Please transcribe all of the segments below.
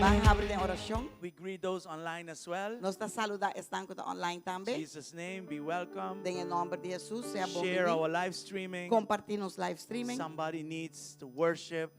Ban habri den orashon. We greet those online as well. Nos ta saludá esnan ku ta online tambe. Jesus name, be welcome. Den e nòmber di Hesus, sea bon Share biní. our live streaming. Kompartí nos live streaming. Somebody needs to worship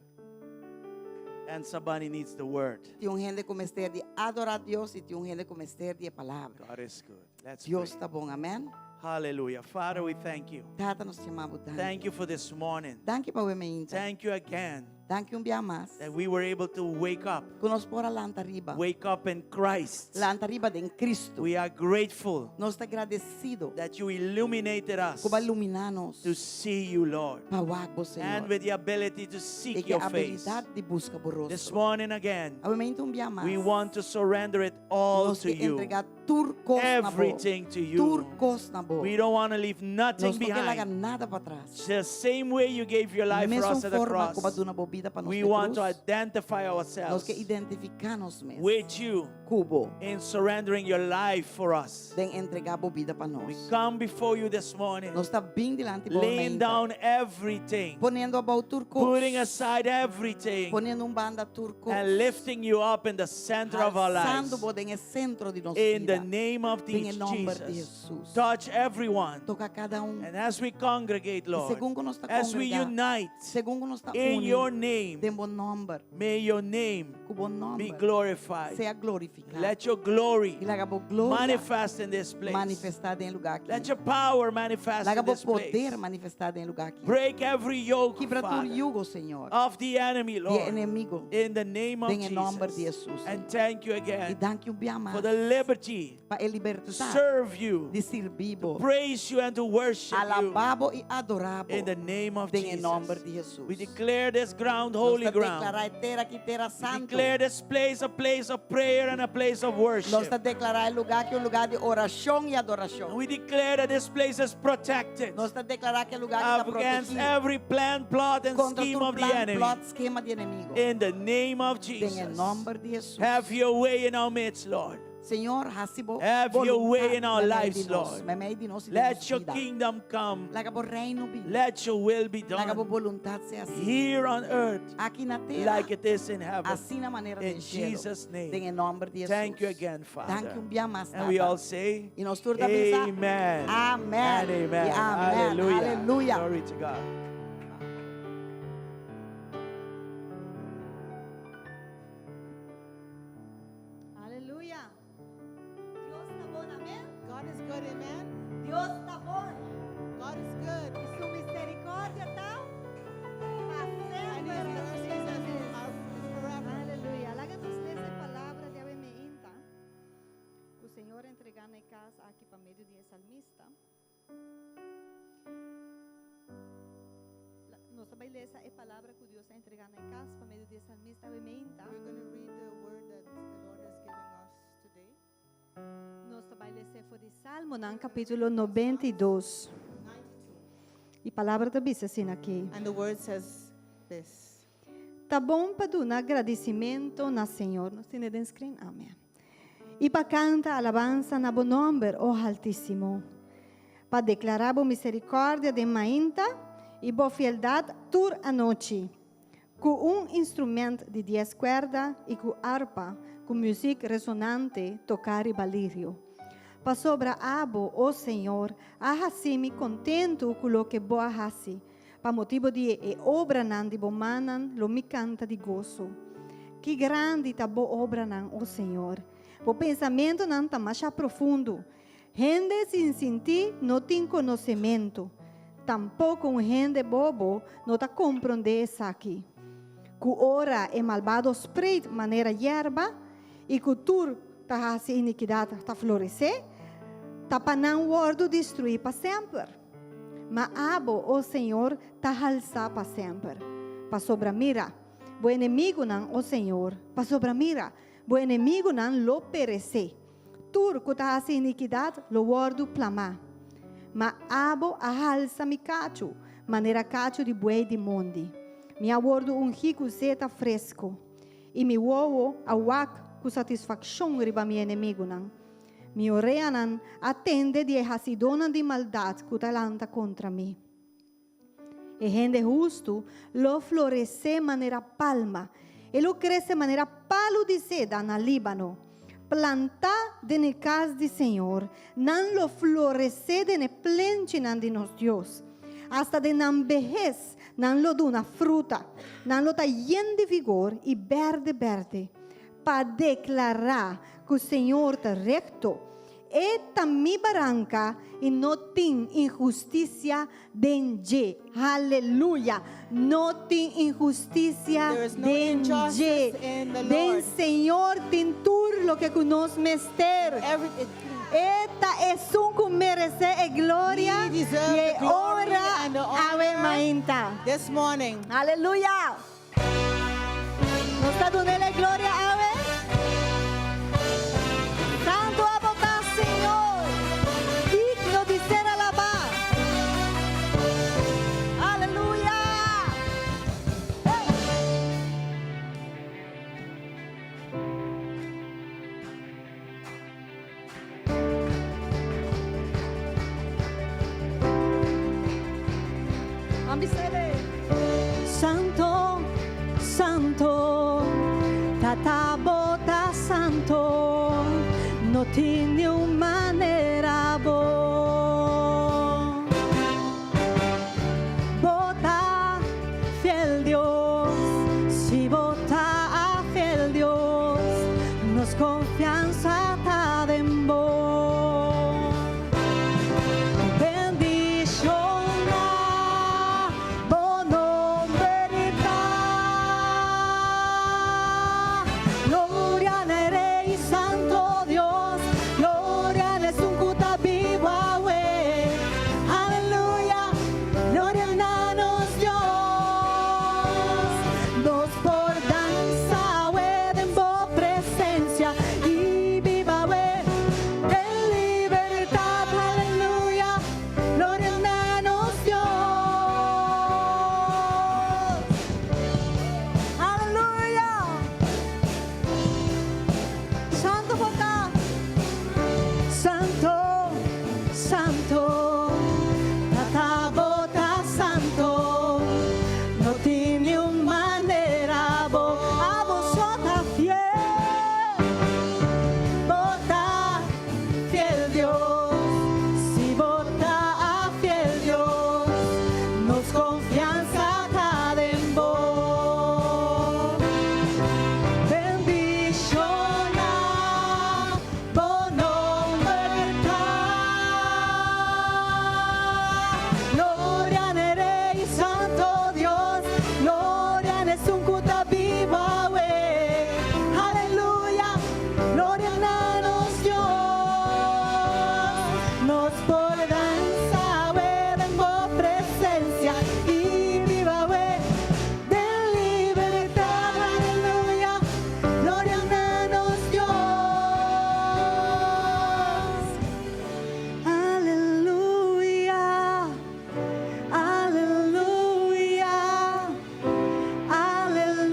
and somebody needs the word. Tin un hende ku mester di adorá Dios i tin un hende ku mester di e palabra. God is good. Let's Dios pray. ta bon, amèn. Hallelujah. Father, we thank you. Tata, nos yama bo danki. Thank you for this morning. Danki pa awe mainta. Thank you again Danki un bia mas. that we were able to wake up. Ku nos por a lanta riba. Wake up in Christ. Lanta riba den Kristu. We are grateful Nos ta gradesido that you illuminated us ku bo a luminá nos to see you, Lord. pa wak bo, And Señor. with the ability to I seek ku e your face. abilidat di buska bo This rostro. morning again, Awe mainta un bia mas. we want to surrender it all Nos to ke you. entregá tur kos na bo. Everything to Tur you. kos na bo. We don't want to leave nothing Nos no ke laga behind. nada patras. The same way you gave your life for Mesun us at the forma ku bo a cross, duna bo bida pa nos we na want to krus, identify nos ourselves ke identifiká nos mes with you ku bo in surrendering your life for us. den entregá bo bida pa We nos. come before you this morning, Nos ta bin dilanti bo laying mainta, down everything, poniendo abou tur kos, putting aside everything, poniendo un banda tur kos, and lifting you up in the center of our lives. alsando bo den e sentro di nos In the bida. name of Den e the nòmber di Jesus. Hesus. Touch everyone. Toka kada un. And as we congregate, I Lord, segun ku nos ta as we kongregá, unite segun ku nos ta in uni your name, den bo nòmber, may your name ku bo be nòmber glorified. sea glorifiká. Let your glory I laga bo gloria manifest in this place. manifestá den e lugá aki. Let your power manifest Laga in bo this place. poder manifestá den e lugá aki. Break every yoke, Kibra tur Father, yugo, Señor, of the enemy, di e Lord. enemigo. In the name of Den e nòmber di Jesus. Hesus. And thank you I again danki un bia for mas the liberty pa e to libertat serve you, di sirbi bo, praise you, and to worship you. alabá bo i adorá bo In the name of den e nòmber Jesus. di Hesus. We declare this ground Nos holy ta ground. deklará e tera aki tera We santu. declare this place a place of prayer and a place of Nos worship. ta deklará e lugá aki un lugá di orashon i And adorashon. we declare that this place is protected Nos ta deklará ku e lugá aki ta against protegí every plan, plot, and kontra scheme tur of the plan, enemy. plot, skema di enemigo. In the name of Den e Jesus. nòmber di Hesus. Have your way in our midst, Lord. Señor, hasi bo Have your way boluntat in our meimei lives, di nos, Lord. meimei di nos i den Let nos your bida. kingdom come. Laga bo reino bin. Let your will be Laga bo done boluntat sea hasí. here on earth Aki na tera, like it is in heaven. asina manera In den cielo. Jesus' name. Den e nòmber di Thank you Hesus. again, Father. Danki un bia mas, And we Tata. all say, I nos tur ta bisa, Amen. Amen. And amen. I amen. Hallelujah. Hallelujah. Glory to God. Aleluya. Dios ta bon, amèn? God is good, amen. Dios ta bon. God is good. I su miserikòrdia ta pa And semper. his mercies is, are, is forever. Aleluya. Laga nos lesa e palabra di awe mainta. Ku Señor a entregá na e kas aki pa medio di e salmista. Nos ta bai lesa e palabra ku Dios a entregá na e kas pa medio di e salmista awe mainta. We're going to read the word that the Lord has given us today. Nos ta bai lesa for di Salmonan kapítulo 92. 92. E palabra ta bisa asina aki. And the word says this. Ta bon pa duna gradisimentu na Señor. Nos tin den screen? Amèn. I pa kanta alabansa na bo nòmber, o Haltísimo. Pa deklará bo miserikòrdia den mainta i bo fieldat tur anochi. Ku un instrumènt di dies kuerda i ku arpa, ku muzik resonante toká riba lirio. Pasobra abo, o Señor, a hasi mi kontentu ku loke bo a hasi. Pa motibu di e obranan di bo mannan lo mi kanta di goso. Ki grandi ta bo obranan, o Señor! Bo pensamentunan ta masha profundo. Hende sin sintí no tin konosementu, tampoko un hende bobo no ta komprondé esaki. Ku ora e malbado spreit manera yerba i ku tur ta hasi inikidat ta floresé, ta pa nan wòrdu destruí pa semper. Ma abo, o Señor, ta halsá pa semper. Pasobra mira, bo enemigunan, o Señor, pasobra mira, bo enemigunan lo peresé. Tur ku ta hasi inikidat lo wòrdu plamá. Ma abo a halsa mi kachu, manera kachu di buey di mondi. Mi a wòrdu ungí ku zeta fresku, i mi wowo a wak ku satisfakshon riba mi enemigunan. Mi oreanan a tende di e hasidónan di maldat ku ta lanta kontra mi. E hende hustu lo floresé manera palma. E lo krese manera palu di seda na Líbano, plantá den e kas di Señor, nan lo floresé den e plenchinan di nos Dios. Asta den nan behes nan lo duna fruta, nan lo ta yen di vigor i bèrdè bèrdè, pa deklará ku Señor ta rekto. E ta mi baranka i no tin inhustisia den dje. Haleluya! No tin inhustisia There is no den dje. injustice in the Den Lord. Señor tin tur loke ku nos mester. Every, it, E ta esun ku meresé e gloria He deserve i e the glory honra and the awe honor. mainta. this morning. Aleluya! Nos ta dun'El e gloria awe. Santu abo ta, Señor, digno di ser alabá. Aleluya! Hey! Ambisele. Santo, Santo, Tata bo ta santo, no tin niun manera bo. Bo ta fiel Dios, si bo ta fiel Dios, nos konfiansa ta den bo. Bendishoná bo nòmber ta. Gloria na Rei Santo Dios, Gloria na Esun ku ta bibu awe. Aleluya, Gloria na nos Dios. Nos por dansa awe den bo presensia i biba awe den libertat. Aleluya, Gloria na nos Dios. Aleluya. Santu bo ta. Santu, Santu, Tata bo ta santu, no tin niun manera bo, abo so ta fiel, bo ta fiel Dios, si bo ta fiel Dios, nos konfiansa ta den bo. Bendishoná bo nòmber ta. Gloria na Rei Santu Dios, Gloria na Esun ku ta bibu awe. Aleluya, Gloria na nos Dios. Nos por dansa awe den bo presensia i biba awe den libertat. Aleluya, Gloria na nos Dios. Aleluya, aleluya, aleluya.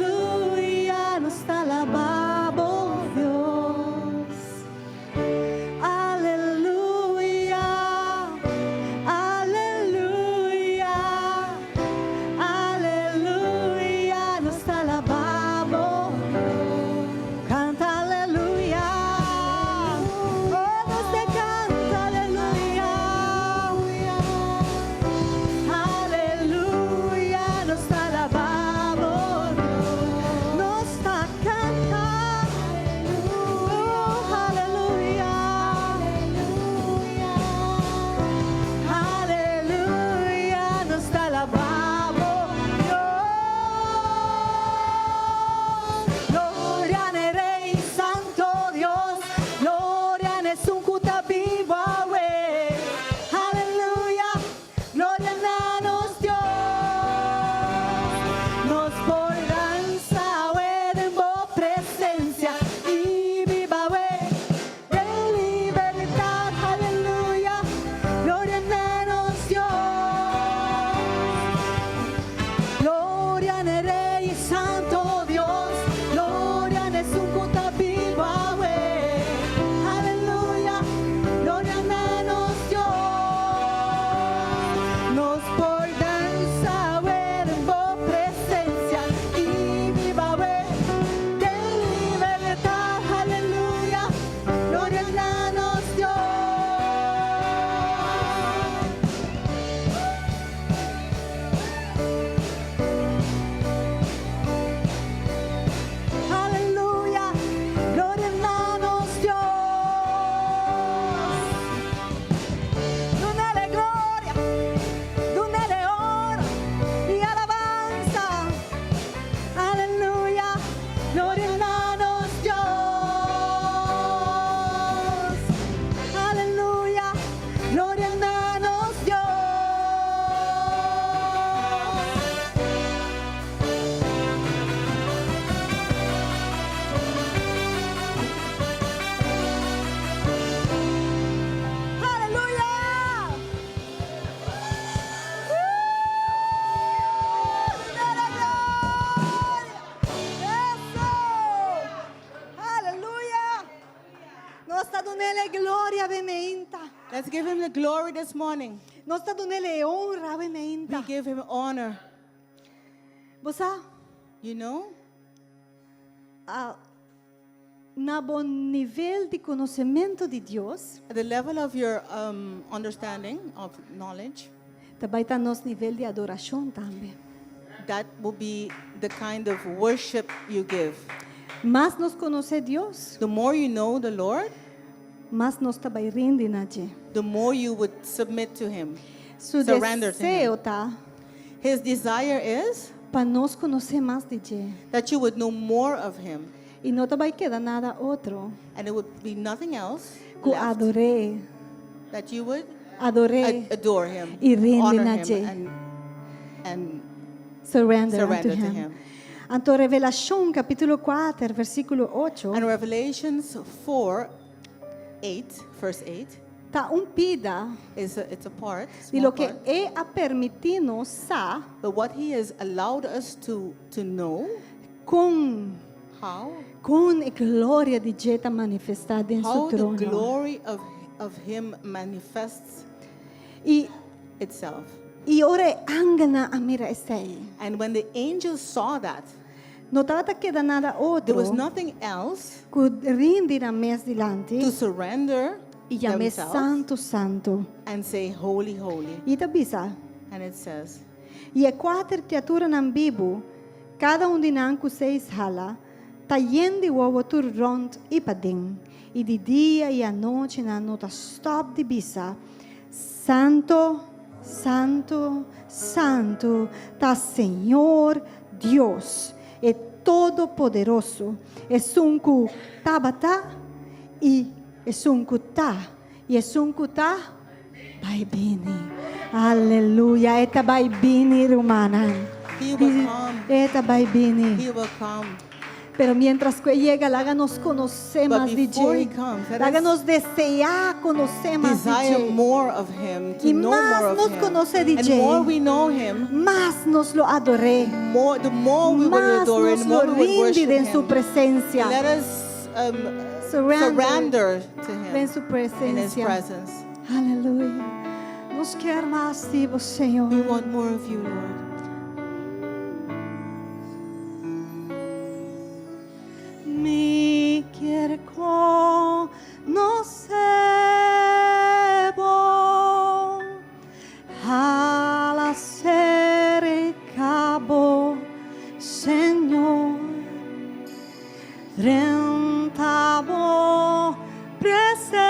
Let's give him the glory this morning. Nos ta dun'é honra We mainta. give him honor. Bo sa, You know, na bo nivel di konosementu di Dios, at the level of your understanding of knowledge, tambe ta nos nivel di adorashon tambe. That will be the kind of worship you give. Mas nos konosé Dios, The more you know the Lord, mas nos ta bai rindi na dje. The more you would submit to him. Su Surrender to him. deseo ta His desire is pa nos konosé mas di dje. That you would know more of him. I no ta bai keda nada otro And it would be nothing else ku left ador'é, that you would ador'é, adore him, I rindi honor na him, dje. and Surrender, surrender unto to him. him. Anto Revelashon kapítulo 4, versíkulo 8, And Revelations 4, 8, verse 8, ta un pida it's a part, di small loke part, e a permití nos sa but what he has allowed us to know, kon how, kon e gloria di dje ta manifestá den su how the trono. Glory of him manifests I itself. I ora e angelnan a mira esei. And when the angels saw that, No tabata keda nada there was otro nothing else ku rindi nan mes dilanti to surrender i yam'é themselves Santu, Santu. And say, "Holy, holy." I ta bisa, And it says, I e kuater kriaturanan bibu, kada un di nan ku seis hala, ta yen di wowo tur rònt i paden. I di dia i anochi nan no ta stòp di bisa, Santu, Santu, Santu ta Señor Dios, e Todopoderoso, esun ku tabata i esun ku ta i esun ku ta bai bini. Aleluya, e ta bai bini, rumannan. He will come. E ta bai bini. He will come. Pero mientras ku e yega, laga nos konosé But mas di before he dje. comes, let Laga us nos deseá konosé mas di desire dje. More of him, to I know mas more of nos him. konosé di And dje, more we know him, mas nos lo ador'é. More, the more we will Mas adore nos him, lo the more we will rindi worship den su him. presensia. Let us Surrender. surrender to him Den su in his presensia. presence. Aleluya. Nos ke mas di bo, Señor. We want more of you, Lord. Mi ke konosé bo, hala serka bo, Señor. Drenta bo presensia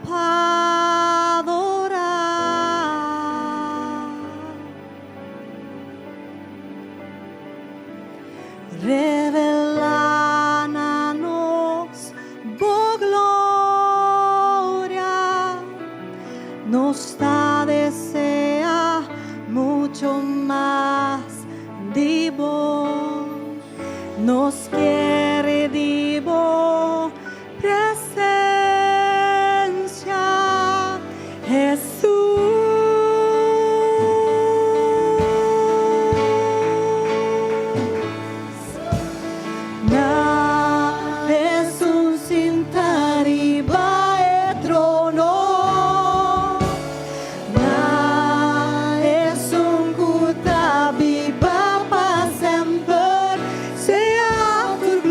pa adorá. Revelá na nos bo gloria, nos ta deseá muchu mas di bo, nos ke di bo presensia, Hesus. Na Hesus sintá riba e trono. Na Esun ku ta biba pa semper. Sea tur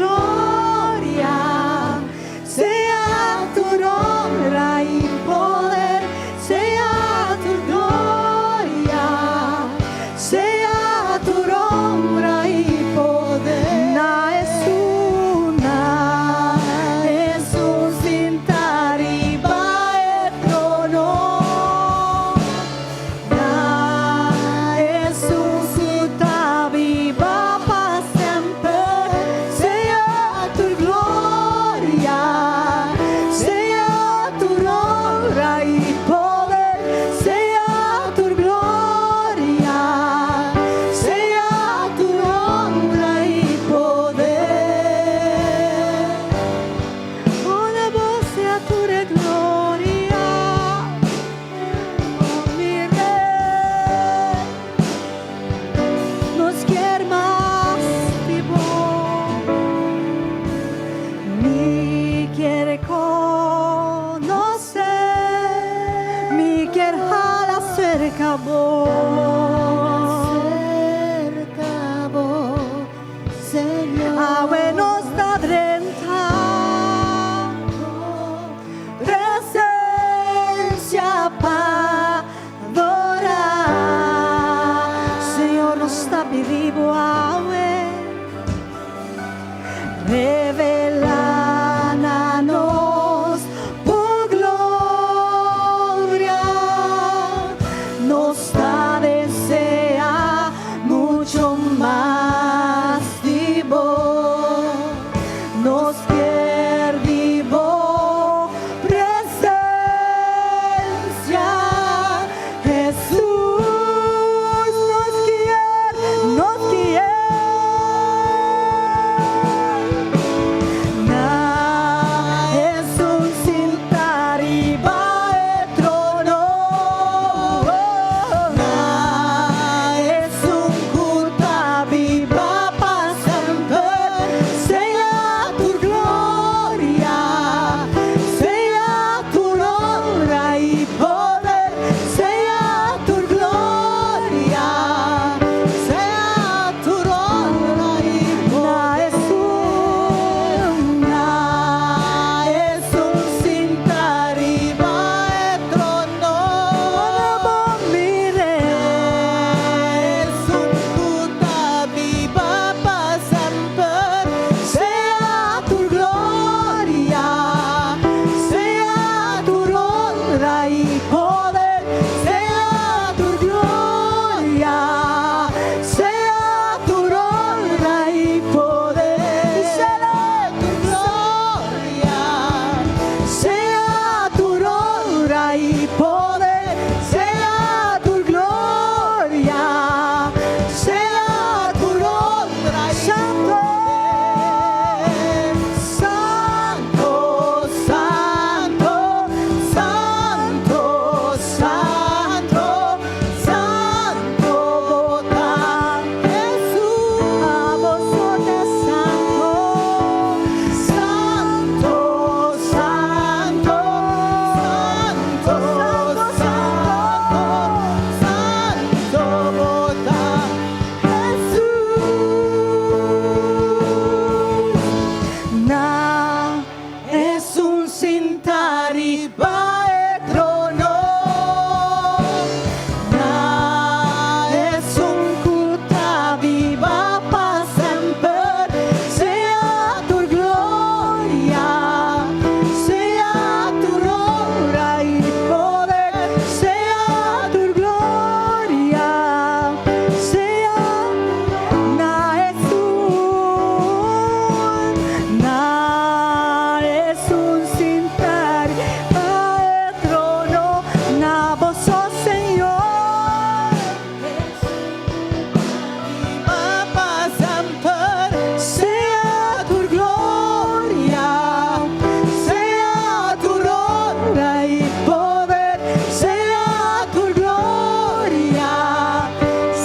pidi bo awe. Revelá na nos bo gloria. Nos ta deseá muchu mas di bo. Nos ke di bo presensia. Jesus, nos ke, nos ke. Na Esun sintá riba e trono. Na Esun ku ta biba pa semper. Sea tur gloria, sea tur honra i poder, sea tur gloria, Sea tur honra i Na Esun, Na Esun sintá riba e trono. Bo mir'é. Esun ku ta biba pa semper. Sea tur gloria, sea tur honra i poder, sea tur gloria, sea tur honra i poder, sea tur gloria, Sea tur honra i poder, sea tur gloria, sea tur honra i Santo, poder. Santo, Santo, Santo, Santo, Santo, ta Jesus. Abo ta santo, Santo, Santo, Santo, Santo, Santo, ta Jesus. Na Esun sintá riba e trono. Na Esun ku ta biba pa semper. Sea tur gloria, sea tur honra i poder, sea tur gloria, sea na Esun, na Esun sintá riba e trono, na bo Señor. Biba pa semper. Sea tur gloria, sea tur honra i poder, sea tur gloria,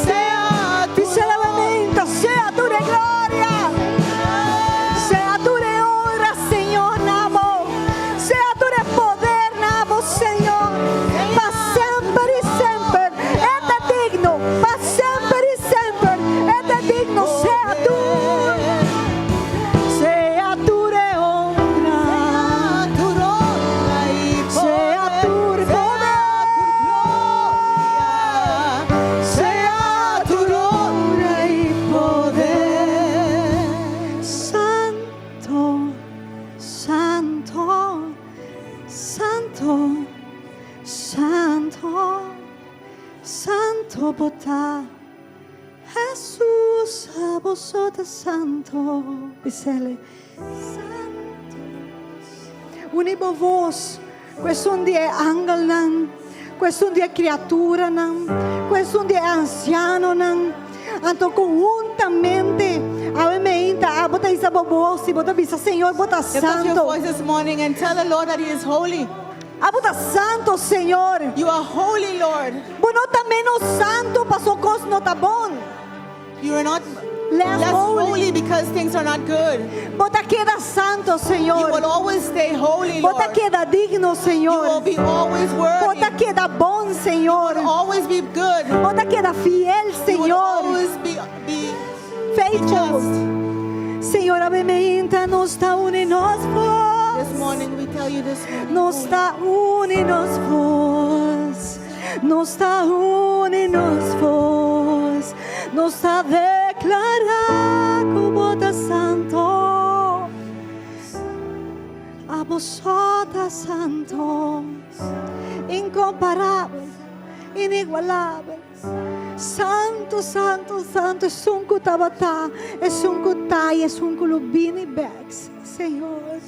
Sea tu alabamento, sea tur gloria, sea tur honra, Señor, na bo, sea tur poder, na bo, Señor, pa semper i semper, E ta digno, pa semper i semper, E ta digno, sea tur honra, tur honra i sea tur poder, sea tur honra i poder. Santo, Santo, Santo, Santo, Santo bo ta. Jesus, abo ta santo. Bis'é. Santo. Uni bo bos. Ku esun di e angelnan. Ku esun di e kriaturanan. Ku esun di e ansianonan. Anto konhuntamente. Awe mainta. Abo ta hisa bo bos. Bo ta bisa Señor, bo ta Lift up your santo. voice this morning and tell the Lord that He is holy. Abo ta santo, Señor. You are holy, Lord. Bo no ta ménos santo, paso kos no ta bon. You are not Less less holy. holy because things are not good. Bo ta keda santo, You Señor. will always stay holy, Bo ta Lord. keda digno, You will Señor. be always worthy. Bo ta keda bon, Señor. You will always be good. Bo ta keda fiel, You will Señor. always be Faithful. just. Señor, awe mainta nos ta uni nos bos. This morning we tell you this morning. Nos ta uni nos bos. Nos ta uni nos bos. Nos ta deklará ku bo ta santo. Abo so ta santo. Inkomparabel, inigualabel. Santo, santo, santo, esun ku tabata, esun ku ta i esun ku lo bini bèk, Señor.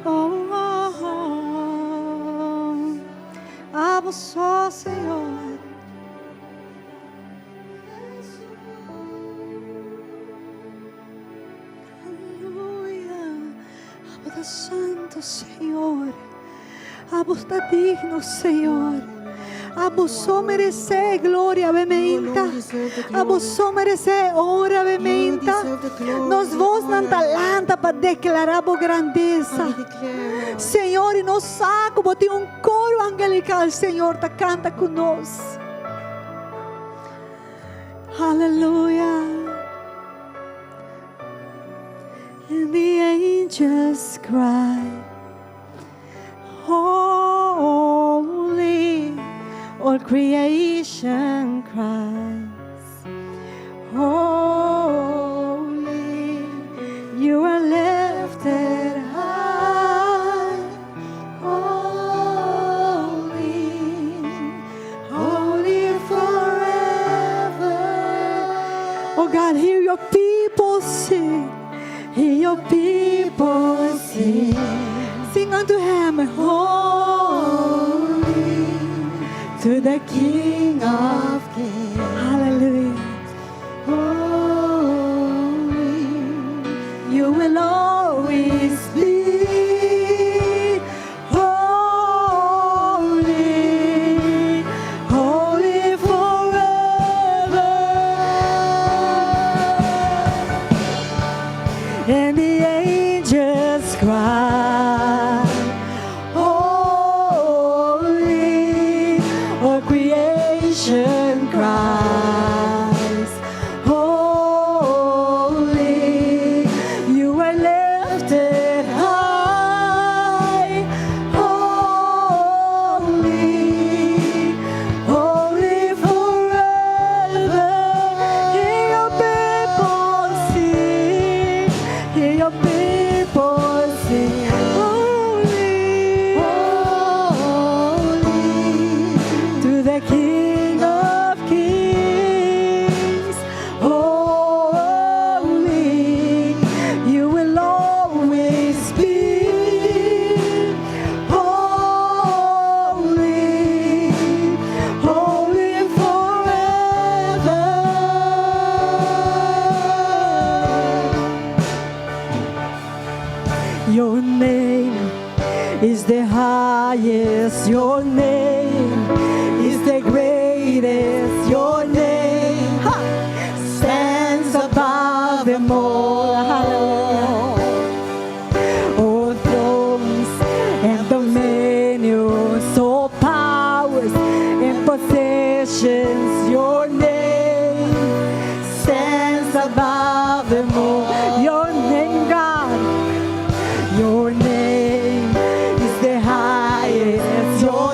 Oh, oh, oh. Abo so, Señor. Aleluya. Abo ta santo, Señor. Abo ta digno, Señor. Abo so meresé gloria, bementa. Abo so meresé honra, bementa. Nos vosnan ta lanta pa deklará bo grandesa. Señor, i nos sa ku bo tin un koro angelikal, Señor, ta kanta ku nos. Aleluya. And the angels cry, Holy, all creation cries, Holy, you are lifted high, Holy, holy forever. Oh God, hear your people sing. Hear your people sing. Sing unto him, holy, to the King of Kings. Hallelujah. Holy, you will always be holy, holy forever. And the angels cry, Holy, all creation cries, Holy, you are lifted high, Holy, holy forever. Hear your people sing, hear your people sing, Holy, holy, to the King of Kings, holy, you will always be holy, holy forever. Your name is the highest, your name is the greatest, your name ha, stands above them all. Hallelujah. All thrones and dominions, all powers and possessions, your name stands above them all. Your name, God. Your name is the highest. Your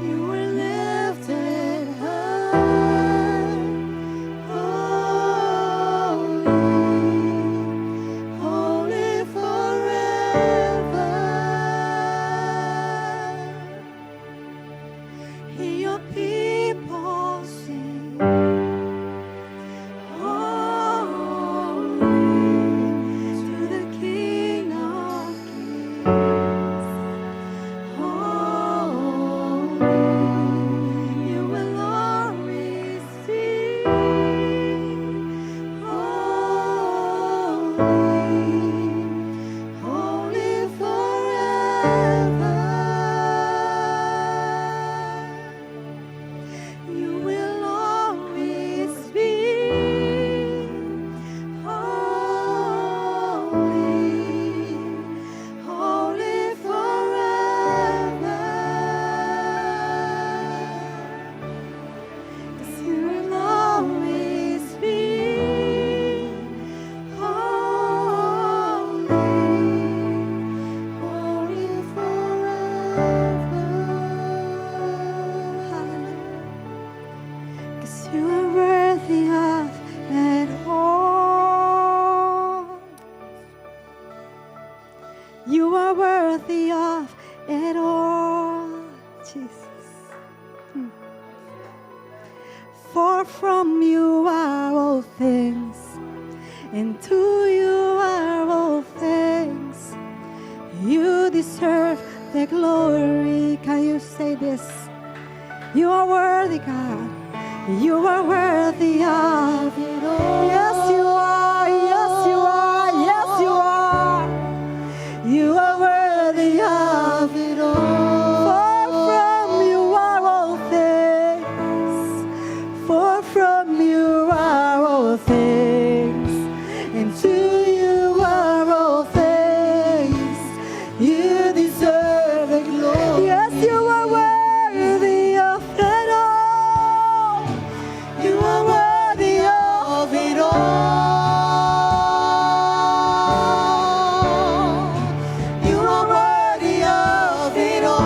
You were lifted high. Holy, holy forever. Hear your people sing. Holy to the King of Kings. Holy, you will always be. Holy, holy forever. You will always be holy, holy forever. 'Cause you will always be holy, holy forever. Hallelujah. 'Cause you are worthy of it all. You are worthy of it all, Jesus. For from you are all things, and to you are all things. You deserve the glory. Can you say this? You are worthy, God. You are worthy of it all. Yes, you are. Yes, you are. Yes, you are. You are worthy of it all. For from you are all things. For from you are all things. And to you are all things. You deserve the glory. Yes, you are worthy of it all. You are worthy of it all. You are worthy of it all.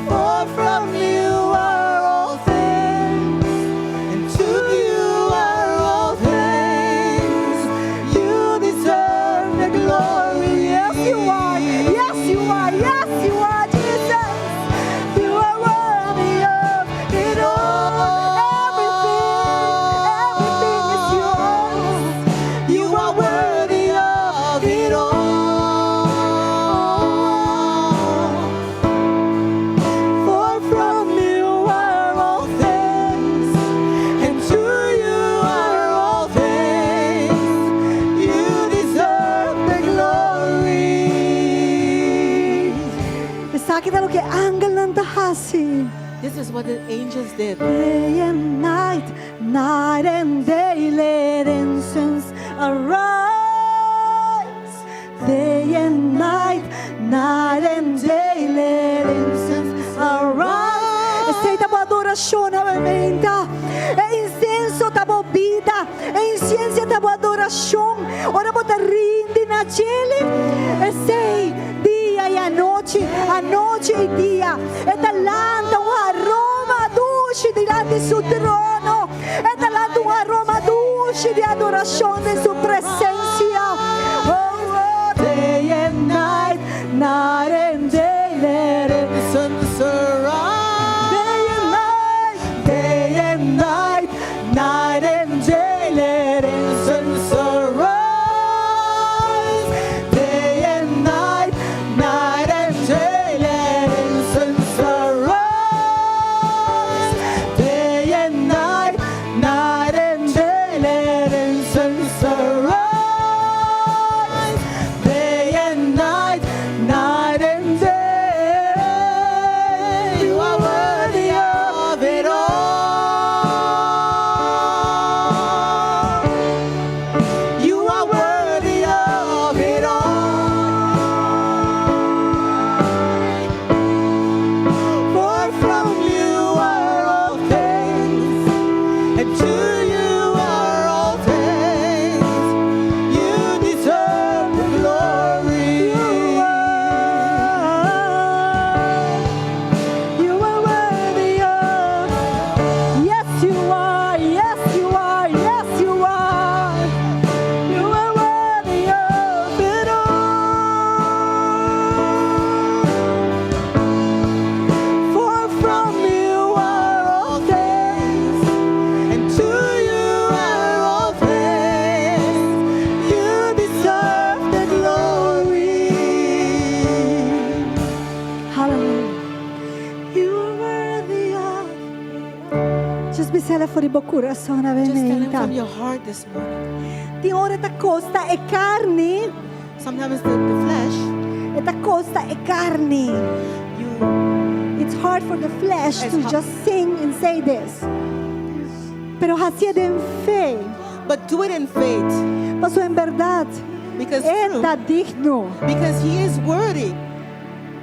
For from you are all things, and to you are all things. You deserve the glory. Yes, you are. Yes, you are. Yes, you are, Jesus. You are worthy of it all. Everything, everything is yours. You are worthy of it all. For from you are all things, and to you are all things. You deserve the glory. Esaki ta loke angelnan ta hasi. This is what the angels did. Day and night, night and day, let incense arise. Day and night, night and day, let incense arise. Esei ta adorashon nuevamente. E insenso ta bo bida. E insenso ta adorashon. Ora bo ta rindi na dje. Esei dia i anochi, anochi i dia. E ta lanta un aroma dushi dilanti su trono. E ta lanta un aroma dushi di adorashon den su presensia. Oh, day and night, night and day, let it Incense arise. day and night, Day and night, night and day, let incense arise. Day and night, night and day, let incense arise. Day and night, night and day, let incense arise. Bis'é for di bo kurason Just tell him awe mainta. from your heart this morning. Tin ora ta kosta e karni, Sometimes the flesh, e ta kosta e karni. you It's hard for the flesh It's to just sing and say this. Pero hasié den fe. But do it in faith. Paso en berdat, Because e true, ta digno. because he is worthy.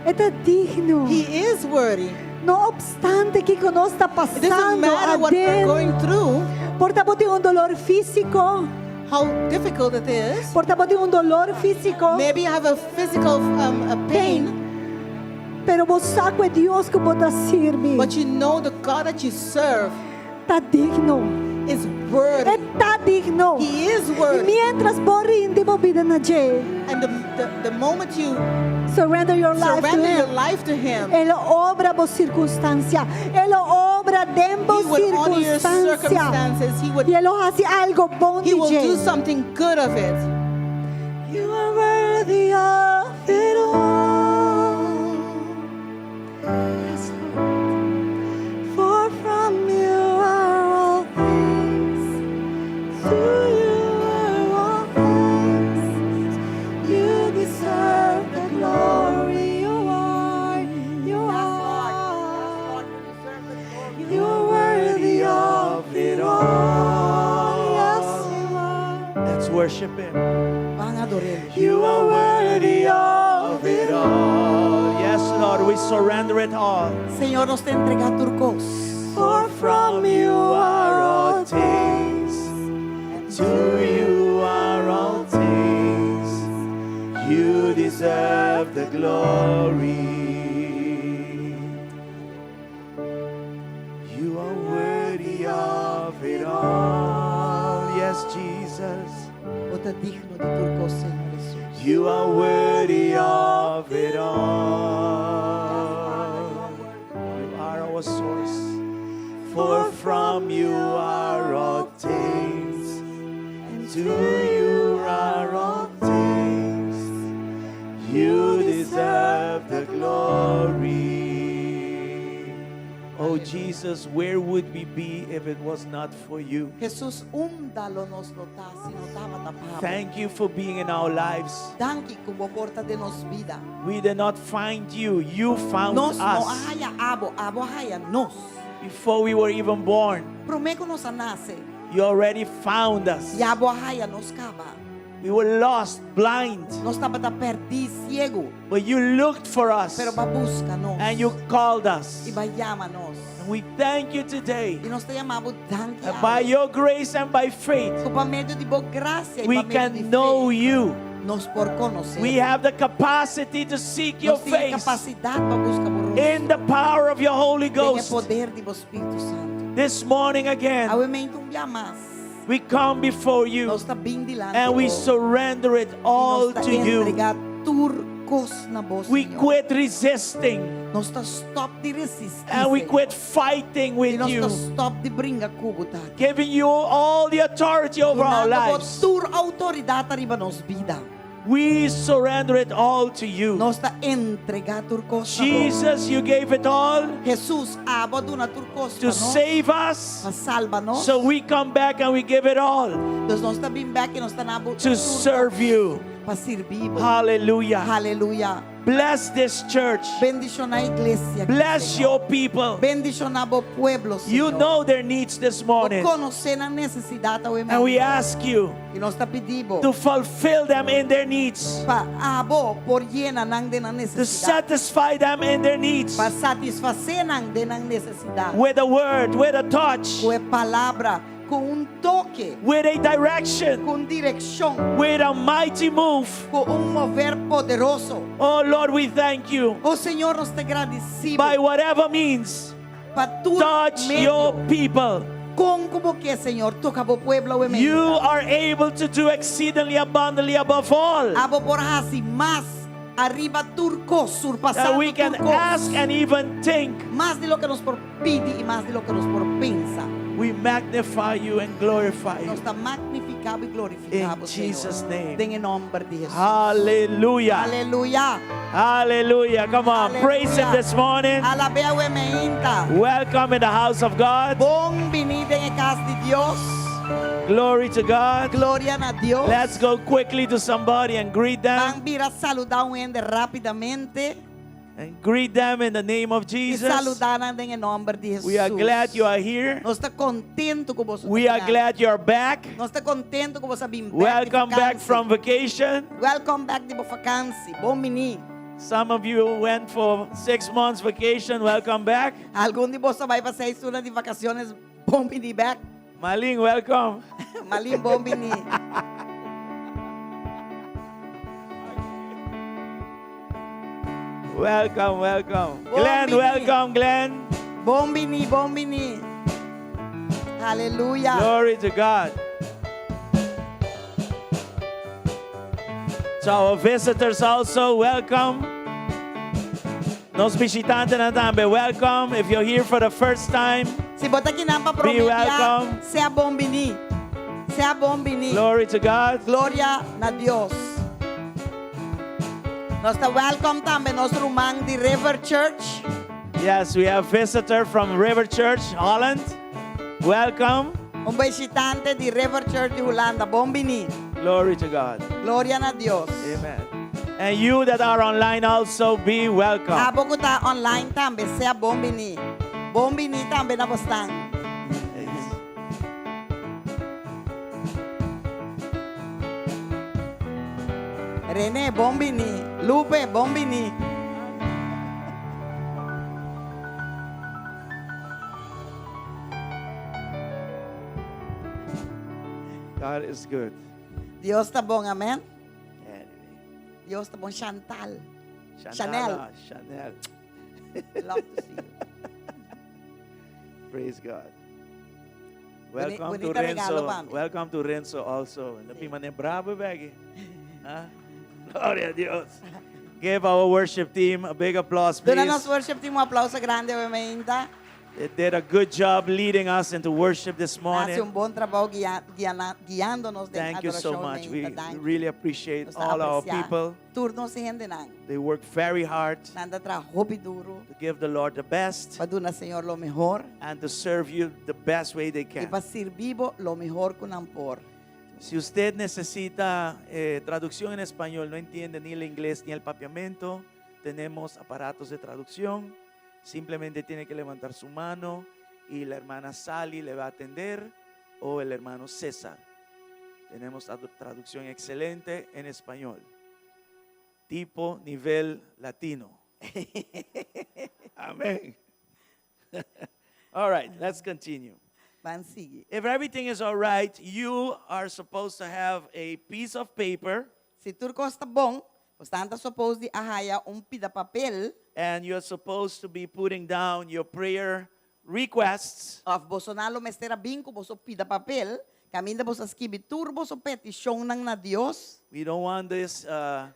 E ta digno. He is worthy. No opstante kiko nos ta It doesn't pasando matter what we're aden. going through, Por ta bo tin un doló físiko. how difficult it is. Por ta bo tin un doló físiko. Maybe you have a physical a pain, Pero bo sa ku e Dios ku bo ta sirbi. but you know the God that you serve Ta digno. is worthy. E ta digno. He is I worthy. miéntras bo rindi bo bida na dje, And the moment you surrender your life to surrender your him. life to Him, E lo obra bo sirkunstansia. E lo obra den bo He would honor your sirkunstansia. circumstances. He would I e lo hasi algu bon He will do di dje. something good of it. You are worthy of it all. Yes, Lord. For from you are all things, to you are all things. You deserve the glory. You are, you are. You are worthy of it all. Yes, you are. Let's worship Him. Ban ador'é. You are worthy of it all. Yes, Lord, we surrender it all. Señor, nos ta entregá tur kos. For from you are all things, and to you are all things. You deserve the glory. You are worthy of it all. Yes, Jesus. Bo ta digno di tur kos, Señor Jesus. You are worthy of it all. You are our source. For from you are all things, and to you are all things. You deserve the glory. Oh Jesus, where would we be if it was not for you? Jesus, unda lo nos lo ta si no tabata pa bo. Thank you for being in our lives. Danki ku bo por ta den nos bida. We did not find you, you found Nos no us. a haya abo, abo a haya nos. Before we were even born, Promé ku nos a nase, you already found us. ya bo a haya nos kaba. We were lost, blind, Nos tabata pèrdí, siegu, but you looked for us pero b'a buska nos. and you called us. I b'a yama nos. And we thank you today. I nos ta yama bo danki. That by your grace and by faith, Ku pa medio di bo grasia i we pa medio di can know fe, you. nos por konosé. We have the capacity to seek your Nos tin face kapasidat pa buska bo rostro. in the power of your Holy Den e Ghost. poder di bo Spiritu Santu. This morning again, Awe mainta un bia mas. we come before you Nos ta bin dilanti and we bo. surrender it all Nos ta to you. entregá tur kos na bo, We Señor. quit resisting Nos ta stòp di resistí. and we Señor. quit fighting I with nos you, ta stòp di bringa ku bo, Tata. giving you all the authority over our Dunando bo lives. tur outoridat riba nos bida. We surrender it all to you. Nos ta entregá tur kos na bo. Jesus, you gave it all Jesus, abo a duna tur kos to pa nos. save us. Pa salba nos. So we come back and we give it all Dus nos ta bin bèk i nos ta duna bo to serve you. Pa sirbi bo. Hallelujah. Aleluya. Bless this church. Bendishoná e iglesia. aki, Bless Señor. your people. Bendishoná bo pueblo, Señor. You know their needs this morning. Bo konosé nan nesesidat, And we ask you I nos ta pidi bo. to fulfill them in their needs, Pa abo por yena nan den nan to nesesidat. satisfy them in their needs Pa satisfasé nan den nan nesesidat. with a word, with a touch, Ku palabra, ku un toke, with a direction, ku direkshon, with a mighty move. ku un mover poderoso. Oh Lord, we thank you. Oh Señor, nos ta gradisí By whatever means, pa tur touch medio. your people. Kon ku bo ke, Señor, toka bo pueblo awe You are able to do exceedingly abundantly above all Abo por hasi mas ariba tur kos, that surpasando we can tur kos. ask and even think. Mas di loke nos por pidi i mas di loke nos por pensa. We magnify you and glorify you. Nos ta magnifiká bo i glorifiká In bo, Señor. Jesus' name. Den e nòmber di Hesus. Hallelujah. Aleluya. Hallelujah. Come on, praise Him Aleluya. this morning. Alab'é awe meinta. Welcome in the house of God. Bon biní den e kas di Dios. Glory to God. Gloria na Dios. Let's go quickly to somebody and greet them. Ban bira saludá un hende rápidamente. And greet them in the name of I Jesus. saludá nan den e nòmber di Hesus. We are glad you are here. Nos ta kontentu ku boso We are glad you are back. Nos ta kontentu ku boso a bin bèk di Welcome back vakansi. from vacation. Welcome back di bo vakansi. Bon biní. Some of you went for six months vacation. Welcome back. Algun di boso a bai pa seis luna di vakashones. Bon biní bèk. Malin, welcome. Malin, bon biní. Welcome, welcome. Bon Glenn, biní. welcome, Glenn. Bon biní, bon biní. Aleluya. Glory to God. To our visitors also, welcome. Nos bishitantenan tambe, welcome. If you're here for the first time, Si bo ta akinan pa Be promé bia, welcome. sea bon biní. Sea bon biní. Glory to God. Gloria na Dios. Nos ta welcome tambe nos ruman di River Church. Yes, we have visitor from River Church, Holland. Welcome. Un bishitante di River Church di Hulanda. Bon biní. Glory to God. Gloria na Dios. Amen. And you that are online also be welcome. Abo ku ta online tambe, sea bon biní. Bon biní tambe na bosnan. René, bon biní. Lupe, bon biní. God is good. Dios ta bon, amen. Anyway. Dios ta bon, Chantal. Chanel. Chanel. ah, Chanel. Love to see you. Praise God. Boni- Welcome to bonita regalo Renzo. pa mi. Welcome to Renzo also. No Sí. pimane bravo baggy. Huh? Gloria a Dios. Give our worship team a big applause, Duna nos please. worship team un aplauso grandi obviamente. They did a good job leading us into worship this Hasi un morning. bon trabou guia, guiana, guiando nos den Thank you so adorashon much. We meinta. Danki. really appreciate Nos ta all our apresiá people. Tur nos hendenan. They work very hard Nan ta traha hopi duru to give the Lord the best pa duna Señor lo mehor and to serve you the best way they i can. pa sirbi bo lo mehor ku nan por. Si usted necesita eh, traducción en español, no entiende ni el inglés ni el papiamento, tenemos aparatos de traducción. Simplemente tiene que levantar su mano y la hermana Sally le va a atender o el hermano César. Tenemos traducción excelente en español. Tipo nivel latino. Amén. All right, let's continue. Ban sigui. If everything is all right, you are supposed to have a piece of paper Si tur kos ta bon, boso ta supposed di a haya un pida papel. and you're supposed to be putting down your prayer requests. Of bosonan lo mester a bin ku boso pida papel, kaminda boso a skibi tur boso petishonnan na Dios. We don't want this uh,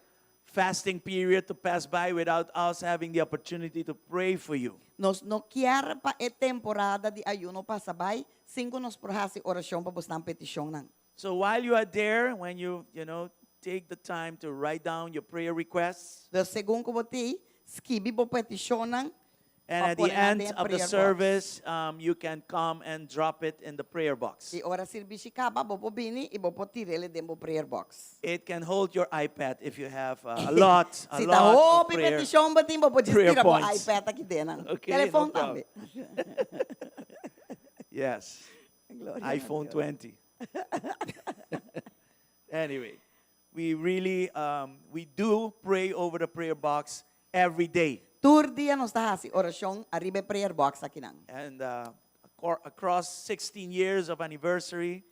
fasting period to pass by without us having the opportunity to pray for you. Nos no kier pa e temporada di ayuno pasa bai sin ku nos por hasi orashon pa bosnan petishonnan. So while you are there, when you, you know, take the time to write down your prayer requests, Dus segun ku bo t'ei, skibi bo petishonnan and pa at the pone nan end den e of the prayer box. service, um, you can come and drop it in the prayer box. I ora sirbishi kaba, bo por bini i bo por tir'é den bo prayer box. It can hold your iPad if you have uh, a lot, a Si ta lot of hopi prayer. petishon bo tin, bo por djis prayer tira bo points. iPad aki den nan. Okay, Telefon no problem. tambe. Yes. Gloria na iPhone Dios. 20. anyway, we really um, we do pray over the prayer box every day. Tur dia nos ta hasi orashon ariba e prayer box akinan. And uh, across 16 years of anniversary,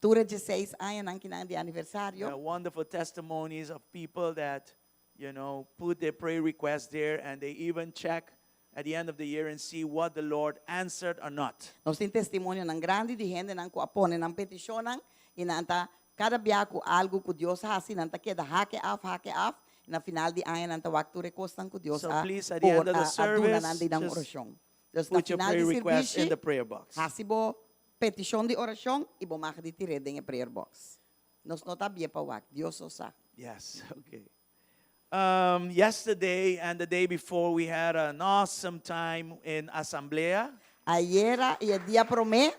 Tur e dieseis añanan kinan di aniversario. uh, wonderful testimonies of people that, you know, put their prayer requests there and they even check at the end of the year and see what the Lord answered or not. Nos tin testimonionan grandi di hendenan ku a pone nan petishonnan i nan ta kada bia ku algu ku Dios a hasi nan ta keda hake af, hake af, i na final di aña nan ta wak tur e kosnan ku Dios So a please, at the end of the a duna nan service, di nan just orashon. Dus na put your final prayer di request in sirbishi, the prayer box. hasi bo. petishon di orashon i bo mag di tir'é den e prayer box. Nos no ta bie pa wak, Dios so sa. Yes, okay. Yesterday and the day before we had an awesome time in asamblea. Ayera i e dia promé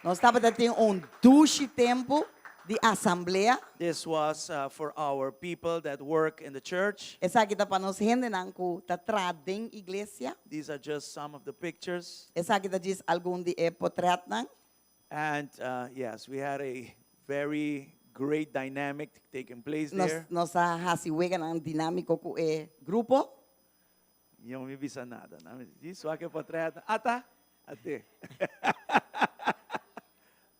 nos tabata tin un dushi tempu di asamblea. This was for our people that work in the church. Esaki ta pa nos hendenan ku ta traha den iglesia. These are just some of the pictures. Esaki ta djis algun di e potrètnan. And yes, we had a very great dynamic taking place Nos there. nos a hasi weganan dinámiko ku e grupo. Mi no bisa nada. No? Di swak e portret. Ata, ate.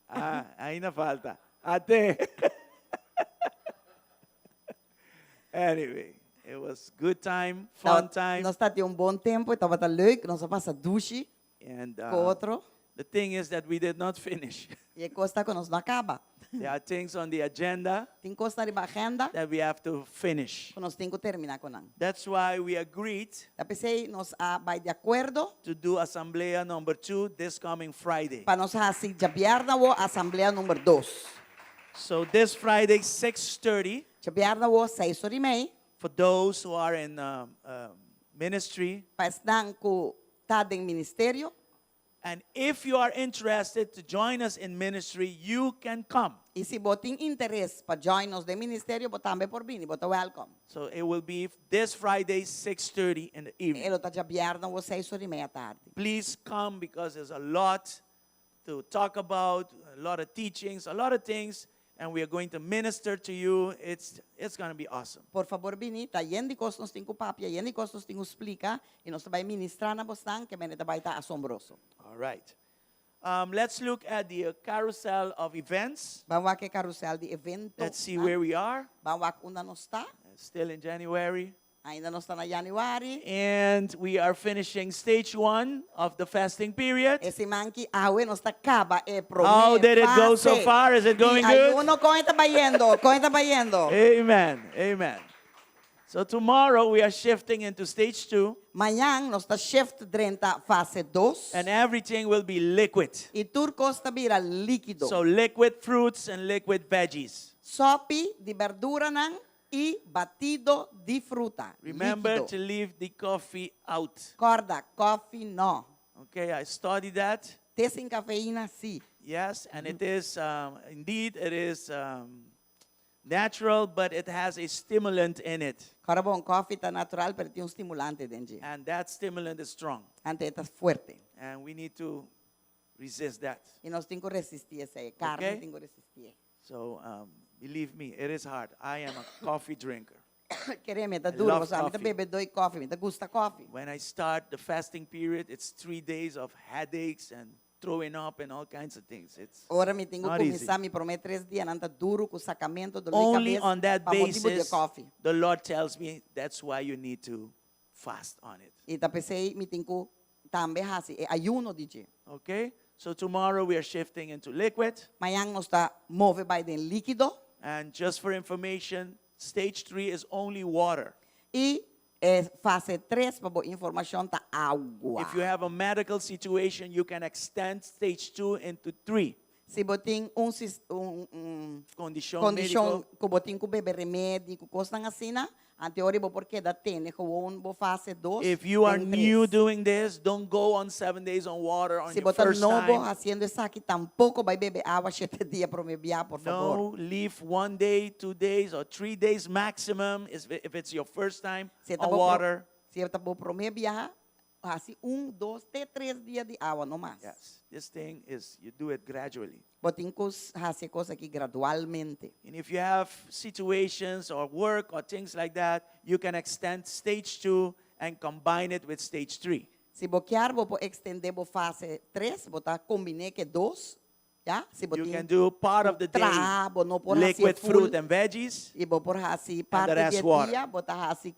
Ah, ainda falta. Ate. Anyway, it was good time, fun time. Nos tabatin un bon tempu, tabata leuk, nos a pasa dushi And ku otro. the thing is that we did not finish. I e kos ta ku nos no a kaba. There are things on the agenda Tin kos ta riba agenda that we have to finish. ku nos tin ku terminá ku nan. That's why we agreed Ta p'esei nos a bai di akuerdo to do asamblea number 2 this coming Friday. pa nos hasi djabièrnè awo asamblea number dos. So this Friday, 6:30, Djabièrnè awo seis ora i mei. for those who are in ministry. Pa esnan ku ta den ministerio. And if you are interested to join us in ministry, you can come. I si bo tin interes pa join nos den ministerio, bo tambe por bini, bo ta welcome. So it will be this Friday, 6:30 in the evening. E lo ta djabièrnè awo seis ora i mei atardi. Please come because there's a lot to talk about, a lot of teachings, a lot of things, and we are going to minister to you. It's going to be awesome. Por fabor bini, ta yen di kos nos tin ku papia, yen di kos nos tin ku splika, i nos ta bai ministrá na bosnan, ke mene ta bai ta asombroso. All right. Let's look at the carousel of events. Ban wak e karusèl di evento. Let's see where we are. Ban wak unda nos ta. Still in January. Ainda nos ta na yanüari. And we are finishing stage one of the fasting period. E siman ki awe nos ta kaba e promé How did it go so fase far? Is it going di good? ayuno. Kon e ta bayendo? Kon e ta bayendo? Amen. Amen. So tomorrow we are shifting into stage two, Mañan nos ta shift drenta fase dos. and everything will be liquid. I tur kos ta bira líkido. So liquid fruits and liquid veggies. Sòpi di berduranan i batido di fruta. Remember Líkido. to leave the coffee out. Kòrda, kòfi no. Okay, I studied that. Te sin kafeina sí. Yes, and it is, indeed, it is natural, but it has a stimulant in it. Kòrda bon, kòfi ta natural, pero tin un stimulante den dje. And that stimulant is strong. Anto e ta fuerte. And we need to resist that. I nos tin ku resistí esei. Karni tin ku resistié. So, believe me, it is hard. I am a coffee drinker. Kere mi, ta I duro, love pasobra mi ta coffee. bebe doi kòfi, mi ta gusta kòfi. When I start the fasting period, it's 3 days of headaches and throwing up and all kinds of things. It's Ora mi tin ku not easy. kuminsá mi promé tres dianan ta duru ku sakamentu, doló di Only kabes on that pa motibu di basis, kòfi. the Lord tells me that's why you need to fast on it. I ta p'esei mi tin ku tambe hasi e ayuno di dje. Okay? So tomorrow we are shifting into liquid. Mañan nos ta move bai den líkido. And just for information, stage three is only water. I e fase tres, pa bo informashon, ta awa. If you have a medical situation, you can extend stage two into three. Si bo tin un, sis- un Kondishon kondishon médiko. ku bo tin ku bebe remedi, ku kosnan asina, anto ora bo por keda tene gewoon bo fase 2 If you are den new tres. doing this, don't go on 7 days on water on Si your bo ta first nobo time. hasiendo esaki, tampoko bai bebe awa 7 dia promé bia, por fabor. No, leave one day, 2 days, or 3 days maximum if it's your first time Si ta on bo pro- water. Si ta bo promé biaha, hasi 1, 2, te 3 dia di awa, no mas. Yes, this thing is, you do it gradually. Bo tin ku hasi e kos aki gradualmente. And if you have situations or work or things like that, you can extend stage two and combine it with stage three. Si bo kier, bo por ekstendé bo fase 3, bo ta kombiná ku 2, ya? Si bo You tin can do part of the day traha, bo no por hasi liquid full, fruit and veggies. I bo por hasi parte rest di water. dia, bo ta hasi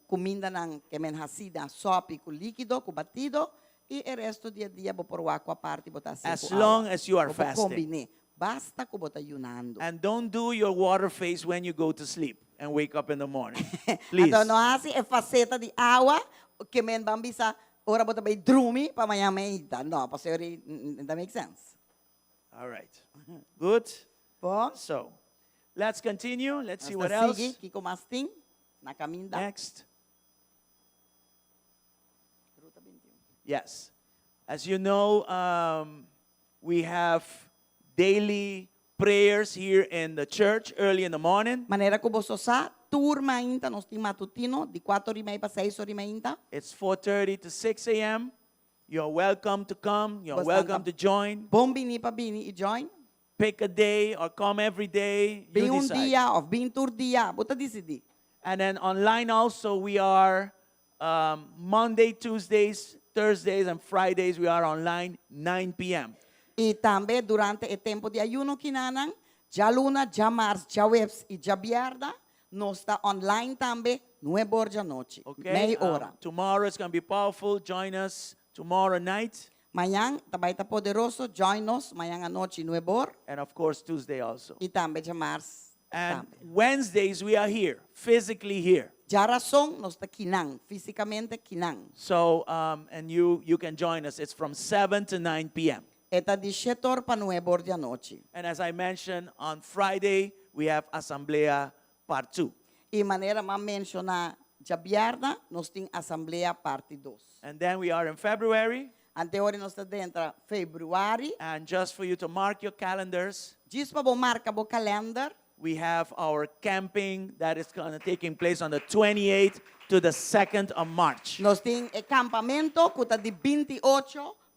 kumindanan ke men hasi na sòpi ku líkido, ku batido, i e resto di dia bo por wak aparte bo ta hasi As ku long awa. as you are Bo por fasting. kombiná. Basta ku bo ta yunando. And don't do your water phase when you go to sleep and wake up in the morning. Please. Anto no hasi e faseta di awa ke men ban bisa ora bo ta bai drumi pa mañan mainta. No, pasobra that make sense. All right. Good. Bon. So, let's continue. Let's see Nos what ta else. sigui, kiko mas tin na kaminda. Next. Yes. As you know, we have daily prayers here in the church early in the morning. Manera ku boso sa, tur mainta nos tin matutino di 4 i mei pa 6 or i mainta. It's 4:30 to 6 a.m. You're welcome to come. You're Bastante. Welcome to join. Bon bini pa bini i join. Pick a day or come every day. You Bin un decide. dia òf bin tur dia, bo ta disidí. And then online also, we are Monday, Tuesdays, Thursdays, and Fridays. We are online 9 p.m. I tambe durante e tempu di ayuno akinan, djaluna, djamars, djaweps i djabièrnè, nos ta online tambe, 9 or di anochi, Okay? mei ora. Tomorrow is going to be powerful. Join us tomorrow night. Mañan tambe ta poderoso, join nos mañan anochi 9 or And of course, Tuesday also. I tambe djamars And tambe. Wednesdays, we are here, physically here. Djarason nos ta akinan, físikamente akinan. So, and you can join us. It's from 7 to 9 p.m. E ta di 7 or pa 9 or di anochi. And as I mentioned, on Friday, we have Asamblea Part 2. I manera m'a menshoná djabièrnè, nos tin asamblea parti 2. And then we are in February. Anto awor nos ta den febrüari. And just for you to mark your calendars, Djis pa bo marka bo kalènder. We have our camping that is going to taking place on the 28th to the 2nd of March. Nos tin e kampamentu ku ta di 28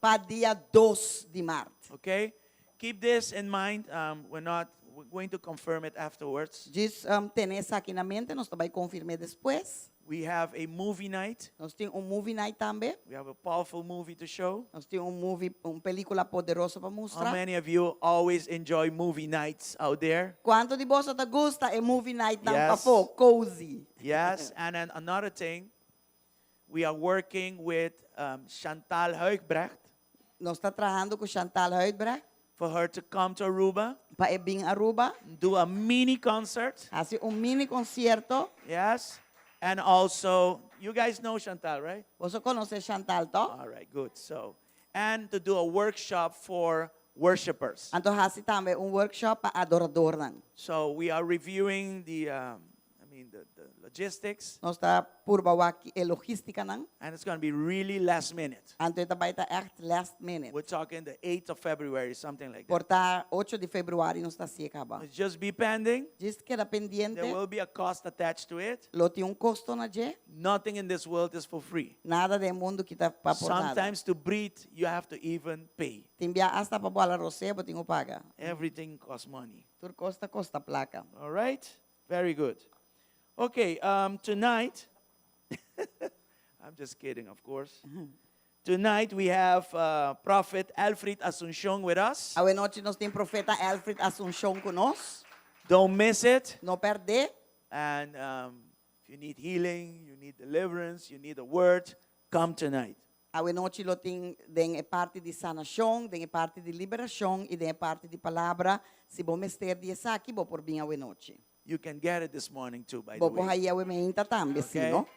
pa dia 2 di mart. Okay? Keep this in mind. We're not we're going to confirm it afterwards. Djis tene esaki na mente, nos ta bai konfirmá despues. We have a movie night. Nos tin un movie night tambe. We have a powerful movie to show. Nos tin un movie, un pelíkula poderoso pa How mustra. many of you always enjoy movie nights out there? Kuantu di boso ta gusta e movie night nan Yes. pafó, cozy? Yes. And then another thing, we are working with Chantal Huigbrecht Nos ta trahando ku Chantal Huidbrecht for her to come to Aruba, pa e bin Aruba, do a mini concert. Hasi un mini konsierto. Yes. And also, you guys know Chantal, right? Boso konosé Chantal, toch? All right, good. So, and to do a workshop for worshipers. Anto hasi tambe un workshop pa adoradónan. So we are reviewing I mean, the logistics, Nos ta purba wak e logístikanan. And it's going to be really last minute. Anto e ta bai ta echt last minute. We're talking the 8th of February, something like that. Por ta 8 di febrüari nos ta hasié kaba. It's just be pending. Djis keda pendiente. There will be a cost attached to it. Lo tin un kosto na dje. Nothing in this world is for free. Nada den mundu aki ta pa por nada. Sometimes to breathe, you have to even pay. Tin bia hasta pa bo hala rosea, bo tin ku paga. Everything costs money. Tur kos ta kosta plaka. All right? Very good. Okay, tonight, I'm just kidding, of course. Tonight we have Prophet Alfred Asuncion with us. Awe nochi nos tin profeta Alfred Asuncion ku nos. Don't miss it. No pèrdè. And if you need healing, you need deliverance, you need a word, come tonight. Awe nochi lo tin den e parti di sanashon, den e parti di liberashon i den e parti di palabra. Si bo mester di esaki, bo por bin awe nochi. You can get it this morning too, by the Bo por way. hay'é awe mainta tambe, si, Okay? no?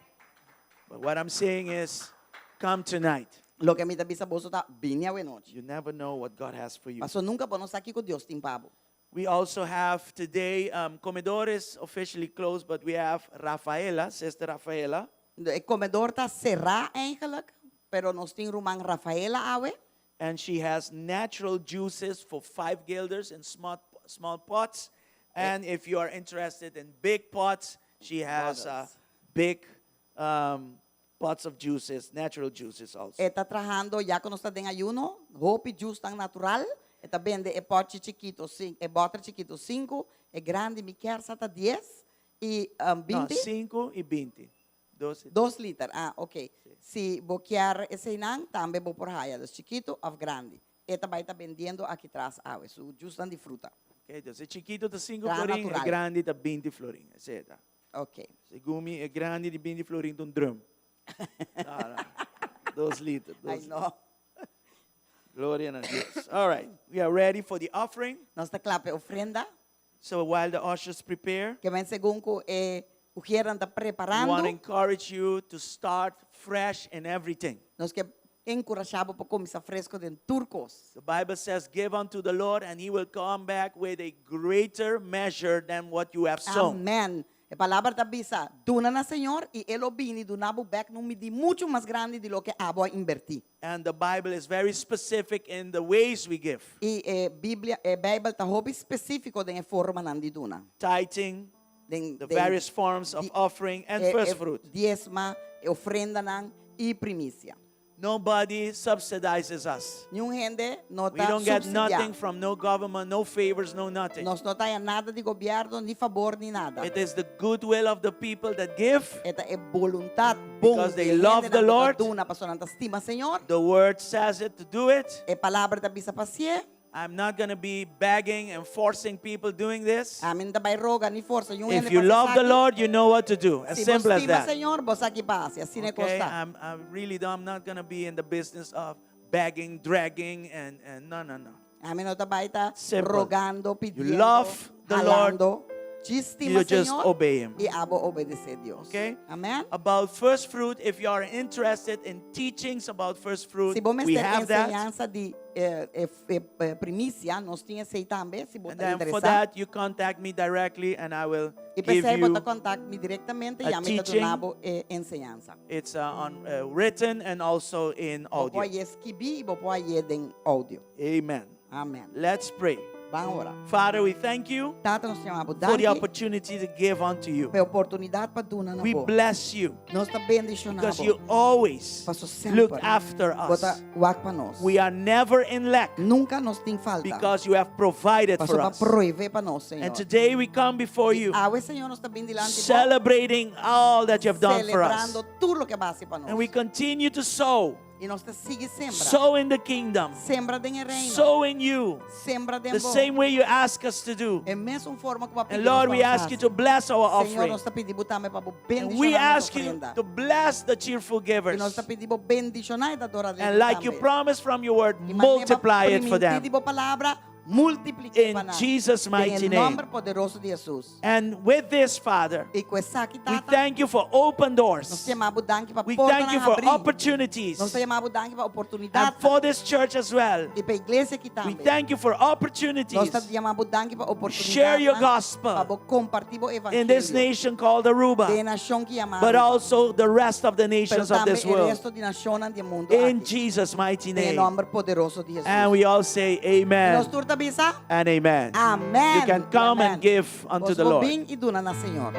But what I'm saying is, come tonight. Loke mi ta bisa boso ta bini awe nochi. You never know what God has for you. Paso nunka bo no sa kiko Dios tin pa bo. We also have today, Comedor is officially closed, but we have Rafaela, Sister Rafaela. E komedor ta será eigenlijk, pero nos tin ruman Rafaela awe. And she has natural juices for 5 guilders in small, small pots. And if you are interested in big pots, she has Bottles. Big pots of juices, natural juices also. E ta trahando, ya ku nos ta den ayuno, hopi juice tan natural. E ta bende e pòchi chikitu, e bòter chikitu 5, e grandi mi ke sa ta 10 i No, 20. 5 y 20. 12. 2 liter, ah, ok. Si bo ke eseinan, tambe bo por haya, dus chikitu òf grandi. E ta bai ta bendiendo aki tras awe, su juice di fruta. Ok, entonses chikitu ta 5 Tra florin, e natural. grandi ta 20 florin. Esei ta. Ok. Segun mi, e grandi di 20 florin ta un drum. No. 2 liter. Ai, 2 no. Gloria na Dios. All right, we are ready for the offering. Nos ta kla pa ofrenda. So while the ushers prepare, Ke men segun ku e ushiernan ta we want to preparando. encourage you to start fresh in everything. Nos ke enkurashá bo pa kuminsá fresko den tur kos. The Bible says, Give unto the Lord, and he will come back with a greater measure than what you have sown. Amen. E palabra ta bisa, Duna na Señor i E lo bini duna bo bèk na un midí muchu mas grandi di loke abo a inbertí. And the Bible is very specific in the ways we give. I e Biblia, e Beibel ta hopi spesífiko den e formanan di duna. Tithing, Den, the den various forms of di- offering and e, first e fruit. diesma, e ofrendanan i primisia. Nobody subsidizes us. Niun hende no We ta don't get subsidiá. nothing from no government, no favors, no nothing. Nos no ta haya nada di gobièrnu, ni fabor, ni nada. It is the goodwill of the people that give. E ta e boluntat bon Because di they e love the hendenan ku ta Lord. duna pasobra nan ta stima Señor. The word says it to do it. E palabra ta bisa pa hasié. I'm not going to be begging and forcing people doing this. Ami no ta bai roga ni forsa niun If hende you pa hasi love the esaki. Lord, you know what to do. As Si bo simple as stima that. Señor, bo sa ki pa hasi. Asina e Okay, kos ta. I'm, I really don't, I'm not going to be in the business of begging, dragging, and, and no, no, no. Ami no ta bai ta Simple. rogando, You pidiendo, love the Lord, halando. Djis stima you just Señor obey Him. i abo obedesé Dios. Okay? Amen. About first fruit, if you are interested in teachings about first fruit, Si bo we mester have that. enseñansa di eh, eh, eh, eh, primisia, nos tin esei tambe, si bo And ta then for interesá. that, you contact me directly and I will I give p'esei bo you ta contact mi directamente a i ami ta teaching. duna bo e enseñansa. It's uh, on uh, written and also in Bo por audio. haye skibí i bo por haye den audio. Amen. Amen. Let's pray. Ban ora. Father, we thank you Tata nos ta yama bo for the danki opportunity to give unto you. pa e oportunidat pa duna na We bo. bless you Nos ta bendishoná because bo. you always Paso look semper after bo ta us. wak pa nos. We are never in lack Nunka nos tin falta. because you have provided Paso for pa us. proveé pa nos, And Señor. today we come before you Awe, Señor, nos ta bin dilanti bo, celebrating all that you have done for us. celebrando tur loke bo a hasi pa nos. And we continue to sow, I nos ta sigui sembra. sow in the kingdom, Sembra den e reino. sow in you, Sembra den the bo. same way you ask us to do. E mesun forma ku bo a And pidi Lord, nos we pa nos ask you hasi. to bless our Señor, offering. nos ta pidi bo tambe pa bo And we bendishoná nos ask you ofrenda. to bless the cheerful I givers. nos ta pidi bo bendishoná e dador alegre And like you tambe. promised from your word, I manera bo multiply it for primintí them. di bo palabra, multipliké In pa nan. Jesus' Den mighty e name. nòmber poderoso di Hesus. And with this, Father, I ku esaki, we Tata, thank you for open nos doors. ta yama bo danki pa We portanan thank you for habrí. Nos opportunities. ta yama bo danki pa And oportunidatnan. for this church as well. I pa e iglesia aki We tambe. thank you for Nos opportunities ta yama bo danki pa Share your oportunidatnan gospel pa bo kompartí bo in this evangelio nation called Aruba, den e nashon ki yama but Aruba, also the rest of the pero nations of tambe this e world. resto di nashonnan di e mundu In aki. Jesus' mighty Den e name. nòmber poderoso di Hesus. And we all say I amen nos tur ta bisa, and amen. Amen. You can come Amen. and give unto Boso the por Lord. bin i duna na Señor.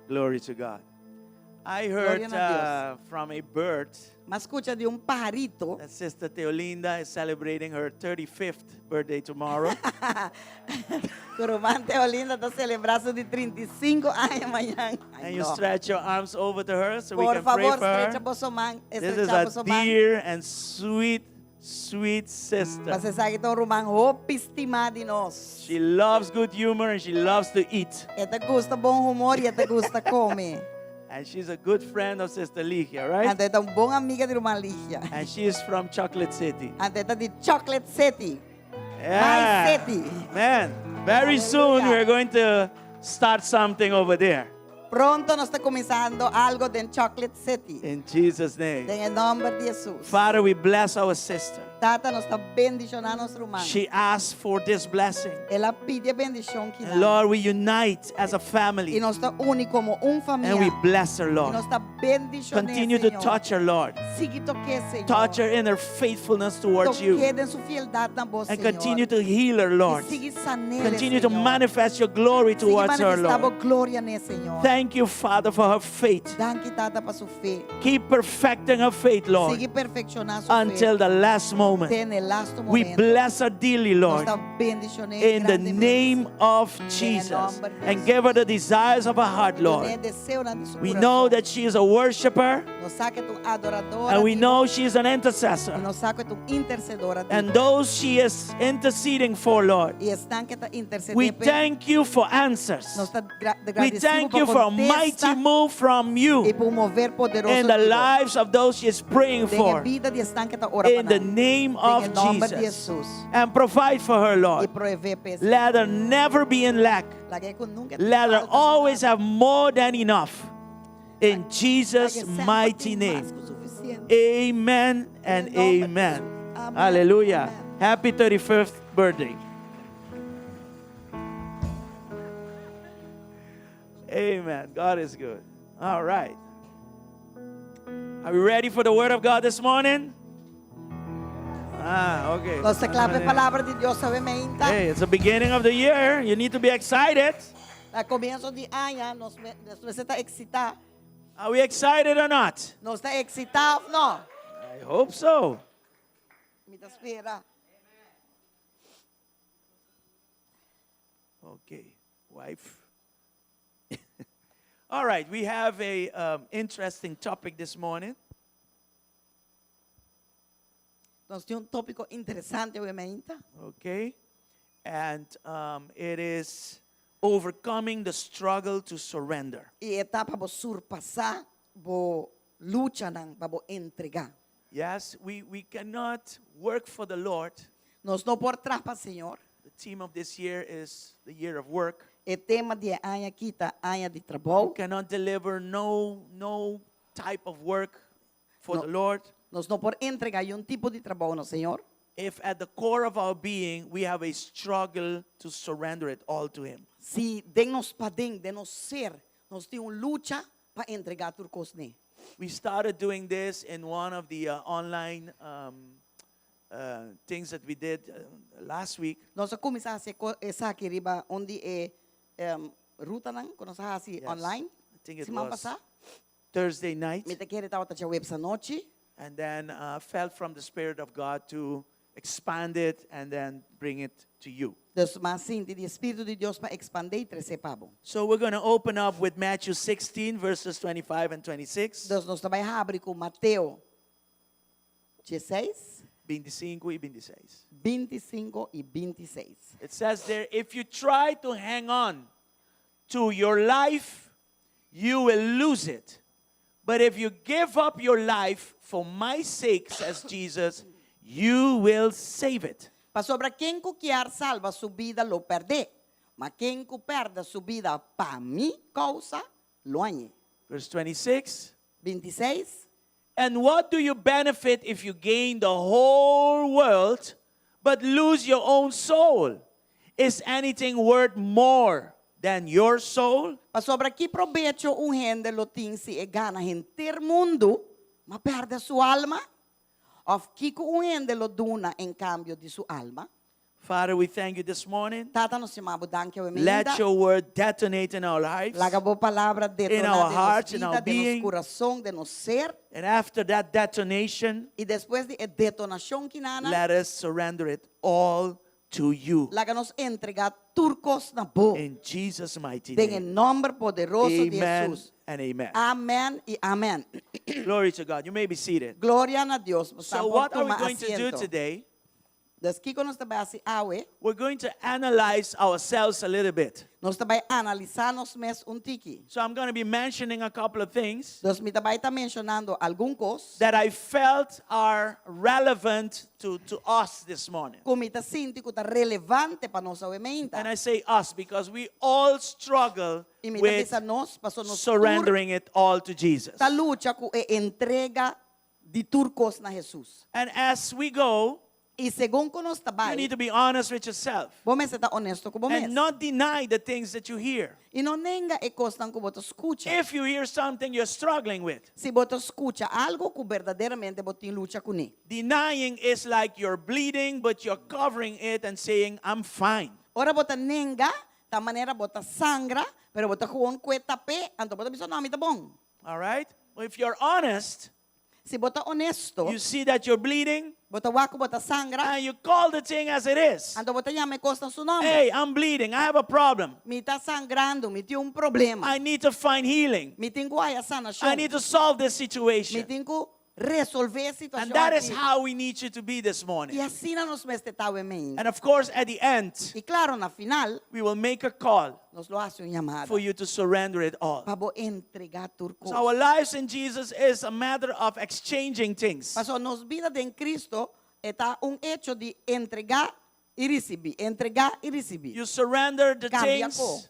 Glory to God. I heard Gloria na Dios. uh, from a bird M'a skucha di un pajarito. that Sister Teolinda is celebrating her 35th birthday tomorrow. Ku ruman Teolinda ta selebrá su di 35 aña mañan. Ay, And you no. stretch your arms over to her so we Por can pray favor, for her. strecha boso man, This is estrecha a boso man. dear and sweet, sweet sister. Pasobra esaki ta un ruman hopi stimá di nos. She loves good humor and she loves to eat. E ta gusta bon humor i e ta gusta kome. And she's a good friend of Sister Ligia, right? Anto e ta un bon amiga di ruman Ligia. And she is from Chocolate City. Anto e ta di Chocolate City. Yeah. My City. Man, very soon Hallelujah. we're going to start something over there. Pronto nos ta kuminsando algo den Chocolate City. In Jesus' name. Den e nòmber di Hesus. Father, we bless our sister. Tata, nos ta bendishoná nos ruman. She asked for this blessing. El a pidi e bendishon And kinan. Lord, we unite as a I family nos ta uni komo un famia. and we bless her, I Lord. nos ta bendishon'é, Continue to Señor. touch her, Lord. Sigui tok'é, Señor. Touch her in her faithfulness towards you. Tok'é den su fieldat na bo, And Señor. continue to heal her, I Lord. sigui san'é, Continue to Señor. manifest your glory Sigui towards her, manifestá bo Lord. gloria n'e, Señor. Thank you, Father, for her faith. Danki, Tata, pa su fe. Keep perfecting her faith, Lord, Sigui perfekshoná su fe. until the last moment. Te na e lastu We momento. bless her dearly, Nos Lord, ta bendishon'é in the grandemente. name of Jesus. nomber di And give her the desires of her heart, Dun'é Lord. deseonan di su We kurason. know that she is a worshiper, Nos sa ku e ta un adoradó. and we know she is an intercessor. I nos sa ku e ta un intersedó. And those she is interceding for, Lord, I esnan ku e ta intersedé we p'e. thank you for answers. Nos ta gra We thank you for a mighty move from I you pa un mover poderoso in the di bo. lives of those she is praying Den e for. bida di esnan ku e ta ora In the pa nan. name Den of e nòmber di Jesus. Jesus. And provide for her, I Lord. proveé p'e. Let her never be in lack. Lag'é ku nunka Let her falta always nada. have more than enough. In Lag'é Jesus' semper mighty tin name. mas ku sufisiente. Amen and En nombre de amen. Jesús. Amen. Hallelujah. Amen. Happy 35th birthday. Amen. God is good. All right. Are we ready for the word of God this morning? Ah, okay. Nos ta kla pa e palabra di Dios awe mainta. Hey, it's the beginning of the year. You need to be excited. Na komienso di aña, nos nos mester ta eksitá. Are we excited or not? Nos ta eksitá òf no? I hope so. Mi ta spera. Okay, wife. All right, we have a um, interesting topic this morning. Nos tin un tópiko interesante awe mainta. Okay, and um, it is overcoming the struggle to surrender. I e ta pa bo surpasá bo luchanan pa bo entregá. Yes, we, we cannot work for the Lord. Nos no por traha pa Señor. The theme of this year is the year of work. E tema di e aña akí ta aña di trabou. We cannot deliver no, no type of work for No. the Lord Nos no por entregá niun tipo di trabou na Señor. if at the core of our being we have a struggle to surrender it all to Him. Si den nos paden, den nos ser, nos tin un lucha pa entregá tur kos n'e. We started doing this in one of the uh, online um, uh, things that we did uh, last week. Nos a kuminsá hasi esaki riba un di e um, rutanan ku nos a hasi Yes. online. I think it Siman was pasá. Thursday night. Mi ta kere tabata djaweps anochi. And then uh, felt from the Spirit of God to expand it and then bring it to you. Dus m'a sinti di Spiritu di Dios pa ekspandé i trese pa bo. So we're going to open up with Matthew 16, verses 25 and 26. Dus nos ta bai habri ku Mateo 16, 25 y 26. 25 i 26. It says there, if you try to hang on to your life, you will lose it. But if you give up your life for my sake, says Jesus, you will save it. Pasobra ken ku kier salba su bida lo pèrd'é, ma ken ku pèrdè su bida pa mi kousa lo hañ'é. Verse 26. 26. And what do you benefit if you gain the whole world but lose your own soul? Is anything worth more than your soul? Pasobra ki probecho un hende lo tin si e gana henter mundu, ma pèrdè su alma? Òf kiko un hende lo duna en kambio di su alma? Father, we thank you this morning. Tata, nos yama bo danki awe Let mainta. your word detonate in our lives. Laga bo palabra In detoná our den nos hearts, in bida, our den nos being. kurason, den nos ser. And after that detonation, I despues di e detonashon kinana, let us surrender it all to you. laga nos entregá tur kos na bo. In Jesus' mighty Den e name. nòmber poderoso di Amen Hesus. and amen. Amèn i amèn. Glory to God. You may be seated. Gloria na Dios. So Bosan por what are we tuma going to do asiento. today? Dus kiko nos ta bai hasi awe? We're going to analyze ourselves a little bit. Nos ta bai analisá nos mes un tiki. So I'm going to be mentioning a couple of things Dus mi ta bai ta menshonando algun kos that I felt are relevant to, to us this morning. ku mi ta sinti ku ta relevante pa nos awe mainta. And I say us because we all struggle I mi ta with bisa nos, paso nos tur surrendering it all to Jesus. ta lucha ku e entrega di tur kos na Hesus. And as we go, I segun ku nos ta you bai, need to be honest with yourself bo mester ta honesto ku bo mes. and not deny the things that you hear. I no nenga e kosnan ku bo ta skucha. If you hear something you're struggling with, Si bo ta skucha algu ku berdaderamente bo tin lucha kuné. denying is like you're bleeding, but you're covering it and saying, I'm fine. Ora bo ta nenga, ta manera bo ta sangra, pero bo ta gewoon kue tap'é, anto bo ta bisa, No, mi ta bon. All right? If you're honest, Si bo ta honesto, you see that you're bleeding, bo ta wak ku bo ta sangra, and you call the thing as it is. anto bo ta yama e kos na su nòmber. Hey, I'm bleeding. I have a problem. Mi ta sangrando, mi tin un problema. I need to find healing. Mi tin ku haya sanashon. I need to solve this Mi situation. tin ku resolvé e situashon And that is aki. how we need you to be this morning. I asina nos mester ta awe mainta. And of course, at the end, I klaro, na final, we will make a call nos lo hasi un yamada for you to surrender it all. pa bo entregá tur kos. So our lives in Jesus is a matter of exchanging things. Pasobra nos bida den Cristo e ta un hecho di entregá i risibí, entregá i risibí. You surrender the Kambia things ko.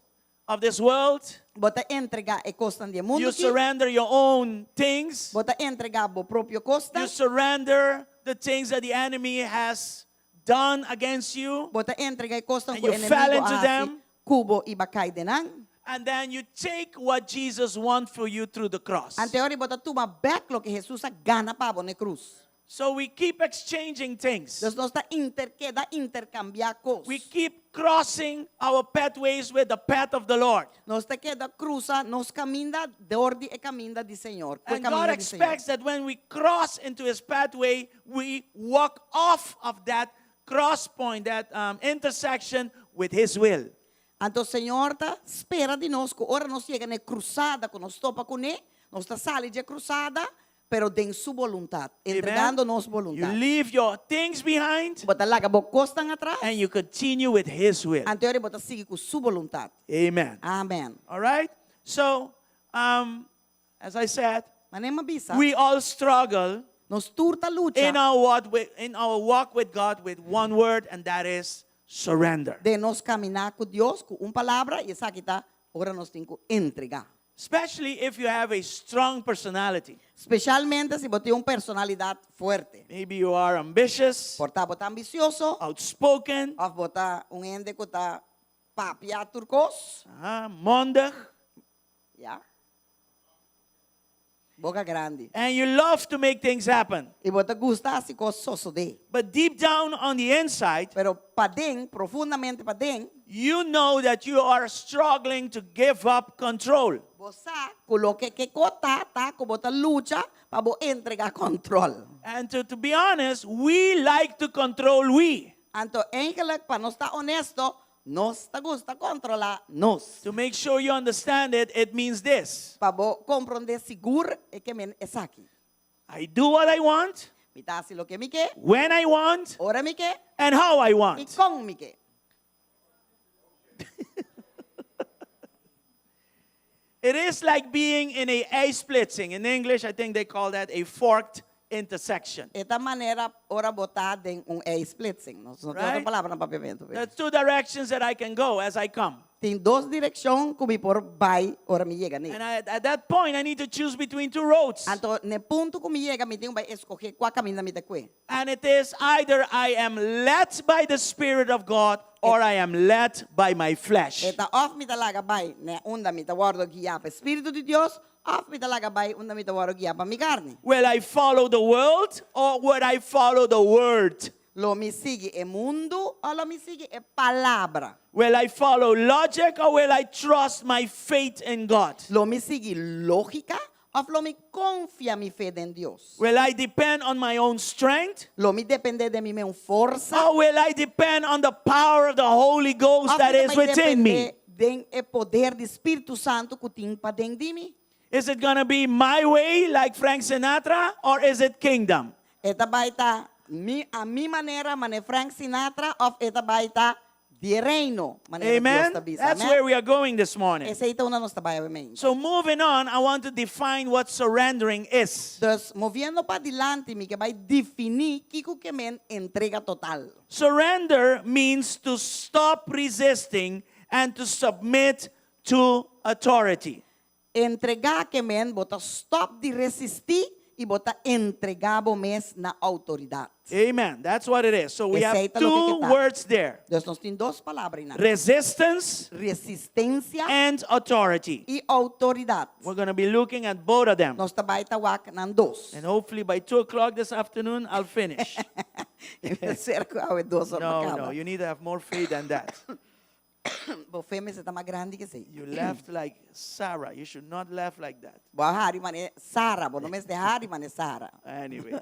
of this world. Bo ta entregá e kosnan di e mundu You aki. surrender your own things. Bo ta entregá bo propio kosnan. You surrender the things that the enemy has done against you. Bo ta entregá e kosnan And ku you enemigo fell a into hasi them. ku bo i b'a kai den nan. And then you take what Jesus won for you through the cross. Ante ora bo ta tuma bèk loke Hesus a gana pa bo na e krus. So we keep exchanging things. Dus nos ta inter keda interkambiá kos. We keep crossing our pathways with the path of the Lord. Nos ta keda krusa nos kaminda dor di e kaminda di Señor, ku e And God kaminda di Señor. expects that when we cross into his pathway, we walk off of that cross point, that um, intersection with his will. Anto Señor ta spera di nos ku ora nos yega na e krusada ku nos topa kuné, nos ta sali dje krusada, pero den Su boluntat, entregando nos You boluntat. leave your things behind Bo ta laga bo kosnan atras, and you continue with his will. anto ora bo ta sigui ku Su boluntat. Amen. Amen. All right? So, um, as I said, Manera mi a bisa, we all struggle nos tur ta lucha in our, walk with, in our walk with God with one word, and that is surrender. den nos kaminá ku Dios ku un palabra, i esaki ta ora nos tin ku entregá. Especially if you have a strong personality. Specialmente si bo tin un personalidad fuerte. Maybe you are ambitious, Por ta bo ta ambicioso, outspoken, of bo ta un hende cu ta papia tur cos. uh, mondig, Ya. Boca grandi. and you love to make things happen. Y bo ta gusta haci cos sosode. But deep down on the inside, Pero paden, profundamente paden, you know that you are struggling to give up control. Bo sa ku loke ke ko ta ta ku bo ta lucha pa bo entrega control. And to, to be honest, we like to control we. Anto eigenlijk pa nos ta honesto, nos ta gusta controla nos. To make sure you understand it, it means this. Pa bo compronde sigur e ke men esaki. I do what I want, Mi ta hasi loke mi ke, when I want, ora mi ke and how I i want. kon mi ke. It is like being in a A-splitsing. In English, I think they call that a forked intersection. E ta manera ora bo ta den un A-splitsing. Nos no tin otro Right? palabra na papiamentu. There's two directions that I can go as I come. Tin dos direkshon ku mi por bai ora mi yega n'e. And I, at that point, I need to choose between two roads. Anto n'e punto ku mi yega mi tin ku bai eskohe kua kaminda mi ta kue. And it is either I am led by the Spirit of God or I am led by my flesh. E ta òf mi ta laga bai na unda mi ta wòrdu guiá pa e Spiritu di Dios, òf mi ta laga bai unda mi ta wòrdu guiá pa mi karni. Will I follow the world or would I follow the Word? Lo mi sigui e mundu òf lo mi sigui e Palabra? Will I follow logic or will I trust my faith in God? Lo mi sigui lógika òf lo mi konfia mi fe den Dios? Will I depend on my own strength? Lo mi dependé de mi meun forsa? Or will I depend on the power of the Holy Ghost Òf that mi ta is bai within me? dependé den e poder di Spiritu Santu ku tin paden di mi? Is it going to be my way like Frank Sinatra or is it kingdom? E ta bai ta mi a mi manera mane Frank Sinatra òf e ta bai ta di e reino manera Dios Amen. ta bisa. That's Amen. where we are going this morning. Esei ta unda nos ta bai awe mei. So moving on, I want to define what surrendering is. Dus moviendo padilanti mi ke bai definí kiko ke men entrega total. Surrender means to stop resisting and to submit to authority. Entregá ke men bo ta stòp di resistí. I bo ta entregá bo mes na outoridat. Amen. That's what it is. So we have Esei ta loke two ke ta. words there. Dus nos tin dos palabra einan. Resistance Resistensia and authority. i outoridat. We're going to be looking at both of them. Nos ta bai ta wak nan dos. And hopefully by 2 o'clock this afternoon, I'll finish. Ser ku awe dos or No, kaba. no, you need to have more faith than that. Bo fe mester ta mas grandi ku esei. You laughed like Sarah. You should not laugh like that. Bo a hari mane Sara, bo no mester hari mane Sara. Anyway,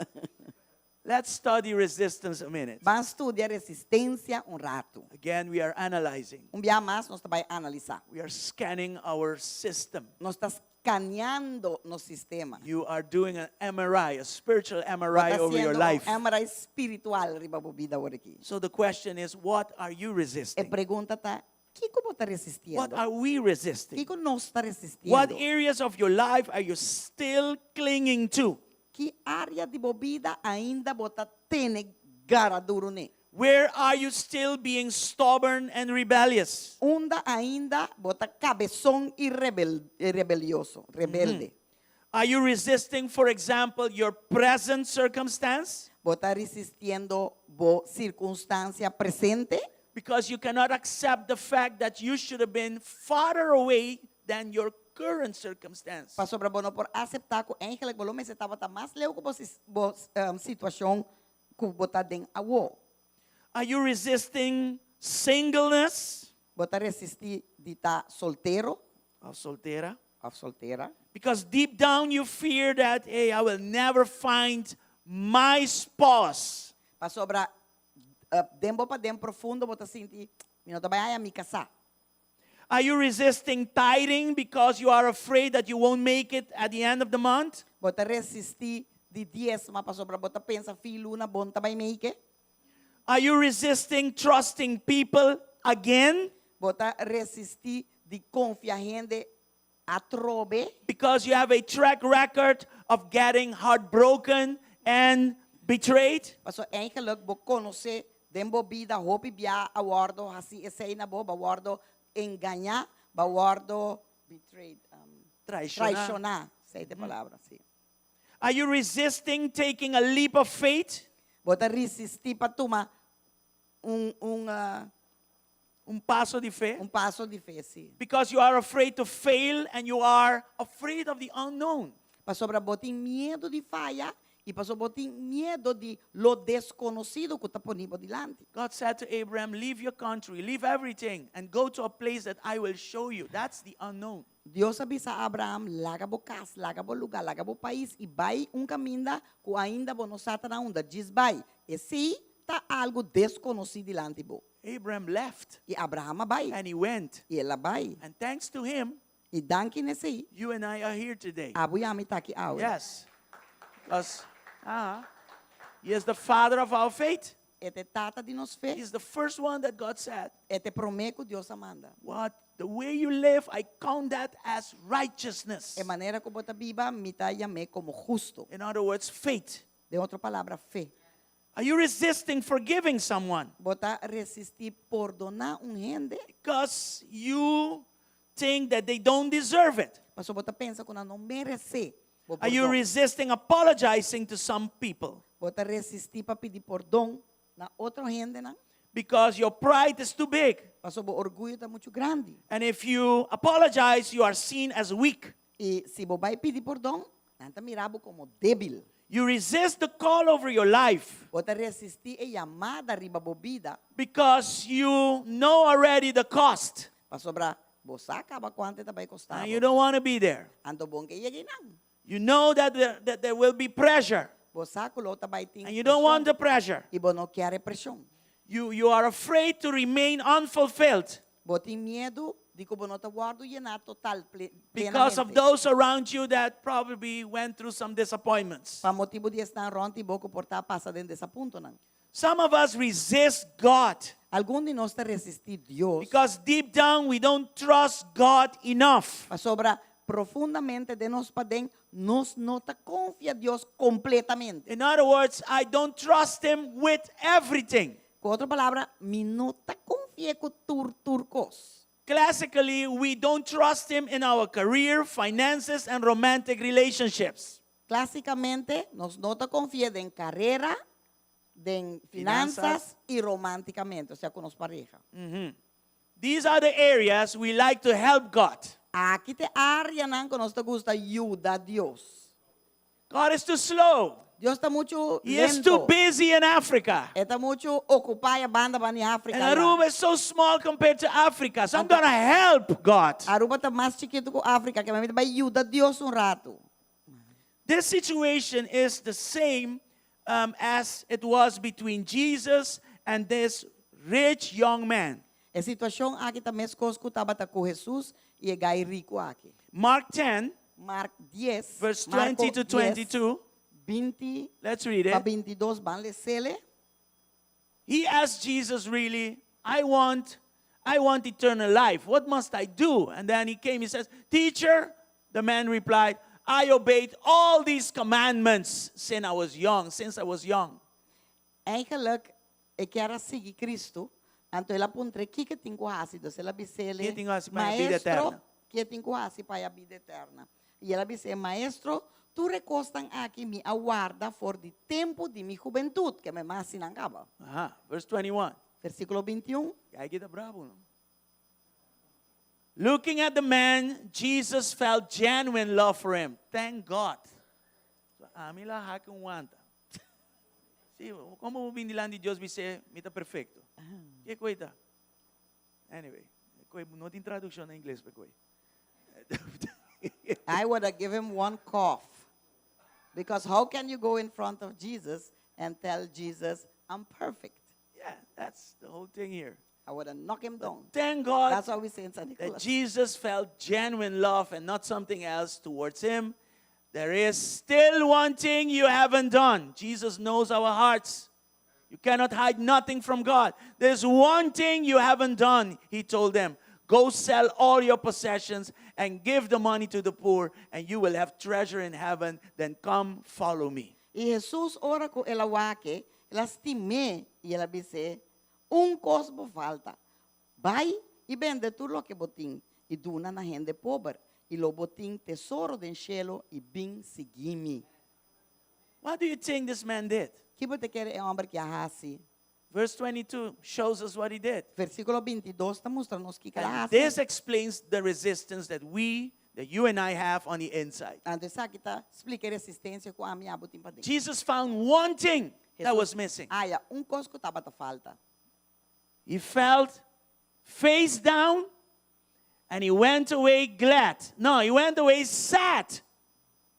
let's study resistance a minute. Ban studia resistensia un ratu. Again, we are analyzing. Un bia mas nos ta bai analisá. We are scanning our system. Nos ta skaneando nos sistema. You are doing an MRI, a spiritual Bo MRI ta over your hasiendo un life. MRI spiritual riba bo bida awor aki. So the question is, what are you E resisting? pregunta ta, kiko bo ta What resistiendo? are we resisting? Kiko nos ta What resistiendo? areas of your life are you still clinging to? Ki área di bo bida ainda bo ta tene gara duru n'e? Where are you still being stubborn and rebellious? Unda ainda bo ta kabeson i rebel, i rebelioso, rebelde? Are you resisting, for example, your present circumstance? Bo ta resistiendo bo sirkunstansia presente? Because you cannot accept the fact that you should have been farther away than your current circumstance. Pasobra bo no por aseptá ku eigenlijk bo lo mester tabata mas leu ku bo bo situashon ku bo ta den awó. Are you resisting singleness? Bo ta resistí di ta soltero Of soltera? òf soltera? Because deep down you fear that, hey, I will never find my spouse. Pasobra den bo paden profundo bo ta sinti, mi no ta bai haña mi kasá. Are you resisting tithing because you are afraid that you won't make it at the end of the month? Bo ta resistí di diesma pasobra bo ta pensa fin luna bo no ta bai make. Are you resisting trusting people again? Bo ta resistí di konfia hende atrobe. Because you have a track record of getting heartbroken and betrayed? Paso eigenlijk bo konosé den bo bida hopi bia a wòrdu hasi esei na bo, bo a wòrdu engañá, bo a wòrdu betrayed, Traishoná. traishoná, esei ta e palabra, sí. Are you resisting taking a leap of faith? Bo ta resistí pa tuma un un Un paso di fe. Un paso di fe, sí. Because you are afraid to fail and you are afraid of the unknown. Pasobra bo tin miedu di faya i pasobra bo tin miedu di lo deskonosido ku ta poni bo dilanti. God said to Abraham, Leave your country, leave everything, and go to a place that I will show you. That's the unknown. Dios a bisa Abraham, Laga bo kas, laga bo lugá, laga bo pais i bai un kaminda ku ainda bo no sa ta na unda. Djis bai. Esei ta algu deskonosí dilanti bo. Abraham left. I Abraham a bai. And he went. I el a bai. And thanks to him, I danki na esei, you and I are here today. abo i ami ta aki awe. Yes. Because ah, he is the father of our faith. E ta e tata di nos fe. He is the first one that God said. E ta e promé ku Dios a manda. What? The way you live, I count that as righteousness. E manera ku bo ta biba, mi ta yam'é komo hustu. In other words, faith. Den otro palabra, fe. Are you resisting forgiving someone? Bo ta resistí pordoná un hende? Because you think that they don't deserve it. Pasobra bo ta pensa ku nan no meresé bo Are you pordon. resisting apologizing to some people? Bo ta resistí pa pidi pordon na otro hendenan? Because your pride is too big. Pasobra bo orguyo ta muchu grandi. And if you apologize, you are seen as weak. I si bo bai pidi pordon, nan ta mira bo komo débil. You resist the call over your life. Bo ta resistí e yamada riba bo bida. Because you know already the cost. Pasobra bo sa kaba kuantu e ta bai kosta And bo. you don't want to be there. Anto bo n ke yega einan. You know that there, that there will be pressure. Bo sa ku lo ta bai tin And you don't want preshon. the pressure. I bo no kier e preshon. You, you are afraid to remain unfulfilled. Bo tin miedu di ku bo no ta wòrdu yená total, Because of plenamente. those around you that probably went through some disappointments. Pa motibu di esnan rònt di bo ku por ta pasa den desapuntonan. Some of us resist God. Algun di nos ta resistí Dios. Because deep down we don't trust God enough. Pasobra profundamente den nos paden nos no ta konfia Dios kompletamente. In other words, I don't trust him with everything. Ku otro palabra, mi no ta konfi'é ku tur tur kos. Classically, we don't trust him in our career, finances, and romantic relationships. Clasicamente, nos no ta confia den carera, den Finanzas. finanzas y romanticamente, o sea, cu nos pareha. These are the areas we like to help God. Aki ta e areanan cu nos ta gusta yuda Dios. God is too slow. Dios ta mucho He is too lento. busy in Africa. E ta mucho ocupa banda banda na Africa. And Aruba is so small compared to Africa. So I'm going to help God. Aruba ta mas chikito cu Africa, cu mi ta bay yuda Dios un rato. This situation is the same as it was between Jesus and this rich young man. E situacion aki ta mescos cu tabata cu Jesus y e guy rico aki. Mark 10, Mark 10, verse Marco 20 to 10, 22. 20 Let's read pa it. 22, ban les'e. He asked Jesus really, I want eternal life. What must I do?" And then he came, he says, "Teacher," the man replied, "I obeyed all these commandments since I was young, since I was young." Eigenlijk, e kier a sigui Cristo, anto el a puntra kico tin cu haci, anto el a bis'e, Kico tin cu haci pa bida maestro, eterna? Kico tin cu haci pa bida eterna? Y el a bis'e, "Maestro, tur e cosnan aki mi a warda for di tempo di mi hubentud", kiermen m'a haci nan caba. Aha, verse 21. Versiculo 21. Aki ta bravo, no? Looking at the man, Jesus felt genuine love for him. Thank God. Ami la hak un wanta. Si, con bo bin dilanti di Dios bisa, "Mi ta perfecto"? Kico cos ta? Anyway, no tin traduccion na Ingles pa cos. I would have given him one cough. Because how can you go in front of Jesus and tell Jesus, "I'm perfect"? Yeah, that's the whole thing here. I would have knocked him down. Thank God That's what we say in San that Nicolas. Jesus felt genuine love and not something else towards him. "There is still one thing you haven't done." Jesus knows our hearts. You cannot hide nothing from God. "There's one thing you haven't done," he told them. "Go sell all your possessions and give the money to the poor, and you will have treasure in heaven. Then come follow me." Y Jesus ora cu el a wak'e, el a stim'e y el a bis'e, "Un cos bo falta. Bay y bende tur loke bo tin y duna na hende pober. Y lo bo tin tesoro den cielo y bin sigui mi." What do you think this man did? Kico bo ta kere e homber aki a haci? Verse 22 shows us what he did. Versiculo 22 ta mustra nos kico el a And haci. this explains the resistance that you and I have on the inside. Anto esaki ta splica e resistencia cu ami cu abo tin paden. Jesus found one thing that Jesus was missing. a haya un cos cu tabata falta. He felt face down and he went away glad. No, he went away sad.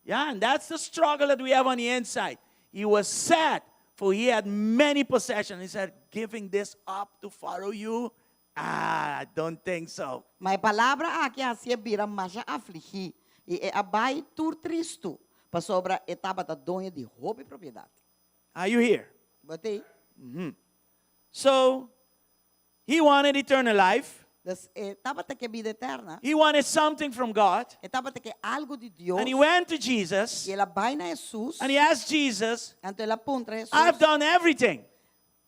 Yeah, and that's the struggle that we have on the inside. He was sad, for he had many possessions. He said, "Giving this up to follow you? Ah, I don't think so." Ma e palabra aki a haci'e bira mas afligi. Y el a bay tur tristo. Pasobra e tabata doño di hopi propiedad. Are you here? Bo t'ey? So, he wanted eternal life. Dus e tabata kier bida eterno. He wanted something from God. E tabata kier algo di Dios. And he went to Jesus Y el a bay na Jesus. and he asked Jesus, Anto el a puntra Jesus. "I've done everything.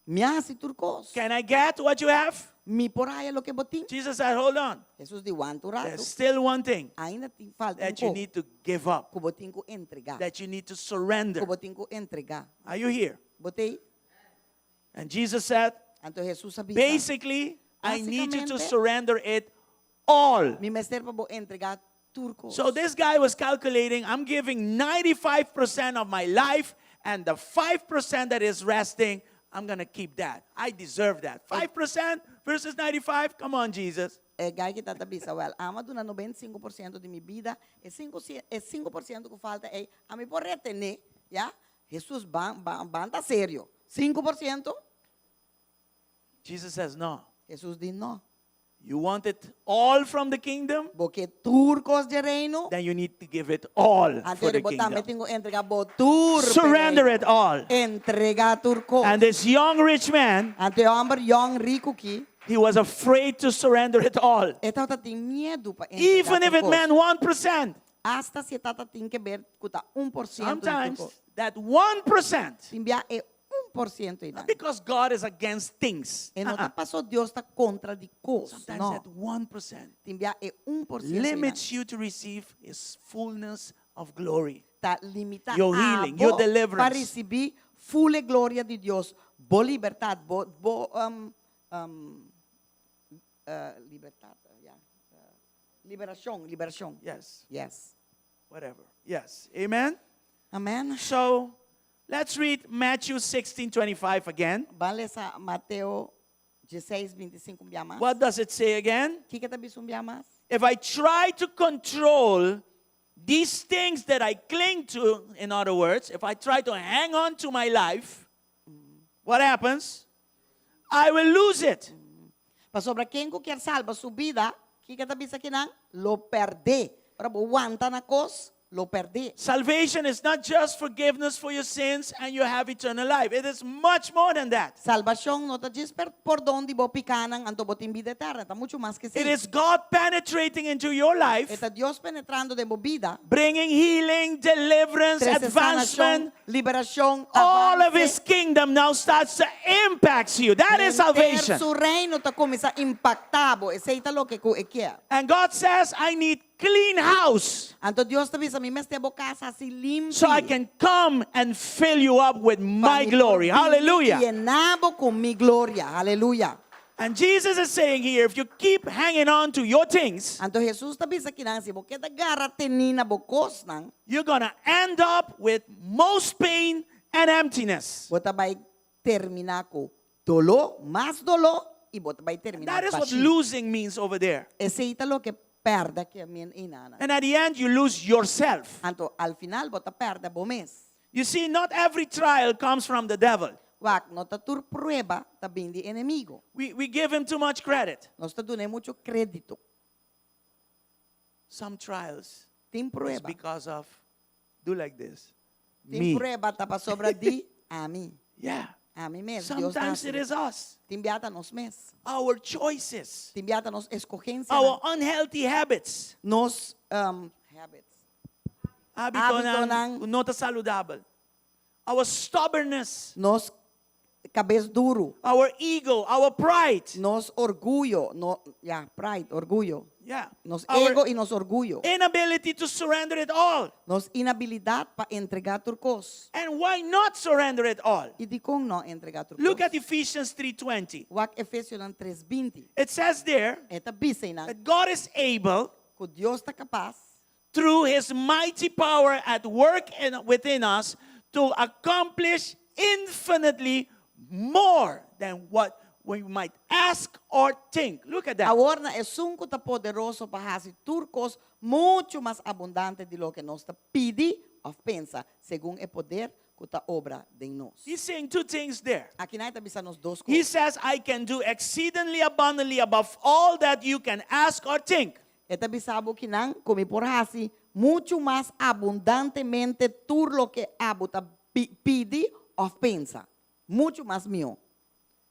"Mi a haci tur cos. Can I get what you have?" Mi por haya loke bo tin?" Jesus said, "Hold on. Jesus di, "Wanta un rato." There's still one thing Ainda tin falta un that you poco. need to give up, Cu bo tin cu entrega. that you need to surrender." Cu bo tin cu entrega. Are you here? Bo t'ey? And Jesus said, Anto Jesus a bisa. "Basically, I need you to Basicamente, surrender it all." Mi mester pa bo entrega tur cos. So this guy was calculating, "I'm giving 95% of my life, and the 5% that is resting, I'm going to keep that. I deserve that. 5% versus 95? Come on, Jesus." E guy aki tabata bisa, "Well, ami a duna 95% di mi bida, e 5, e 5% cu falta, ey, ami por retene, ya? Jesus, ban, ban, ban ta serio. 5%?" Jesus says, "No." Jesus di, "No." "You want it all from the kingdom? "Bo kier tur cos di reino?" Then you need to give it all for Anto the bo tambe kingdom. tin cu entrega bo tur. Surrender it all." Entrega tur cos. And this young rich man, Anto e homber young rico aki, he was afraid to surrender it all. E tabatin miedo pa entrega Even if it tur cos. meant 1%. Hasta si tabatin cu ber cu ta 1% di Sometimes tur cos. that 1%, Tin bia e 1% ey. not because God is against things. E no Uh-uh. ta paso Dios ta contra di cos. Sometimes No. that 1% Tin bia e 1% limits you to receive His fullness of glory. ta limitá Your healing, your abo pa deliverance. risibí full e gloria di Dios, bo libertat, bo bo um, um, uh, libertat, ya, uh, liberashon, liberashon. Yes, Yes. whatever. Yes. Amen. Amen. So let's read Matthew 16 25 again. Ban lesa Mateo 16, 25 un bia mas. What does it say again? Kiko e ta bisa un bia mas? If I try to control these things that I cling to, in other words, if I try to hang on to my life, what happens? I will lose it. Pasobra ken ku kier salba su bida, kiko e ta bisa akinan? Lo pèrd'é. Ora bo wanta na kos, lo pèrd'é. Salvation is not just forgiveness for your sins and you have eternal life. It is much more than that. Salbashon no ta djis per pordon di bo pikánan anto bo tin bida eterna. Ta muchu mas ke It esei. is God penetrating into your life, E ta Dios penetrando den bo bida, bringing healing, deliverance, trese sanashon, advancement. liberashon, All of avance. his kingdom now starts to impact you. That is Henter salvation. su reino ta kuminsá impaktá bo. Esei ta loke ku e kier. And God says, I need clean house Anto Dios ta bisa, mi mester bo kas hasi limpi. so I can come and fill you up with Pa my mi por glory. bini Hallelujah. Llena bo ku mi gloria. Aleluya. And Jesus is saying here, if you keep hanging on to your things, Anto Jesus ta bisa akinan, si bo keda gara teni na bo kosnan, you're going to end up with most pain and emptiness. bo ta bai terminá ku doló, mas doló, i bo ta bai terminá That is what bashí. losing means over there. Esei ta loke pèrdè ke men einan. And at the end, you lose yourself. Anto al final bo ta pèrdè bo mes. You see, not every trial comes from the devil. Wak, no ta tur prueba ta bin di enemigo. We, we give him too much credit. Nos ta dun'é muchu krédito. Some trials Tin is prueba. because of, do like this, Tin me. prueba ta pasobra di ami. Yeah. Ami mes. Dios ta Sometimes it hasi. is us, Tin bia ta nos mes. our choices, Tin bia ta nos eskogensia. our unhealthy habits. Nos um, habits. Hábitonan Hábitonan. no ta saludabel. Our stubbornness, Nos kabes duru. our ego, our pride. Nos orguyo. No, ya, pride, orguyo. Yeah. Nos Our ego i nos orguyo. inability to surrender it all. Nos inabilidat pa entregá tur kos. And why not surrender it all? I dikon no entregá tur Look kos? at Ephesians 3:20. Wak Efesionan 3:20. It says there E ta bisa einan that God is able ku Dios ta kapas through his mighty power at work in, within us to accomplish infinitely more than what we might ask or think. Look at that. Awor na esun ku ta poderoso pa hasi tur kos muchu mas abundante di loke nos ta pidi òf pensa, segun e poder ku ta obra den nos. He's saying two things there. Akinan e ta bisa nos dos He kos. says, I can do exceedingly abundantly above all that you can ask or think. E ta bisa bo kinan ku mi por hasi muchu mas abundantemente tur loke abo ta pidi òf pensa. Muchu mas mihó.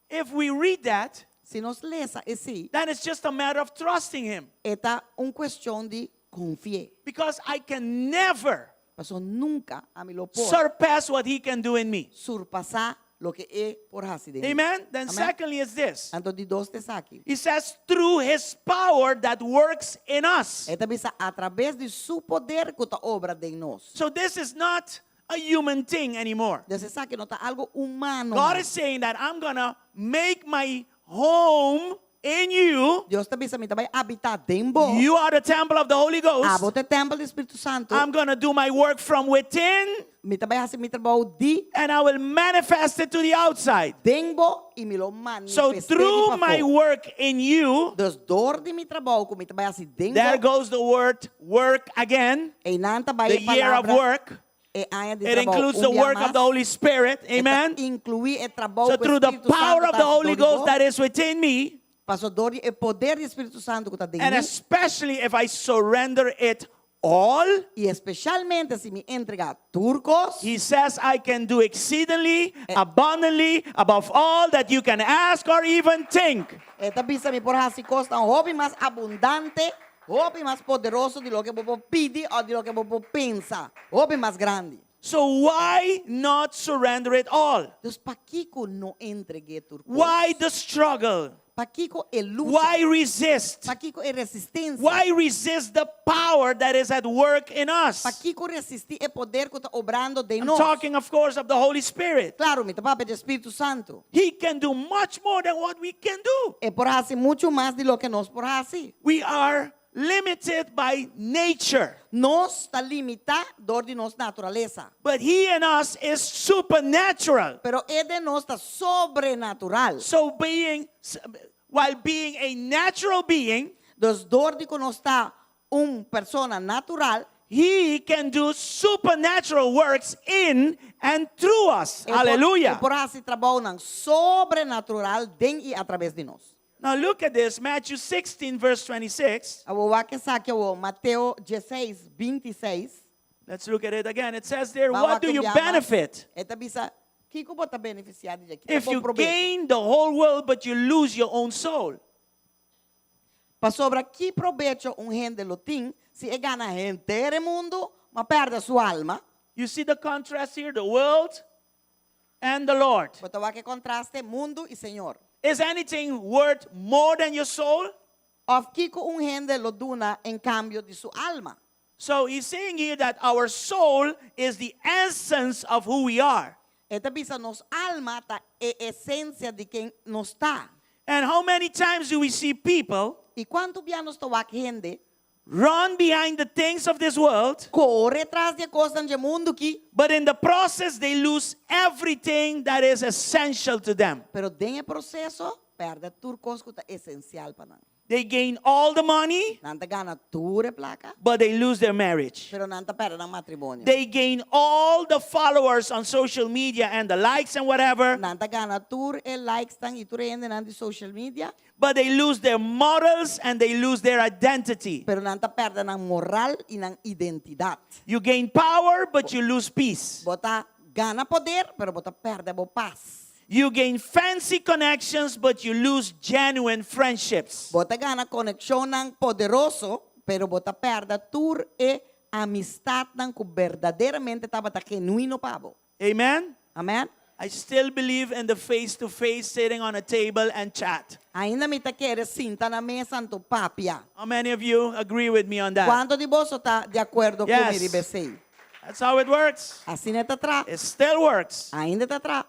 If we read that, Si nos lesa esei, then it's just a matter of trusting him. e ta un kuestion di konfi'é. Because I can never Pasobra nunka ami lo por surpass what he can do in me. surpasá loke e por hasi den mi. Amen? Then Amen. secondly is this. Anto di dos ta esaki. He says, through his power that works in us. E ta bisa atraves di su poder ku ta obra den nos. So this is not a human thing anymore. Dus esaki no ta algo humano. God mas. is saying that I'm going to make my home in you. Dios ta bisa mi ta bai habitá den bo. You are the temple of the Holy Ghost. Abo ta e tèmpel di Spiritu Santu. I'm going to do my work from within Mi ta bai hasi mi trabou di and I will manifest it to the outside. den bo i mi lo So manifest'é di through my pafó. work in you, Dus dor di mi trabou ku mi ta bai hasi den there bo, goes the word work again, einan ta bai the e year of palabra work. e aña di It trabou includes un the bia work of mas. the Holy Spirit. E ta Amen. inkluí e trabou So ku e through the Spiritu power Santu of ta the hasi Holy dor di Ghost bo. that is within me, Paso dor di e poder di Spiritu Santu ku ta den and mi, especially if I surrender it all, i espeshalmente si mi entregá tur kos, he says I can do exceedingly, abundantly, above all that you can ask or even think. E ta bisa mi por hasi kosnan hopi mas abundante, hopi mas poderoso di loke bo por pidi òf di loke bo por pensa. Hopi mas grandi. So why not surrender it all? Dus pakiko no entreg'é tur kos? Why the struggle? Pakiko e lucha? Why resist? Pakiko e resistensia? Why resist the power that is at work in us? Pakiko resistí e poder ku ta obrando den I'm nos? talking, of course, of the Holy Spirit. Klaro, mi ta papia di Spiritu Santu. He can do much more than what we can do. E por hasi muchu mas di loke nos por hasi. We are limited by nature, Nos ta limitá dor di nos naturalesa. but He in us is supernatural. Pero E den nos ta sobrenatural. So being while being a natural being, Dus dor di ku nos ta un persona natural, he can do supernatural works in and through us. E por, Hallelujah. e por hasi trabounan sobrenatural den i atraves di nos. Now look at this, Matthew 16 verse 26. Awor wak esaki awor, Mateo 16, 26. Let's look at it again. It says there, Ban what wak do you un biaha. benefit E ta bisa, kiko bo ta benefisiá di dje? Ki ta if bo you probecho? gain the whole world but you lose your own soul? Pasobra ki probecho un hende lo tin si e gana henter e mundu, ma pèrdè su alma? You see the contrast here, the world and the Lord. Bo ta wak e kontraste, mundu i Señor. Is anything worth more than your soul? Òf kiko un hende lo duna en kambio di su alma? So he's saying here that our soul is the essence of who we are. E ta bisa nos alma ta e esensia di ken nos ta. And how many times do we see people I kuantu bia nos ta wak hende run behind the things of this world, kore tras di e kosnan dje mundu ki, but in the process they lose everything that is essential to them? pero den e proseso pèrdè tur kos ku ta esensial pa nan. They gain all the money, Nan ta gana tur e plaka, but they lose their marriage. pero nan ta pèrdè nan matrimonio. They gain all the followers on social media and the likes and whatever, Nan ta gana tur e likes nan i tur e hendenan di social media, but they lose their morals and they lose their identity. pero nan ta pèrdè nan moral i nan identidat. You gain power, but you lose peace. Bo ta gana poder, pero bo ta pèrdè bo pas. You gain fancy connections, but you lose genuine friendships. Bo ta gana konekshonnan poderoso, pero bo ta pèrdè tur e amistatnan ku berdaderamente tabata genuino pa bo. Amen? Amen? I still believe in the face to face sitting on a table and chat. Ainda mi ta kere sinta na mesa anto papia. How many of you agree with me on that? Kuantu di boso ta di akuerdo ku mi Yes. riba esei? That's how it works. Asina e ta traha. It still works. Ainda e ta traha.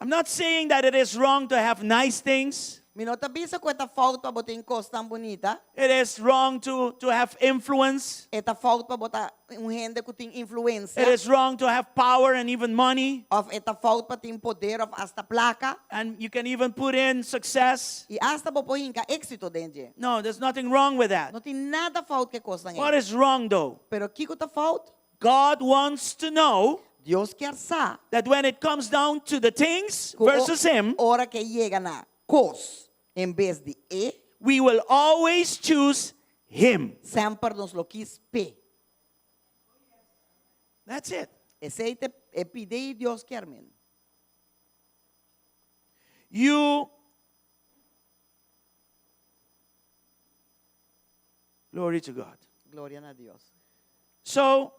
I'm not saying that it is wrong to have nice things. Mi no ta bisa ku e ta fout pa bo tin kosnan bunita. It is wrong to, to have influence. E ta fout pa bo ta un hende ku tin influensia. It is wrong to have power and even money. Òf e ta fout pa tin poder òf asta plaka. And you can even put in success. I asta bo por hinka éksito den dje. No, there's nothing wrong with that. No tin nada fout ku e kosnan What ei. is wrong though? Pero kiko ta fout? God wants to know Dios kier sa that when it comes down to the things ku o- versus Him, ora ku e yega na kos en bes di e, we will always choose Him. semper nos lo kis p'e. That's it. Esei ta e pide i Dios kier men. You Glory to God. Gloria na Dios. So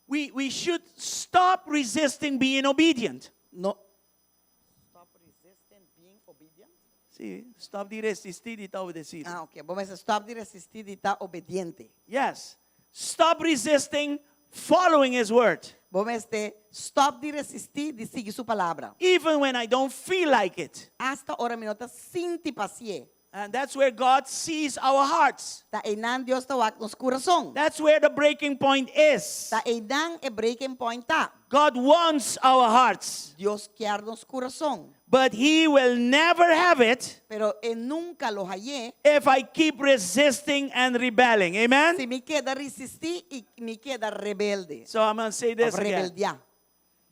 we, we should stop resisting being obedient. No. Stop resisting being obedient. Sí, stop di resistí di ta obedesido. Ah, ok. Bo mester stop di resistí di ta obediente. Yes. Stop resisting following his word. Bo mester stop di resistí di sigui su palabra. Even when I don't feel like it. Asta ora mi no ta sinti pa hasié. And that's where God sees our hearts. Ta einan Dios ta wak nos kurason. That's where the breaking point is. Ta einan e breaking point ta. God wants our hearts, Dios kier nos kurason. but He will never have it Pero e nunka lo hañ'é if I keep resisting and rebelling. Amen? si mi keda resistí i mi keda rebelde. So I'm going to say this Òf again. rebeldiá.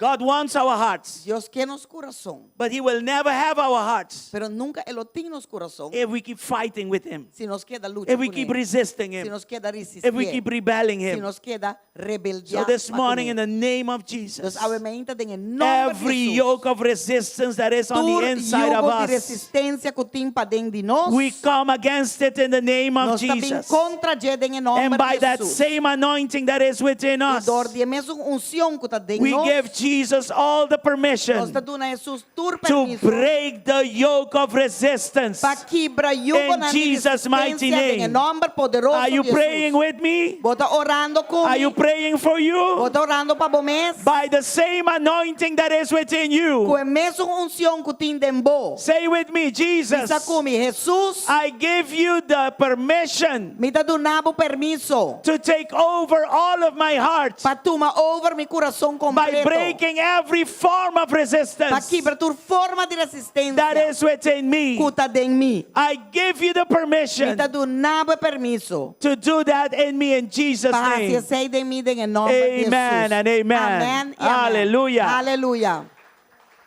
God wants our hearts, Dios ke nos kurason. but He will never have our hearts Pero nunka e lo tin nos kurason if we keep fighting with Him, si nos keda lucha if we kuné, keep resisting si Him, nos keda if we resistié, keep rebelling si Him. nos keda rebeldiá So this pa morning, in kuné. the name of Jesus, Dus awe mainta den e nòmber di every Hesus, yoke of resistance that is on tur the inside of yugo di us, resistensia ku tin paden di nos, we come against it in the name of nos ta bin Jesus. kontra dje den e And nòmber by di that Hesus. same anointing that is within I us, dor di e mesun unshon ku ta den we nos, give Jesus all the permission Nos ta duna Jesus tur to permiso break the yoke of resistance. pa kibra In yugonan di Jesus' mighty resistensia den e name. nòmber poderoso Are you di Jesus. praying with me? Bo ta orando ku Are mi? you praying for Bo you? ta orando pa bo mes? By the same anointing that is within Ku you. e mesun unshon ku tin den bo. Say with me, Jesus, Bisa ku mi, Jesus, I give you the permission mi ta duna bo permiso to take over all of my heart pa tuma over mi kurason by kompleto. breaking every form of Pa resistance kibra tur forma di that resistensia is within me. ku ta den mi. I give you the Mi permission ta duna bo permiso to do that in me in Jesus' pa hasi name. esei den mi den e nòmber di Amen Jesus. and amen. Amen i amen. Hallelujah. Hallelujah.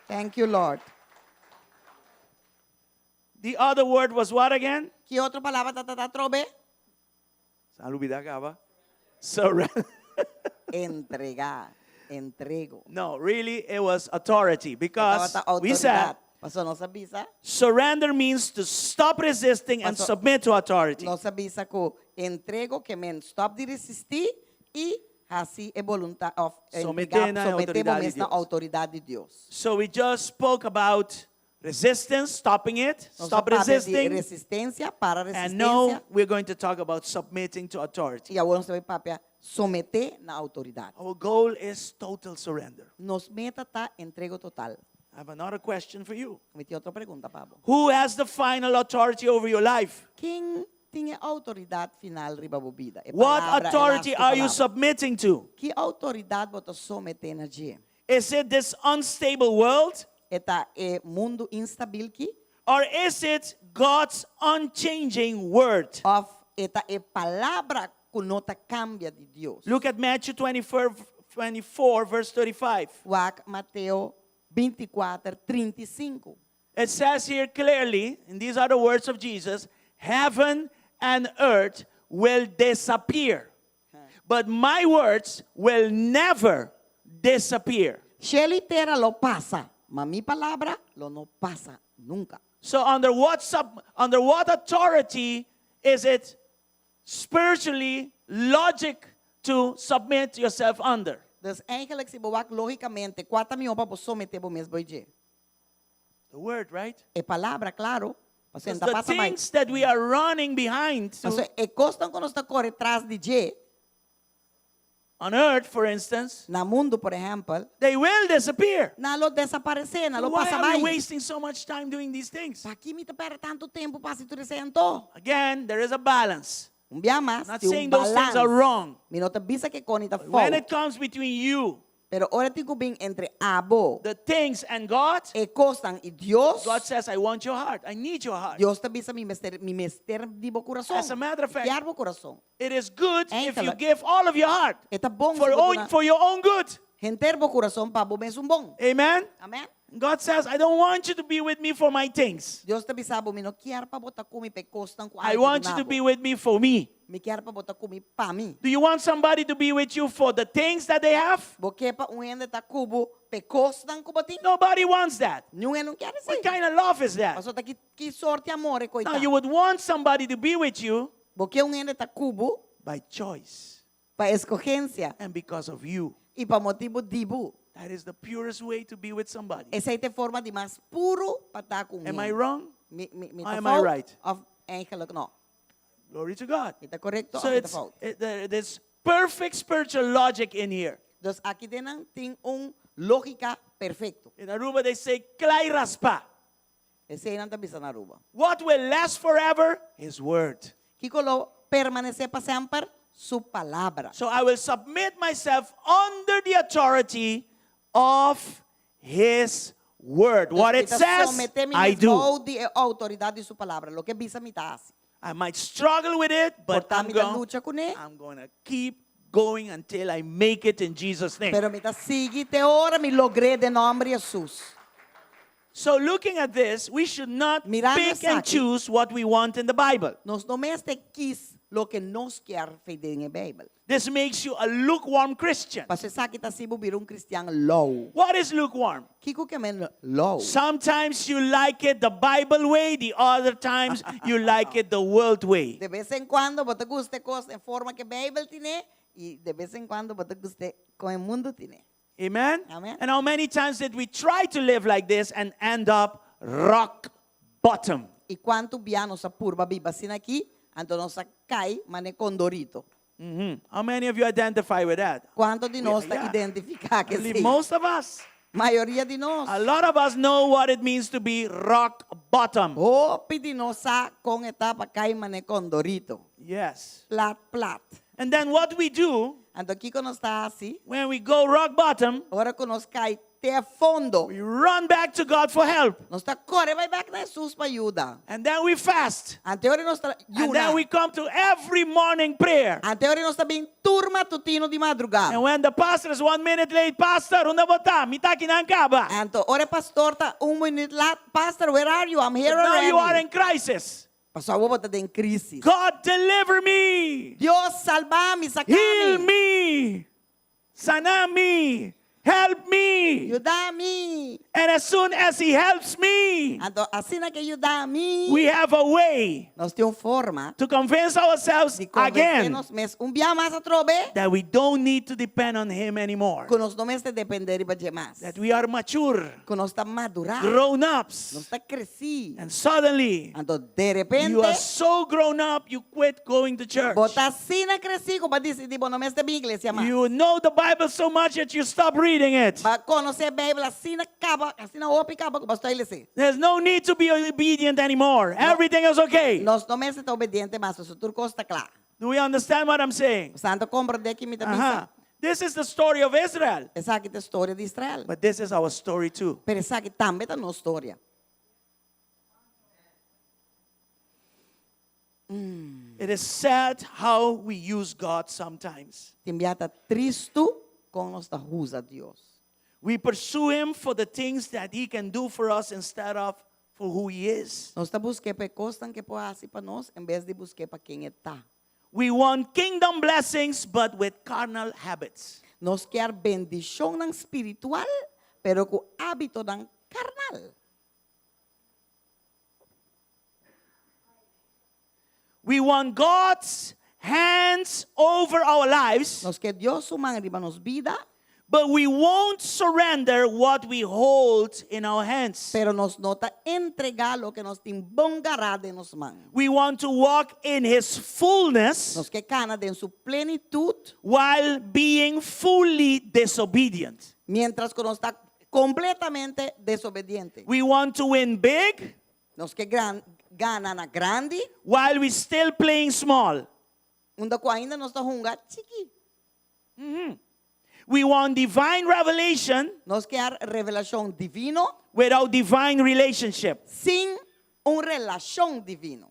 Thank you, Lord. The other word was what again? Ki otro palabra tabata atrobe? Salubida kaba. Surrender. Entregá. Entrego. No, really, it was authority because Tabata we said outoridat. Paso nos a bisa. surrender means to stop resisting and Paso- submit to authority. Nos a bisa ku entrego ke men stòp di resistí i hasi e boluntat òf Someté entregá na someté bo outoridat di mes na Dios. outoridat di Dios. So we just spoke about resistance, stopping it, Nos stop a papia di resisting. resistensia, para And now resistensia. we're going to talk about submitting to authority. I awor nos ta bai papia someté na outoridat. Our goal is total surrender. Nos meta ta entrego total. I have another question for you. Mi tin otro pregunta pa bo. Who has the final authority over your life? Ken tin e outoridat final riba bo bida? E What palabra, e authority lastu are you palabra. submitting to? Ki outoridat bo ta someté na dje? Is it this unstable world? E ta e mundu instabil ki? Or is it God's unchanging word? Òf e ta e palabra ku no ta kambia di Dios? Look at Matthew 24, 24 verse 35. Wak Mateo 24, 35. It says here clearly, and these are the words of Jesus heaven and earth will disappear, but my words will never disappear. Shelu i tera lo pasa, ma mi palabra lo no pasa nunka. So under what sub, under what authority is it spiritually logic to submit yourself under? Dus eigenlijk si bo wak lógicamente, kua ta mihó pa bo someté bo mes bou dje. The word, right? E palabra, klaro, pasobra Because ta the pasa bai. things that we are running behind to, Pasobra e kosnan ku nos ta kore tras di dje, on earth, for instance, na mundu, por ehèmpel, they will disappear. nan lo desaparesé, nan So lo why pasa are we bai. wasting so much time doing these things? Pakiko mi ta pèrdè tantu tempu pa hasi tur esei anto? Again, there is a balance. Un bia mas, I'm not tin un saying those things are balans. wrong. Mi no ta bisa ku e kosnan ta But when fout. it comes between you, Pero ora tin ku bin entre abo, the things, and God, e kosnan i Dios, God says, I want your heart. I need your heart. Dios ta bisa mi mester, mi mester di bo kurason. As a matter of fact, Kier bo kurason. It is good if you Eigenlijk. give all of your heart E ta bon for, si bo own, duna for your own good. henter bo kurason pa bo mesun bon. Amen? Amen? God says, I don't want you to be with me for my things. Dios ta bisa bo, mi no kier pa bo ta ku mi p'e kosnan ku I ami want you to be with me for me. Mi kier pa bo ta ku mi pa mi. Do you want somebody to be with you for the things that they have? Bo ke pa un hende ta ku bo p'e kosnan ku bo tin? Nobody wants that. Niun hende no kier What esei. kind of love is that? Paso ta ki ki sorto di amor e Now, koi ta. you would want somebody to be with you Bo ke un hende ta ku bo by choice pa eskohensia and because of you. i pa motibu di bo. That is the purest way to be with somebody. Esei ta e forma di mas puru pa ta ku un Am I hende. wrong? Mi, mi, mi Or ta am I fout right? Of eigenlijk no. Glory to God. Mi ta korekto So of mi ta it's, fout? it, there, there's perfect spiritual logic in here. Dus aki den tin un lógika perfekto. In Aruba they say, Klai raspa. Esei nan ta bisa na Aruba. What will last forever? His word. Kiko lo permanesé pa semper? Su palabra. So I will submit myself under the authority of his word. What it Dus mi ta says, someté mi I mes do. bou di e outoridat di su palabra. Loke e bisa mi ta hasi. I might struggle with it, but Por ta I'm mi ta going, lucha kuné. I'm going to keep going until I make it in Jesus' name. Pero mi ta sigui te ora mi logr'é den nòmber di Hesus. So looking at this, we should not Mirando pick and esaki. choose what we want in the Bible. Nos no mester kis loke nos kier for di den Beibel. This makes you a lukewarm Christian. Paso esaki ta hasi bo bira un kristian lou. What is lukewarm? Kiko ke men lou? Sometimes you like it the Bible way, the other times you like it the world way. De bes en kuando bo ta gusta e kos den forma ku Beibel tin'é i de bes en kuando bo ta gusta kon e mundu tin'é. Amen? Amen. And how many times did we try to live like this and end up rock bottom? I kuantu bia nos a purba biba asina aki, anto nos a kai mane kondorito. How many of you identify with that? Kuantu di nos ta identifiká I ku believe esei? most of us. Mayoria di nos. A lot of us know what it means to be rock bottom. Hopi di nos sa kon e ta pa kai mane kondorito. Yes. Plat plat. And then what we do Anto kiko nos ta hasi? when we go rock bottom, Ora ku nos kai te fondo, we run back to God for help. nos ta kore bai bèk na Hesus pa yuda. And then we fast. Anto ora nos ta And then yuna. we come to every morning prayer. Anto ora nos ta bin tur matutino di madrugá. And when the pastor is one minute late, Pastor, unda bo ta? Mi ta akinan kaba. Anto ora pastor ta un minüt lat, Pastor, where are you? I'm here Now you are already. in crisis. Pasobra awor bo ta den krísis. God, deliver me. Dios, salba mi, saka Heal mi. me. Sana mi. Help me. Yuda mi. And as soon as he helps me, Anto asina ku e yuda mi, we have a way nos tin un forma to convince ourselves di konvensé again nos mes un bia mas atrobe that we don't need to depend on him anymore. ku nos no mester dependé riba dje mas. That we are mature, Ku nos ta madurá. grown ups. Nos ta kresí. And suddenly, Anto de repente, you are so grown up, you quit going to church. bo ta asina kresí ku bo a disidí bo no mester bin iglesia mas. You know the Bible so much that you stop reading it. Bo a konosé Beibel asina kaba, asina hopi kaba ku bo a stòp les'é. There's no need to be obedient anymore. Everything is okay. Nos no mester ta obediente mas, pasobra tur kos ta kla. Do we understand what I'm saying? Boso ta komprondé kiko mi ta bisa? This is the story of Israel. Esaki ta e storia di Israel. But this is our story too. Pero esaki tambe ta nos storia. It is sad how we use God sometimes. Tin bia ta tristu kon nos ta usa Dios. We pursue him for the things that he can do for us instead of for who he is. Nos ta busk'é pa e kosnan ku e por hasi pa nos en bes di busk'é pa ken e ta. We want kingdom blessings but with carnal habits. Nos kier bendishonnan spiritual pero ku hábitonan karnal. We want God's hands over our lives. Nos ke Dios su man riba nos bida. But we won't surrender what we hold in our hands. Pero nos no ta entregá loke nos tin bon gará den nos man. We want to walk in his fullness Nos ke kana den su plenitut. While being fully disobedient. Mientras ku nos ta kompletamente desobediente. We want to win big. Nos ke gran, gana na grandi. While we still playing small. Unda ku ainda nos ta hunga chiki. We want divine revelation. Nos ke revelashon divino. Without divine relationship. Sin un relashon divino.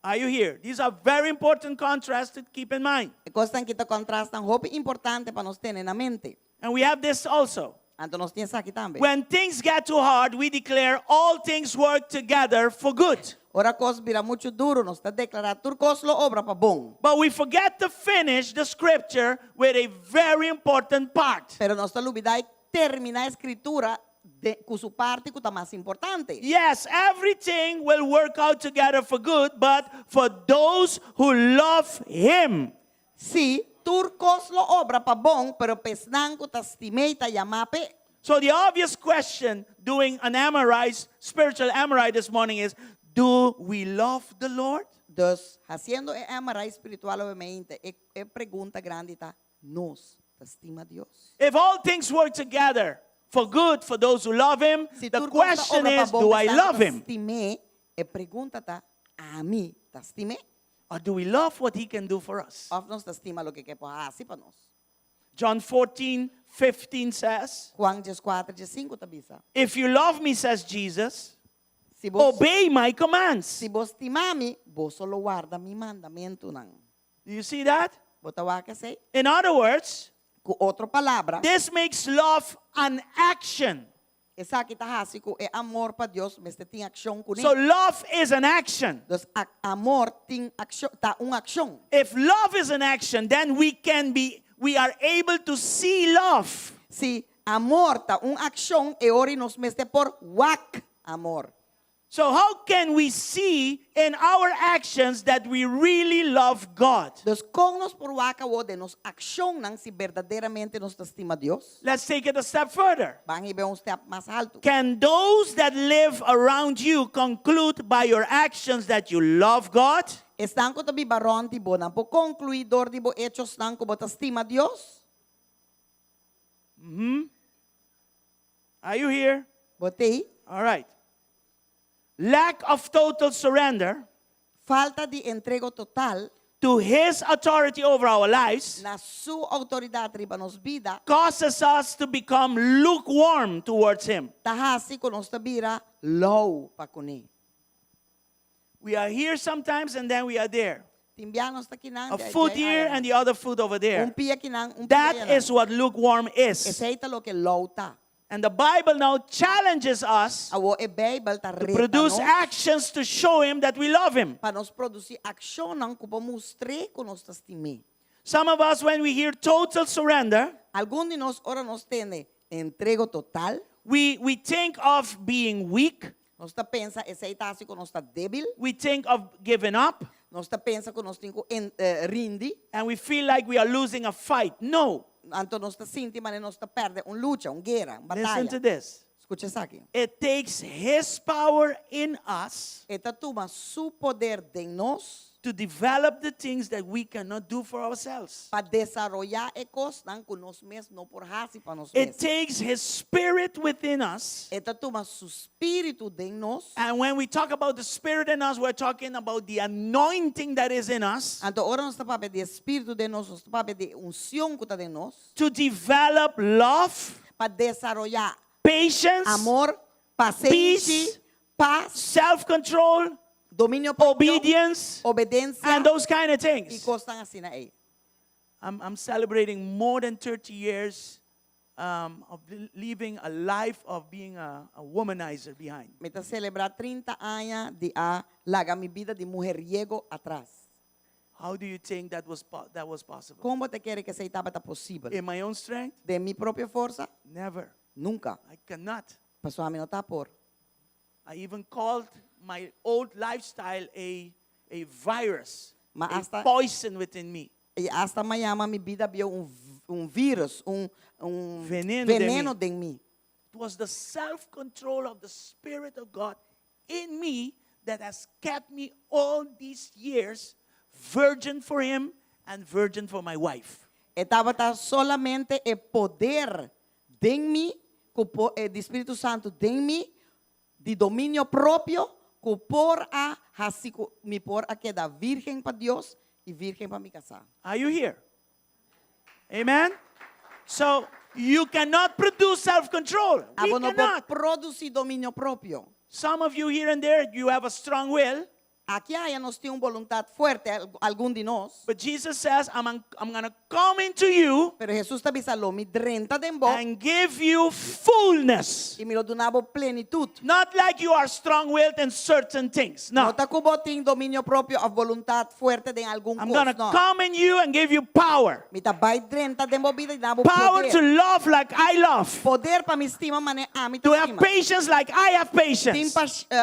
Are you here? These are very important contrasts to keep in mind. E kosnan aki ta kontrastnan hopi importante pa nos tene na mente. And we have this also. Anto nos tin esaki tambe. When things get too hard, we declare all things work together for good. Ora kos bira muchu duru, nos ta deklará tur kos lo obra pa bon. But we forget to finish the scripture with a very important part. Pero nos ta lubidá e terminá e skritura de, ku su parti ku ta mas importante. Yes, everything will work out together for good, but for those who love him. Sí, tur kos lo obra pa bon, pero pa esnan ku ta stim'é i ta yamá p'e. So the obvious question doing an MRI, spiritual MRI this morning is, do we love the Lord? Dus, hasiendo e MRI spiritual obviamente, e, e pregunta grandi ta, nos ta stima Dios? If all things work together for good for those who love him, Si the tur kos ta question obra pa is, bon do pa I esnan ku love ta him? stim'é, e pregunta ta, ami ta stim'é? Or do we love what he can do for us? Òf nos ta stima loke e por hasi pa nos? John 14, 15 says, Juan 14, 15 ta bisa. If you love me, says Jesus, Si bo, obey my commands. si bo stima mi, boso lo warda mi mandamentunan. Do you see that? Bo ta wak esei? In other words, Ku otro palabra, this makes love an action. Esaki ta hasi ku e amor pa Dios mester tin akshon kuné. So love is an action. Dus amor tin akshon, ta un akshon. If love is an action, then we can be, we are able to see love. Si amor ta un akshon, e ora nos mester por wak amor. So, how can we see in our actions that we really love God? Dus kon nos por wak den nos akshonnan si berdaderamente nos ta stima Dios? Let's take it a step further. Ban hib'é un step mas haltu. Can those that live around you conclude by your actions that you love God? Esnan ku ta biba rònt di bo nan por konkluí dor di bo echosnan ku bo ta stima Dios? Are you here? Bo t'ei? All right. Lack of total surrender Falta di entrego total to His authority over our lives na su outoridat riba nos bida causes us to become lukewarm towards Him. ta hasi ku nos ta bira lou pa kuné. We are here sometimes and then we are there. Tin bia nos ta akinan, A foot here and the other foot over un there. pia akinan, un pia That ayanan. is what lukewarm is. Esei ta loke lou ta. And the Bible now challenges us Awor e Beibel ta to reta produce nos actions to show Him that we love Him. pa nos produsí akshonnan ku por mustr'é ku nos ta stim'é. Some of us, when we hear total surrender, Algun di nos ora nos tende entrego total, we think of being weak, nos ta pensa esei ta hasi ku nos ta débil, we think of giving up, nos ta pensa ku nos tin ku rindi, and we feel like we are losing a fight. No. anto nos ta sinti manera nos ta pèrdè un lucha, un guera, un Listen to bataya. this. Skucha esaki. It takes His power in us E ta tuma su poder den nos to develop the things that we cannot do for ourselves. pa desaroyá e kosnan ku nos mes no por hasi pa nos It mes. takes His Spirit within us. E ta tuma su spiritu den nos. And when we talk about the Spirit in us, we're talking about the anointing that is in us Anto ora nos ta papia di spiritu den nos, nos ta papia di unshon ku ta den nos to develop love, pa desaroyá patience, amor, pasenshi, peace, pas, self control, dominio propio, obedience, obedensia and those kind of i things. kosnan asina ei. I'm celebrating more than 30 years of leaving a life of being a womanizer behind. Mi ta selebrá 30 aña di a laga mi bida di mujeriego atras. How do you think that was possible? Kon bo ta kere ku esei tabata posibel? In my own strength? Den mi propio forsa? Never. Nunka. I cannot. Pasobra mi no ta por. I even called my old lifestyle a virus, Ma a hasta- poison within me. I asta m'a yama mi bida bieu un, un vírùs, un Veneno den veneno mi. den mi. It was the self control of the Spirit of God in me that has kept me all these years virgin for Him and virgin for my wife. E tabata solamente e poder den mi, ku po- eh, di Spiritu Santu den mi, di dominio propio, ku por a hasi ku mi por a keda vírgen pa Dios i vírgen pa mi kasá. Are you here? Amen? So you cannot produce self control. We Abo no por cannot. produsí dominio propio. Some of you here and there, you have a strong will. Aki aya nos tin un boluntat fuerte, algun di nos. But Jesus says, I'm going to come into you Pero Jesus ta bisa lo mi drenta den bo and give you fullness. i mi lo duna bo plenitut. Not like you are strong willed in certain things. No No. ta ku bo tin dominio propio òf boluntat fuerte den algun I'm kos. going to No. come in you and give you power. Mi ta bai drenta den bo bida i duna bo Power poder. to love like I love. Poder pa mi stima manera ami To ta have stima. patience like I have Tin patience.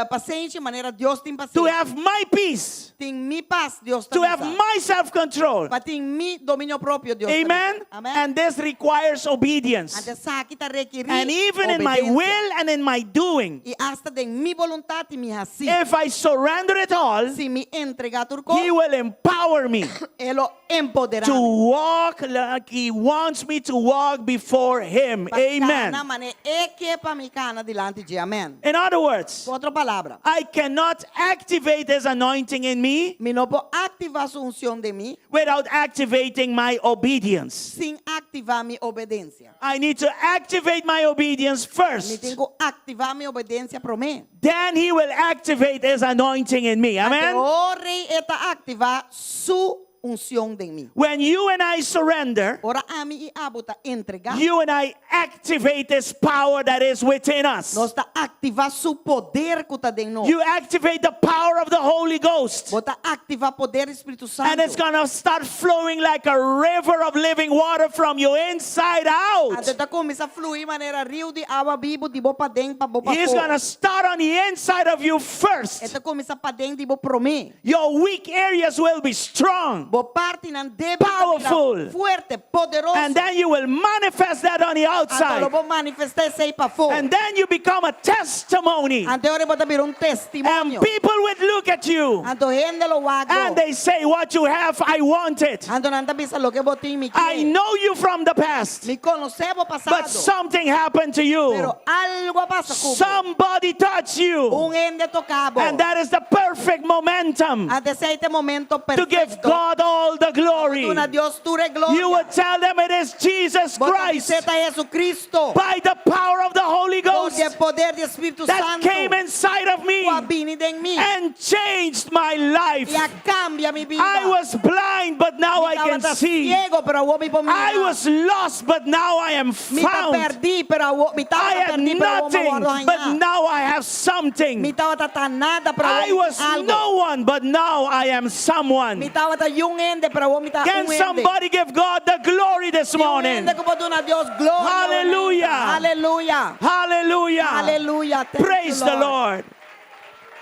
pasenshi manera Dios tin To pasenshi. have my peace. Tin mi pas, Dios ta To have bisa. my self control. Pa tin mi dominio propio, Dios ta bisa. Amen. Amen. And this requires obedience. Anto esaki ta rekerí And even in my obedensia. will and in my doing, I asta den mi boluntat i mi hasi. if I surrender it all, Si mi entregá tur kos, He will empower me E lo empoderá. to walk like He wants me to walk before Him. Pa Amen. kana manera E ke pa mi kana dilanti dje. Amen. In other words, Ku otro palabra, I cannot activate His anointing in me mi no por aktivá su unshon den mi without activating my obedience. sin aktivá mi obedensia. I need to activate my obedience Mi first. tin ku aktivá mi obedensia promé. Then He will activate His anointing in me. Amen. Ora e ta aktivá su. unshon den mi. When you and I surrender, Ora ami i abo ta entregá, you and I activate this power that is within us. nos ta aktivá su poder ku ta den nos. You activate the power of the Holy Ghost. Bo ta aktivá poder di Spiritu And it's Santu. going to start flowing like a river of living water from you inside out. Anto ta kuminsá flui manera riu di awa bibu di bo paden pa bo He's pafó. going to start on the inside of you E first. ta kuminsá paden di bo promé. Your weak areas will be strong. Bo partinan débil ta bira Powerful. fuerte, poderoso. And then you will manifest that on the Anto outside. lo bo manifestá esei pafó. And then you become a testimony. Anto ora bo ta bira un And testimonio. people would look at you Anto hende lo wak bo. and they say, What you have, I want it. Anto nan ta bisa loke bo tin mi I ke. know you from the past, Mi konosé bo but pasado. something happened to you. Pero algu a pasa ku bo. Somebody touched you. Un hende a toka bo. And that is the perfect momentum Anto esei ta e momento to give perfekto. God all the glory. Duna Dios tur e gloria. You would tell them it is Jesus Bo ta Christ bis'é ta Jesucristo. by the power of the Holy Dor Ghost di e poder di Spiritu that Santu came inside of me ku a bini den mi and changed my life. i a kambia mi bida. I was blind, but now I Mi can tabata see. siegu, pero awor mi por mira. I was lost, but now I am Mi ta found. pèrdí, pero awor mi I tabata had pèrdí, pero awor mi a nothing, wòrdu but hañá. now I have something. Mi tabata ta nada, pero I awor mi was tin algu. no one, but now I am Mi someone. tabata niun hende, pero awor mi ta Can un hende. somebody give God the glory this Tin un morning? hende ku por duna Dios gloria. Hallelujah. Aleluya. Hallelujah. Aleluya. Thank Praise you, the Lord. Lord.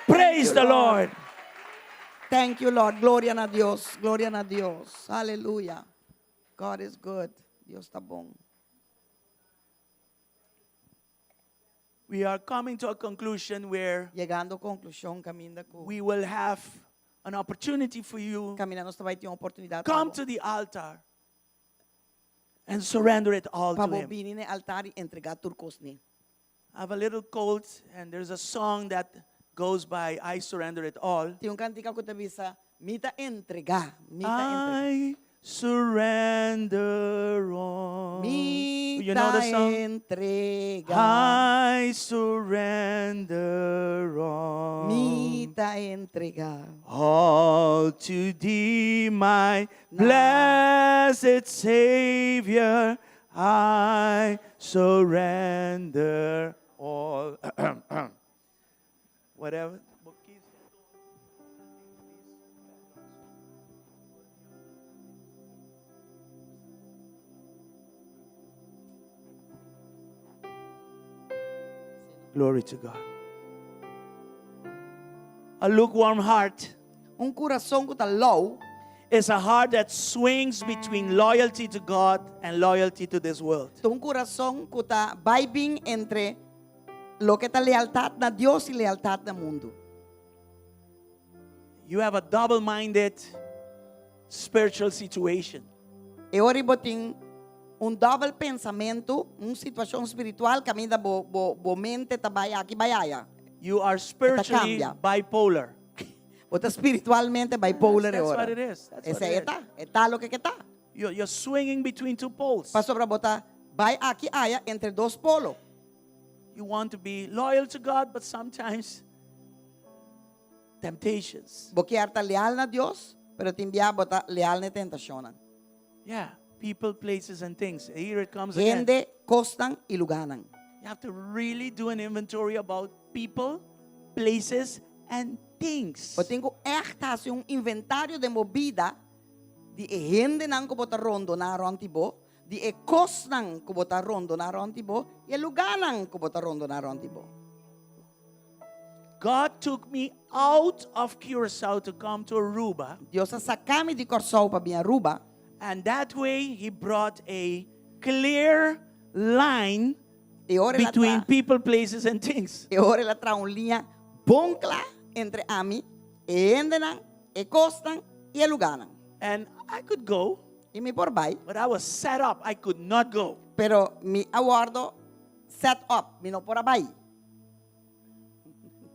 Praise you, the Lord. Lord. Thank you, Lord. Gloria na Dios. Gloria na Dios. Aleluya. God is good. Dios ta bon. We are coming to a conclusion where Yegando konklushon kaminda ku we will have an opportunity for you kaminda nos ta bai tin un oportunidat come to the altar and surrender it all pa to bo him. bini na altar i entregá tur kos n'e. I have a little cold and there's a song that goes by I surrender it all. Tin un kantika ku ta bisa Mi ta entregá, mi ta entregá. I surrender all. Mi You know ta the song? entregá. I surrender all. Mi ta entregá. All to thee, my blessed Savior, I surrender all. Whatever. Glory to God. A lukewarm heart Un kurason ku ta lou is a heart that swings between loyalty to God and loyalty to this world. Ta un kurason ku ta bai bin entre loke ta lealtat na Dios i lealtat na mundu. You have a double-minded spiritual situation. E ora bo tin un dòbel pensamentu, un situashon spiritual kaminda bo bo bo mente ta bai aki bai aya. You are spiritually kambia. bipolar. Bo ta spiritualmente bipolar e That's ora. what it is. That's what Esei it e is. ta, e ta loke ke ta. You're, you're swinging between two poles. Pasobra bo ta bai aki aya entre dos polo. You want to be loyal to God, but sometimes temptations. Bo kier ta leal na Dios, pero tin bia bo ta leal na e tentashonnan. Yeah, people, places, and things. Here it comes again. Hende, kosnan i lugánan. You have to really do an inventory about people, places, and things. Bo tin ku ègt hasi un inventario den bo bida di e hendenan ku bo ta rondoná rònt di bo, di e kosnan ku bo ta rondoná rònt di bo i e lugánan ku bo ta rondoná rònt di bo. God took me out of Curaçao to come to Aruba. Dios a saka mi di Kòrsou pa bin Aruba. And that way he brought a clear line E ora el a between tra, people, places and things. e ora el a traha un liña bon kla entre ami, e hendenan, e kosnan i e lugánan. And I could go, I mi por bai, but I was set up. I could not go. pero mi a wòrdu set up, mi no por a bai.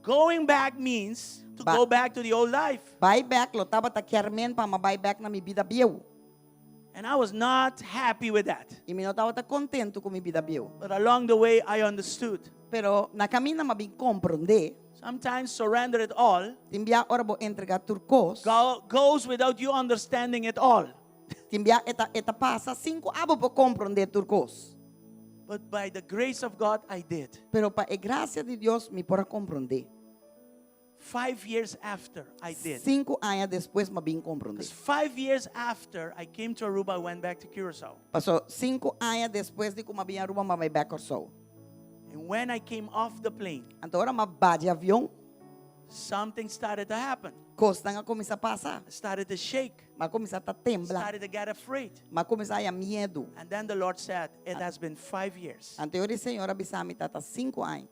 Going back means to Ba- go back to the old life. Bai bèk lo tabata kier men pa mi bai bèk na mi bida bieu. And I was not happy with that. I mi no tabata kontentu ku mi bida bieu. But along the way, I understood. Pero na kaminda m'a bin komprondé. Sometimes surrender it all Tin bia ora bo entregá tur kos. Goes without you understanding it all. Tin bia e ta e ta pasa sin ku abo por komprondé tur kos. But by the grace of God, I did. Pero pa e grasia di Dios mi por a komprondé. 5 years after, I did. 5 aña despues m'a bin komprondé. Because 5 years after I came to Aruba, I went back to Curacao. Pasó 5 aña despues di ku m'a bin Aruba, m'a bai bèk Kòrsou. And when I came off the plane, Anto ora m'a baha di avion, something started to happen. Kosnan a kuminsá pasa. I started to shake, M'a kuminsá ta tembla. Started to get afraid. M'a kuminsá haña miedu. And then the Lord said, "It has been 5 years. Anto Señor a bisa mi ta 5 aña.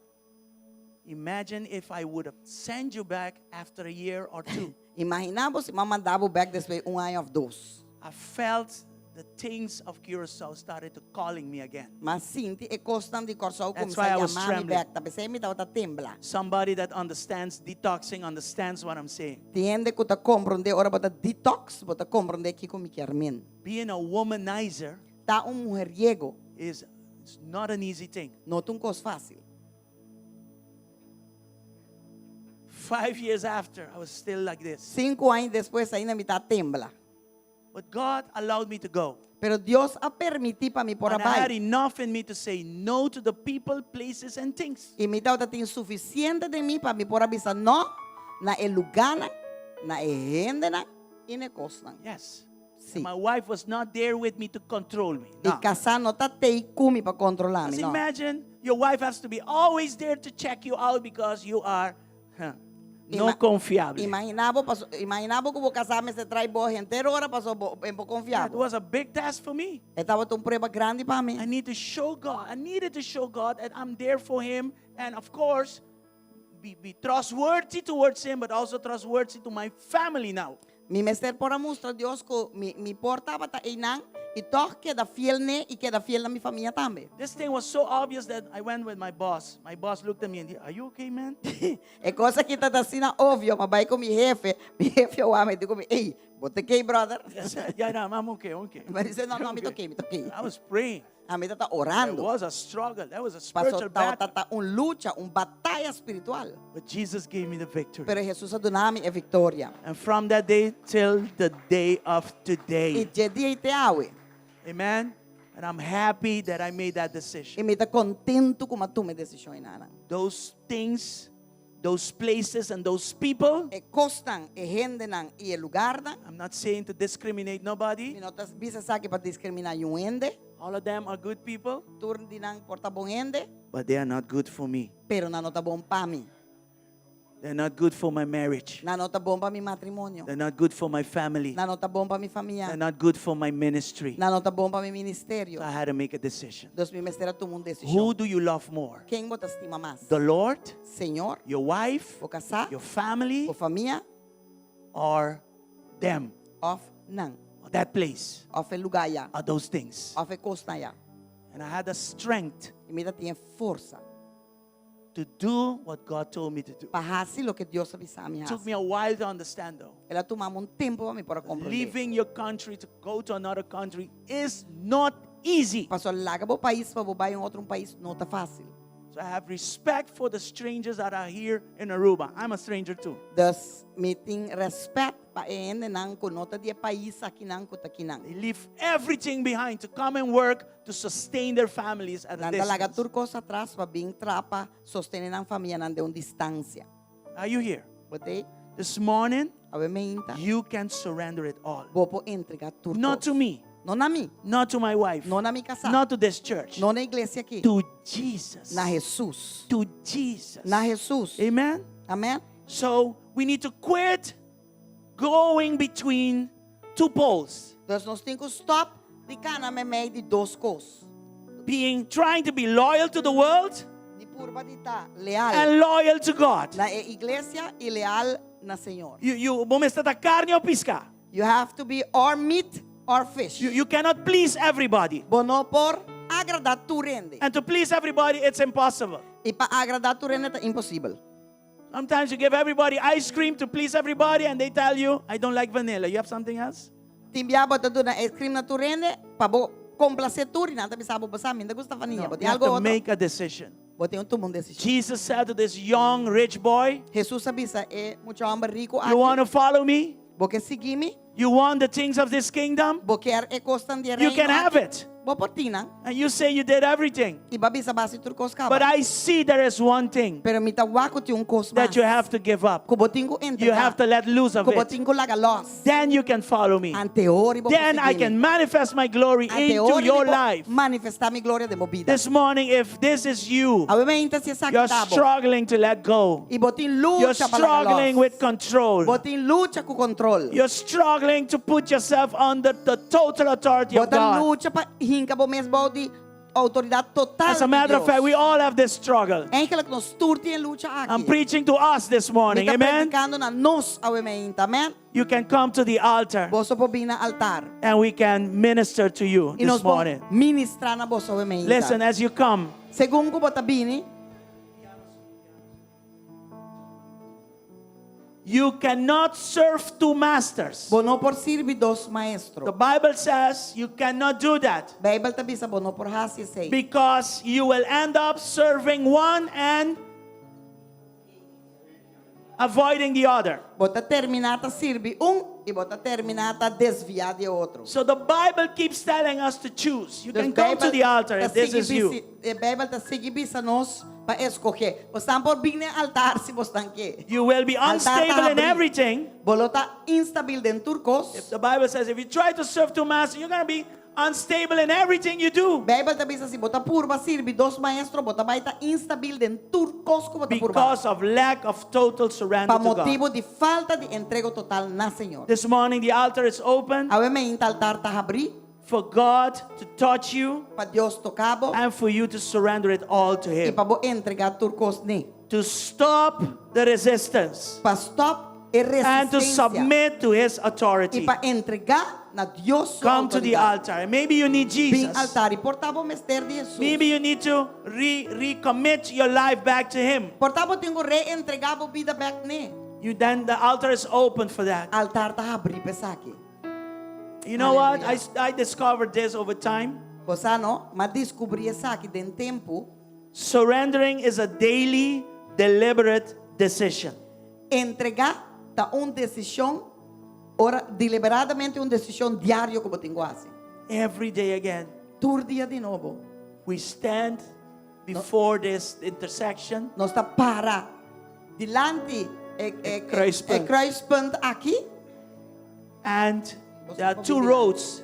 Imagine if I would have sent you back after a year or two." Imaginá bo si m'a manda bo bèk despues un aña òf dos. I felt the things of Curacao started to calling me again. M'a sinti e kosnan di Kòrsou That's kuminsá why I was yama mi trembling. bèk. Ta p'esei mi tabata tembla. Somebody that understands detoxing understands what I'm saying. Tin hende ku ta komprondé ora bo ta detox, bo ta komprondé kiko mi ke men. Being a womanizer Ta un mujeriego, is it's not an easy thing. No ta un kos fásil. 5 years after, I was still like this. 5 aña despues ainda mi ta tembla. But God allowed me to go. Pero Dios a permití pa mi por And I had bai. Enough in me to say no to the people, places, and things. I mi tabatin sufisiente den mi pa mi por a bisa no na e lugánan, na e hendenan i na e kosnan. Yes. Sí. My wife was not there with me to control me. E No. kasá no tabata ku mi pa kontrolá mi, Just no. imagine your wife has to be always there to check you out because you are no confiable. Imaginá bo, imaginá bo ku bo kasá mester tras bo henter ora pasó bo e n' por That konfia. was a big task for me. Tabata un prueba grandi pa mi. I need to show God. I needed to show God that I'm there for Him. And of course, be trustworthy towards Him, but also trustworthy to my family now. Mi mester por a mustra Dios ku mi mi por tabata einan i toch keda fiel n'e i keda fiel na mi famia tambe. This thing was so obvious that I went with my boss. My boss looked at me and he, "Are you okay, man?" E kos aki ta asina opvio, m'a bai ku mi hefe, mi hefe a wak mi di ku mi, "Ei, bo ta okay, brother?" I said, Yeah, no, I'm okay, okay." M'a bisa, "No, no, mi ta okay, mi ta okay." I was praying. Ami tabata It orando. was a struggle. That was a Pasó spiritual tabata battle. ta un lucha, un bataya spiritual. But Jesus gave me the victory. Pero Jesus a duna mi e viktoria. And from that day till the day of I today. di e dia ei te awe. Amen. And I'm happy that I made that I decision. mi ta kontentu ku m'a tuma e desishon ei. Those things, those places, and those people, E kosnan, e hendenan i e lugánan. I'm not saying to discriminate nobody. Mi no ta bisa esaki pa diskriminá ningun hende. All of them are good people, Tur di nan por ta bon hende, but they are not good for me. Pero nan no ta bon pa mi. They're not good for my marriage. Nan no ta bon pa mi matrimonio. They're not good for my family. Nan no ta bon pa mi famia. They're not good for my ministry. Nan no ta bon pa mi ministerio. So I had to make a decision. Dus mi mester a tuma un Who desishon. do you love more? Ken bo ta stima mas? The Lord, Señor, your wife, bo kasá, your family, bo famia, or them, òf nan, or that place, òf e lugá ei, or those things? Òf e kosnan ei. And I had the strength I mi tabatin forsa to do what God told me to do. Pa hasi loke Dios a bisa mi It took hasi. me a while to understand, though. El a tuma mi un tempu pa mi por komprondé. Leaving your country to go to another country is not easy. Pasó laga bo pais pa bo bai un otro pais no ta fásil. So I have respect for the strangers that are here in Aruba. I'm a stranger too. Dus mi tin rèspèt pa e hendenan ku no ta di e pais akinan ku ta akinan. They leave everything behind to come and work to sustain their families at a Nan ta laga distance. tur kos atras pa bin traha pa sostené nan famianan di un distansia. Are you here? Bo t'ei, This morning, awe mainta, you can surrender it all. Bo por entregá tur Not kos. to me, No na mi, not to my wife, no na mi kasá, not to this church, no na e iglesia aki. To Jesus. Na Jesus. To Jesus. Na Jesus. Amen. Amèn? So we need to quit going between two poles. Dus nos tin ku stòp di kana meimei di dos kos. Being trying to be loyal to the world Di purba di ta leal and loyal to God. Na e iglesia i leal na Señor. You bo mester ta karni òf piská. You have to be or meat or fish. You cannot please everybody. Bo no por agradá tur hende. And to please everybody, it's impossible. I pa agradá tur hende ta imposibel. Sometimes you give everybody ice cream to please everybody, and they tell you, "I don't like vanilla. You have something else?" Tin bia bo ta duna ice cream na tur hende pa bo komplasé tur i nan ta bisa bo, "Mi n' ta gusta vanilla." No, Bo you tin have algu to otro. make a decision. Bo tin ku tuma un desishon. Jesus said to this young rich boy, Hesus a bisa e mucha hòmber riku You want aki, to follow me? Bo ke sigui mi? You want the things of this kingdom? Bo kier e kosnan di e You reino can have aki? it. Bo por tin nan. And you say you did everything. I bo a bisa b'a hasi tur kos But kaba. I see there is one thing Pero mi ta wak ku tin un kos that mas you have to give up. ku bo tin ku You entregá, have to let loose of ku bo it. tin ku laga lòs. Then you can follow me. Ante ora bo por Then I sigui can mi. manifest my glory Ante into ora mi your por life. manifestá mi gloria den bo bida. This morning, if this is you, Awe mainta si esaki you're ta bo. struggling to let go. I bo tin You're lucha pa laga struggling lòs. with control. Bo tin lucha ku kontrol. You're struggling to put yourself under the total authority Bo of ta God. lucha pa hinka bo mes bou di outoridat total As a di matter of Dios. fact, we all have this struggle. Eigenlijk nos tur tin e lucha aki. I'm preaching to us this morning. Mi ta Amen. predikando na nos awe mainta. Amen. You can come to the altar Boso por bin na altar. and we can minister to you I this nos por morning. ministrá na boso awe mainta. Listen, as you come, Segun ku bo ta bini, you cannot serve two masters. bo no por sirbi dos maestro. The Bible says you cannot do that Beibel ta bisa bo no por hasi esei. because you will end up serving one and avoiding the other. Bo ta terminá ta sirbi un i bo ta terminá ta desviá di e otro. So the Bible keeps telling us to choose. You Dus can come to Beibel the altar ta if this sigui is you. bisi- e Beibel ta sigui bisa nos pa eskohé. Bosnan por bin na altar si bosnan ke. You will be Altar ta unstable in habrí. everything. Bo lo ta instabil den tur kos. If the Bible says if you try to serve two masters, you're going to be unstable in everything you do Beibel ta bisa si bo ta purba sirbi dos maestro, bo ta bai ta instabil den tur kos ku bo ta purba. because of lack of total surrender Pa to God. motibu di falta di entrego total na Señor. This morning the altar is open Awe mainta altar ta habrí for God to touch you pa Dios toka bo and for you to surrender it all to i Him. pa bo entregá tur kos n'e. To stop the resistance Pa stop e and to resistensia submit to His i authority. pa entregá na Dios su Come to the outoridat. altar. Maybe you need Bin Jesus. altar i por ta bo mester di Jesus. Maybe you need to re recommit your life back to Him. Por ta bo tin ku reentregá bo bida bèk n'e. You then the altar is open for that. Altar ta habrí pa esaki. You know what? I, Hallelujah. I discovered this over time. Bo sa no, m'a deskubrí esaki den tempu. Surrendering is a daily, deliberate decision. Entregá ta un desishon, ora deliberadamente un desishon diario ku bo tin ku hasi. Every day again, Tur dia di nobo. we stand before this intersection. Nos ta para dilanti e, e, E kruispunt. e kruispunt aki. And there are two roads.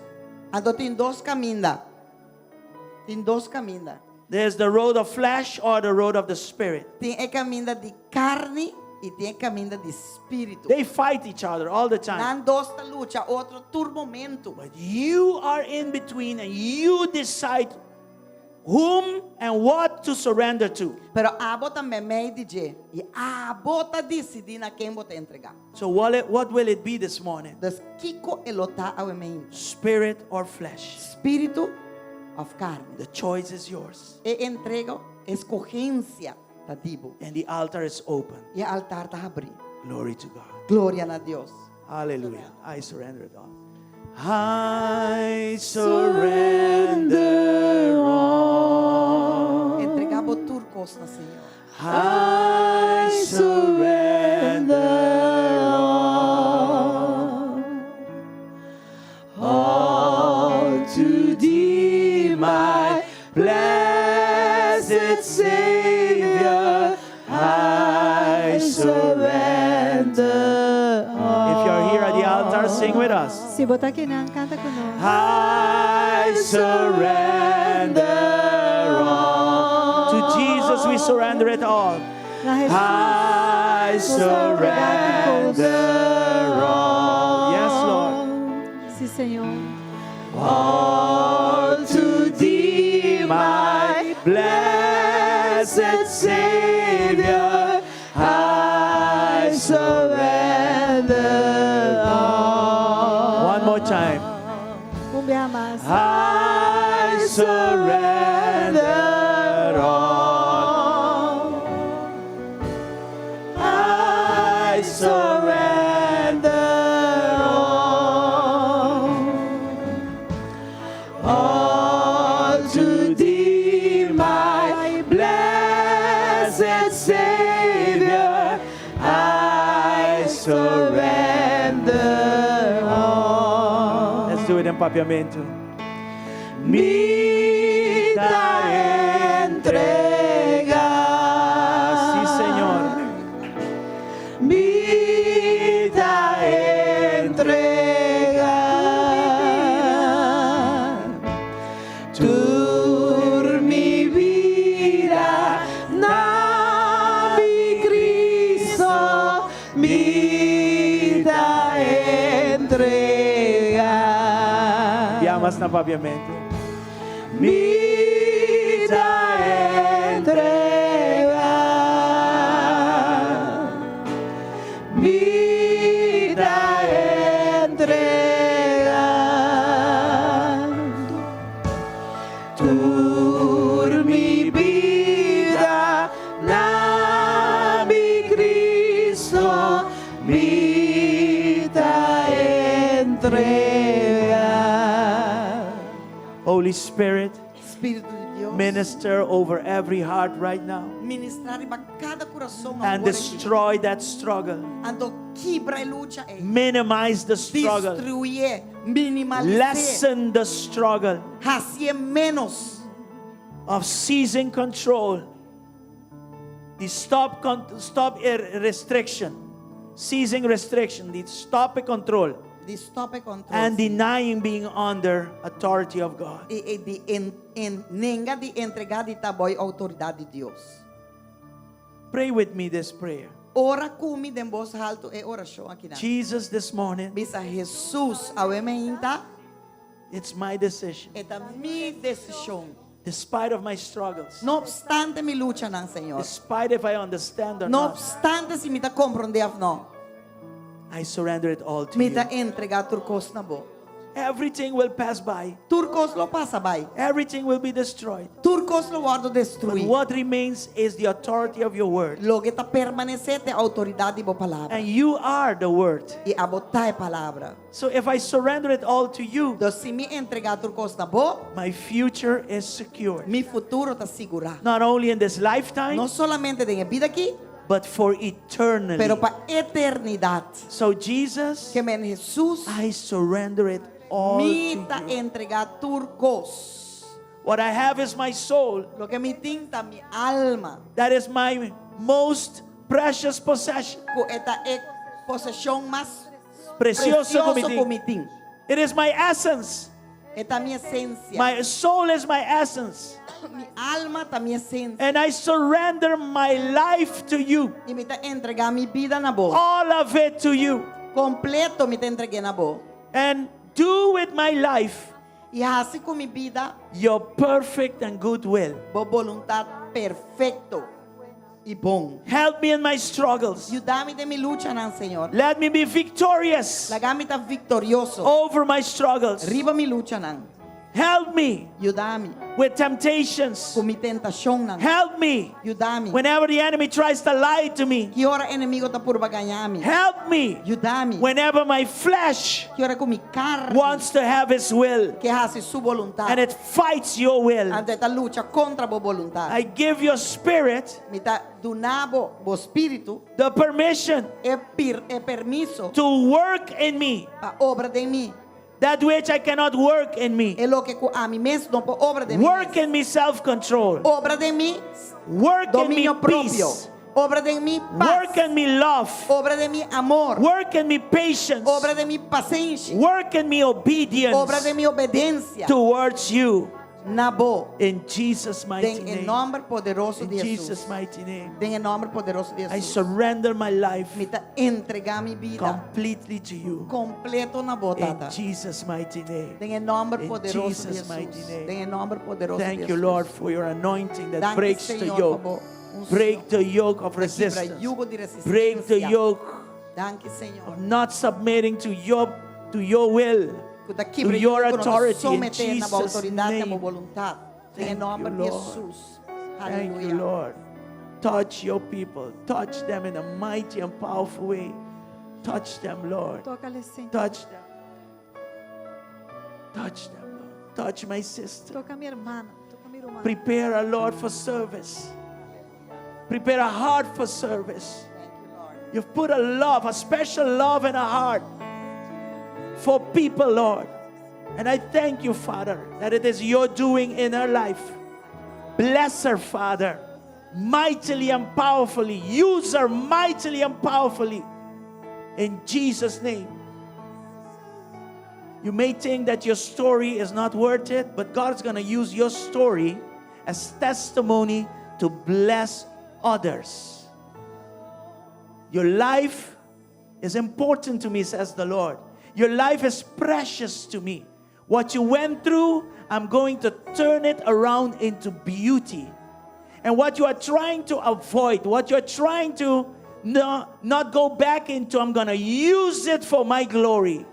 Anto tin dos kaminda. Tin dos kaminda. There's the road of flesh or the road of the spirit. Tin e kaminda di karni i tin e kaminda di spiritu. They fight each other all the time. Nan dos ta lucha otro tur momento. But you are in between and you decide whom and what to surrender to. Pero abo ta meimei di dje i abo ta disidí na ken bo ta entregá. So what, it, what will it be this morning? Dus kiko e lo ta awe mainta? Spirit or flesh? Spiritu òf karni? The choice is yours. E entrega, eskohensia ta di bo. And the altar is open. I e altar ta habrí. Glory to God. Gloria na Dios. Hallelujah. I surrender it all. I surrender all. Entregá bo tur kos na Señor. I surrender all. All to thee, my blessed Savior, I surrender all. If you're here at the altar, sing with us. Si bo ta akinan, kanta ku nos. I surrender all. To Jesus we surrender it all. Na Jesus. I surrender all. Yes, Lord. Si, Señor. All to thee, my blessed Savior, I surrender all. One more time. Un biaha mas. I surrender all. I surrender all. All to thee, my blessed. do it in Papiamento. Mi ta entregá. Sí, Señor. Mi ta entregá. Tur mi bida na mi Kristu mi ta entregá. Ya mas na Papiamento. Mi ta entregá. Mi ta entregá. Tur mi bida na mi Kristu mi ta entregá. Holy Spirit, Spiritu di Dios. minister over every heart right now Ministrá riba kada kurason and awor aki. destroy that struggle. Anto kibra e lucha ei. Minimize the struggle. Destruí, minimalisá. Lessen the struggle Hasié ménos. Of seizing control. The stop restriction. Seizing restriction. The stop control. Di stop e control. And denying being under authority of God. I di en nenga di entregá di ta bou outoridat di Dios. Pray with me this prayer. Ora ku mi den bos haltu e orashon aki na. Jesus, this morning, Bisa Jesus, awe mainta, it's my decision. E ta mi desishon. Despite of my struggles, No opstante mi luchanan, Señor. Despite if I understand or No not, opstante si mi ta komprondé òf no. I surrender it all to Mi you. ta entregá tur kos na bo. Everything will pass by. Tur kos lo pasa bai. Everything will be destroyed. Tur kos lo wòrdu But destruí. what remains is the authority of your word. Loke ta permanesé ta outoridat di bo palabra. And you are the word. I abo ta e palabra. So if I surrender it all to you, Anto si mi entregá tur kos na bo, my future is secured. Mi futuro ta sigurá. Not only in this lifetime, No solamente den e bida aki, but for eternity. Pero pa eternidat. So Jesus, Ke men Jesus, I surrender it all mi to ta you. entregá tur kos. What I have is my soul. Loke mi tin ta mi alma. That is my most precious possession. Ku e ta e poseshon mas Presioso presioso ku mi tin. ku mi tin. It is my essence. E ta mi esensia. My soul is my essence. Mi alma ta mi esensia. And I surrender my life to you. I mi ta entregá mi bida na bo. All of it to you. Kompleto mi ta entreg'é na bo. And do with my life I hasi ku mi bida your perfect and good will. Bo boluntat perfekto i bon. Help me in my struggles. Yuda mi den mi luchanan, Señor. Let me be victorious Laga mi ta viktorioso over my struggles. Riba mi luchanan. Help me Yuda mi with temptations. Ku mi tentashonnan. Help me Yuda mi. Whenever the enemy tries to lie to me. Ki ora enemigu ta purba gaña mi. Help me Yuda mi. Whenever my flesh Ki ora ku mi karni wants to have its will ke hasi su boluntat. And it fights your will. Anto e ta lucha kontra bo boluntat. I give your spirit Mi ta duna bo bo spiritu the permission e pir e permiso to work in me pa obra den mi. That which I cannot work in me. E loke ku ami mes no por obra den mi. Work in me self control. Obra den mi Work in me dominio propio. Peace. Obra den mi pas. Work in me love. Obra den mi amor. Work in me patience. Obra den mi pasenshi. Work in me obedience Obra den mi obedensia. Towards you. Na bo. In Jesus' mighty Den e name. nòmber poderoso In di Jesus' Jesus. Mighty name. Den e nòmber poderoso di I Jesus. Surrender my life Mi ta entregá mi bida completely to you. Kompleto na bo, In Tata. Jesus' mighty name. Den e nòmber In poderoso di Jesus' mighty Jesus. name. Den e nòmber poderoso di Thank you, Jesus. Lord, for your anointing that Danki, breaks the Señor, yoke. pa bo Break the yoke of Kibra resistance. yugo di Break the resistensia. Yoke Danki, Señor. Of not submitting to your will, Ku ta to kibra your yugo no authority in someté na bo Jesus' outoridat, na bo name. boluntat. Den Thank nòmber you, di Lord. Jesus. Thank you, Aleluya. Lord. Touch your people. Touch them in a mighty and powerful way. Touch them, Lord. Tócale, Señor. Touch them. Touch them, Lord. Touch my sister. Toca a mi hermana. Toca a mi hermana. Prepare her, Lord, for service. Prepare a heart for service. Thank you, Lord. You've put a love, a special love in her heart for people, Lord. And I thank you, Father, that it is your doing in her life. Bless her, Father, mightily and powerfully. Use her mightily and powerfully. In Jesus' name. You may think that your story is not worth it, but God's going to use your story as testimony to bless others. Your life is important to me, says the Lord. Your life is precious to me. What you went through, I'm going to turn it around into beauty. And what you are trying to avoid, what you're trying to not go back into, I'm going to use it for my glory.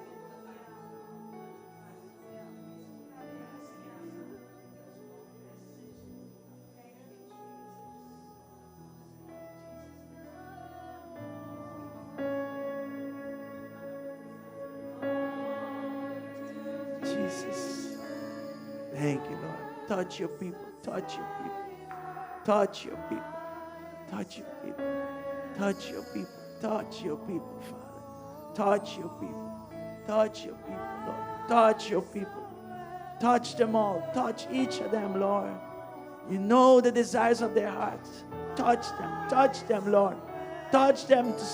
Jesus. Thank you, Lord. Touch your people. Touch your people. Touch your people. Touch your people. Touch your people. Touch your people, Father. Touch your people. Touch your people, Lord. Touch your people. Touch them all. Touch each of them, Lord. You know the desires of their hearts. Touch them. Touch them, Lord. Touch them to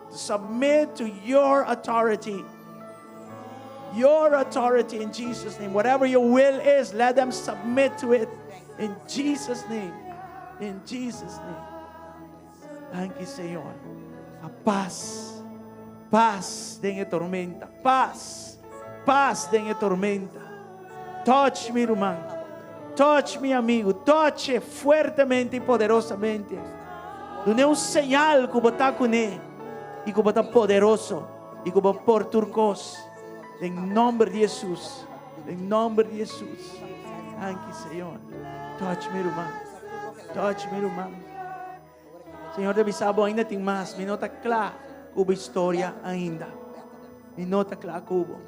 submit to your authority. Your authority in Jesus' name. Whatever your will is, let them submit to it in Jesus' name. In Jesus' name. Thank you, Señor. A pas. Pas den tormenta. Pas. Pas den tormenta. Touch mi ruman. Touch mi amigu. Touch fuertemente i poderosamente. Dun'é un señal ku bo ta kuné i ku bo ta poderoso i ku bo por tur kos. Den nòmber di Hesus. Den nòmber di Hesus. Thank you, Señor. Touch mi ruman. Touch mi ruman. Señor ta bisa bo ainda tin mas. Mi no ta kla ku bo historia ainda. Mi no ta kla ku bo.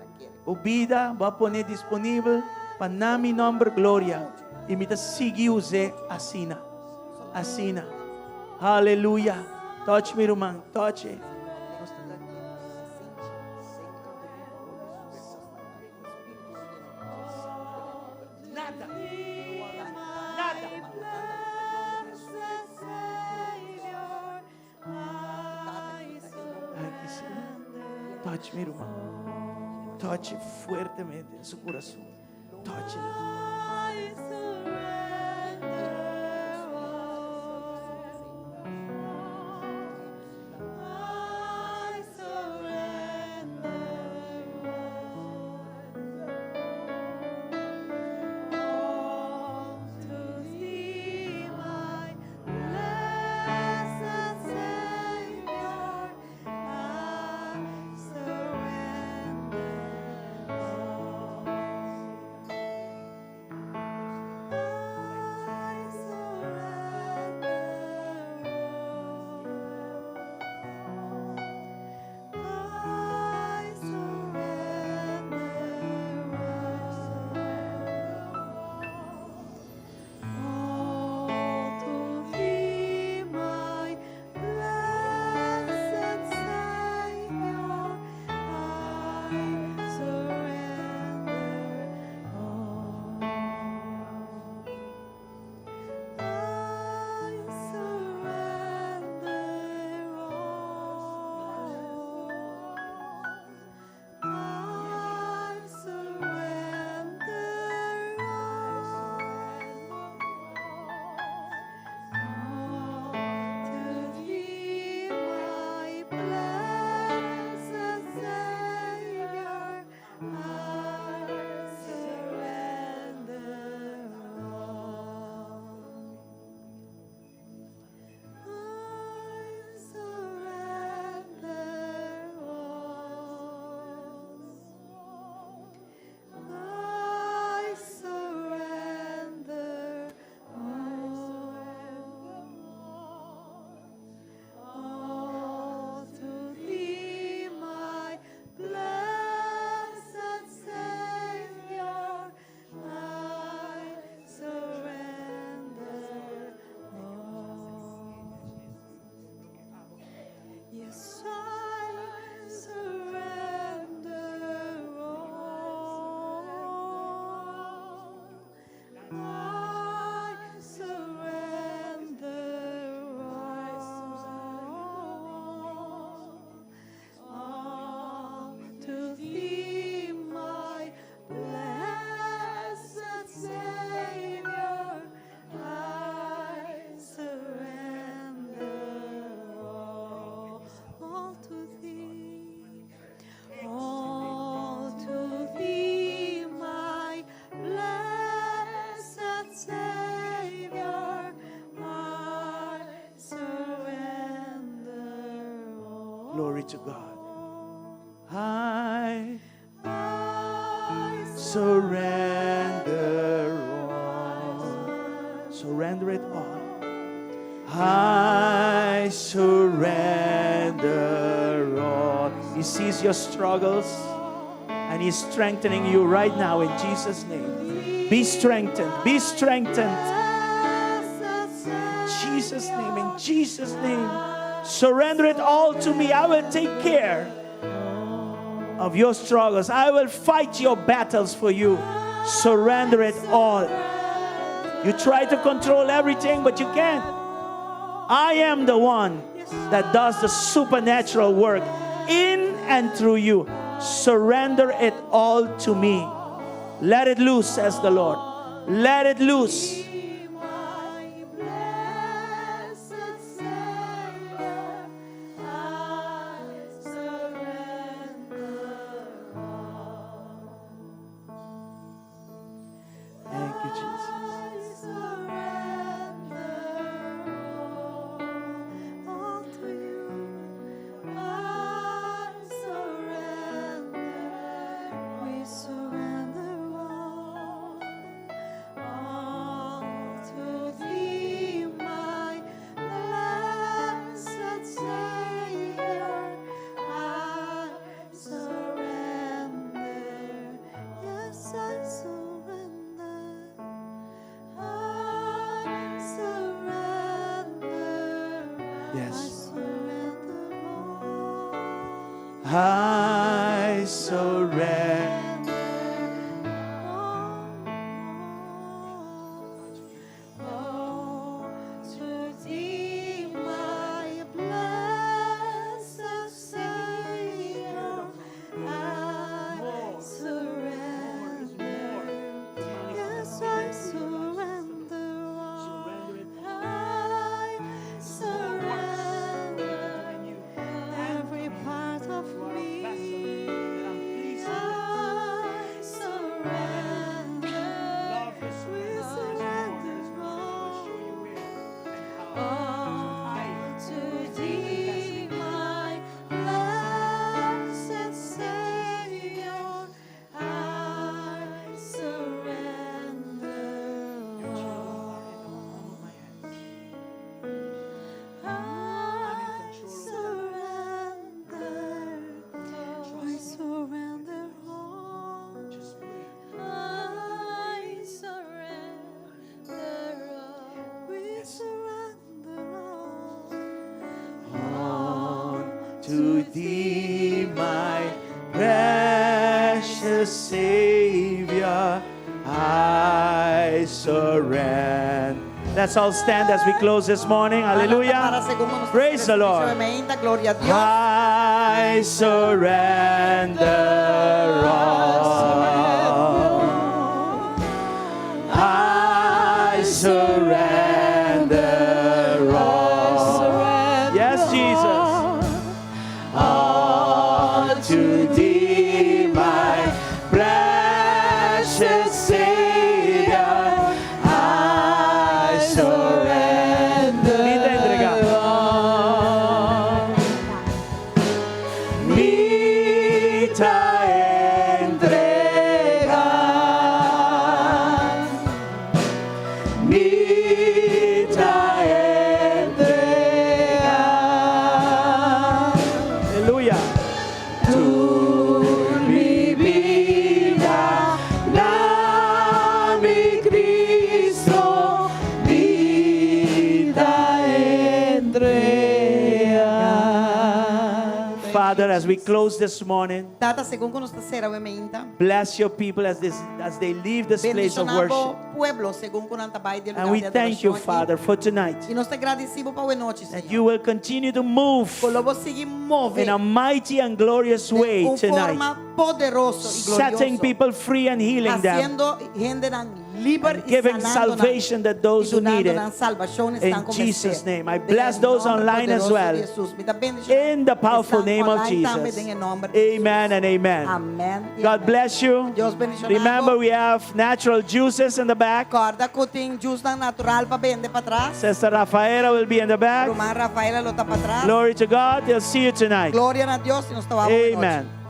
Bo bida bo a pone disponibel pa na mi nòmber gloria. I mi ta sigui us'é asina. Asina. Aleluya. Touch mi ruman. Touch it. Nada. Nada. Thank you, Señor. Touch mi ruman. Touch fuertemente den su kurason. Touch it. I surrender all. I surrender all to thee, my blessed Savior. I surrender all. Glory to God. I surrender all. Surrender it all. I surrender all. He sees your struggles and He's strengthening you right now in Jesus' name. Be strengthened. Be strengthened. In Jesus' name. In Jesus' name. Surrender it all to me. I will take care of your struggles. I will fight your battles for you. Surrender it all. You try to control everything, but you can't. I am the one that does the supernatural work in and through you. Surrender it all to me. Let it loose, says the Lord. Let it loose. My blessed Savior, I surrender all. Thank you, Jesus. I surrender all, all to you. I surrender. We surrender all, all to Thee, my blessed Savior. I surrender. Yes, I surrender. I surrender. Yes. I surrender all. I surrender. All, all to Thee, my blessed Savior, I surrender. Yes, I surrender all. I surrender every part of me. I surrender. We surrender all. All to Thee, my blessed Savior, I surrender all. I surrender. I surrender all. I surrender all. We surrender all. All to thee, my precious Savior, I surrender. Let's all stand as we close this morning. Para Hallelujah. segun nos Praise the Lord. Mainta, gloria na Dios. I surrender all. I surrender all. Yes, Jesus. All to thee, my precious Savior, I surrender. Mi ta entregá. Mi ta entregá. Mi ta entregá. Aleluya. Tur mi bida, na mi Cristo, mi ta entregá. Father, as we close this morning, Tata, segun ku nos ta sera mainta. bless your people as they leave this place of Bendishoná worship. bo pueblo, segun ku nan ta bai di e And we thank you, Father, for tonight. I nos ta gradisido pa awe nochi, That Señor. you will continue to move Ku lo bo sigui move in a mighty and glorious way di un tonight, forma poderoso i glorioso. setting people free and healing them. Hasiendo hendenan liber And giving salvation to those who need it. In Jesus' name. I bless those online as well. In the powerful name of Jesus. Amen and amen. Amen. God bless you. Dios bendishoná. Remember, we have natural juices in the back. Kòrda ku tin juice natural pa bende patras. Sister Rafaela will be in the back. Ruman Rafaela lo ta patras. Glory to God. They'll see you tonight. Gloria na Dios i nos ta Amen.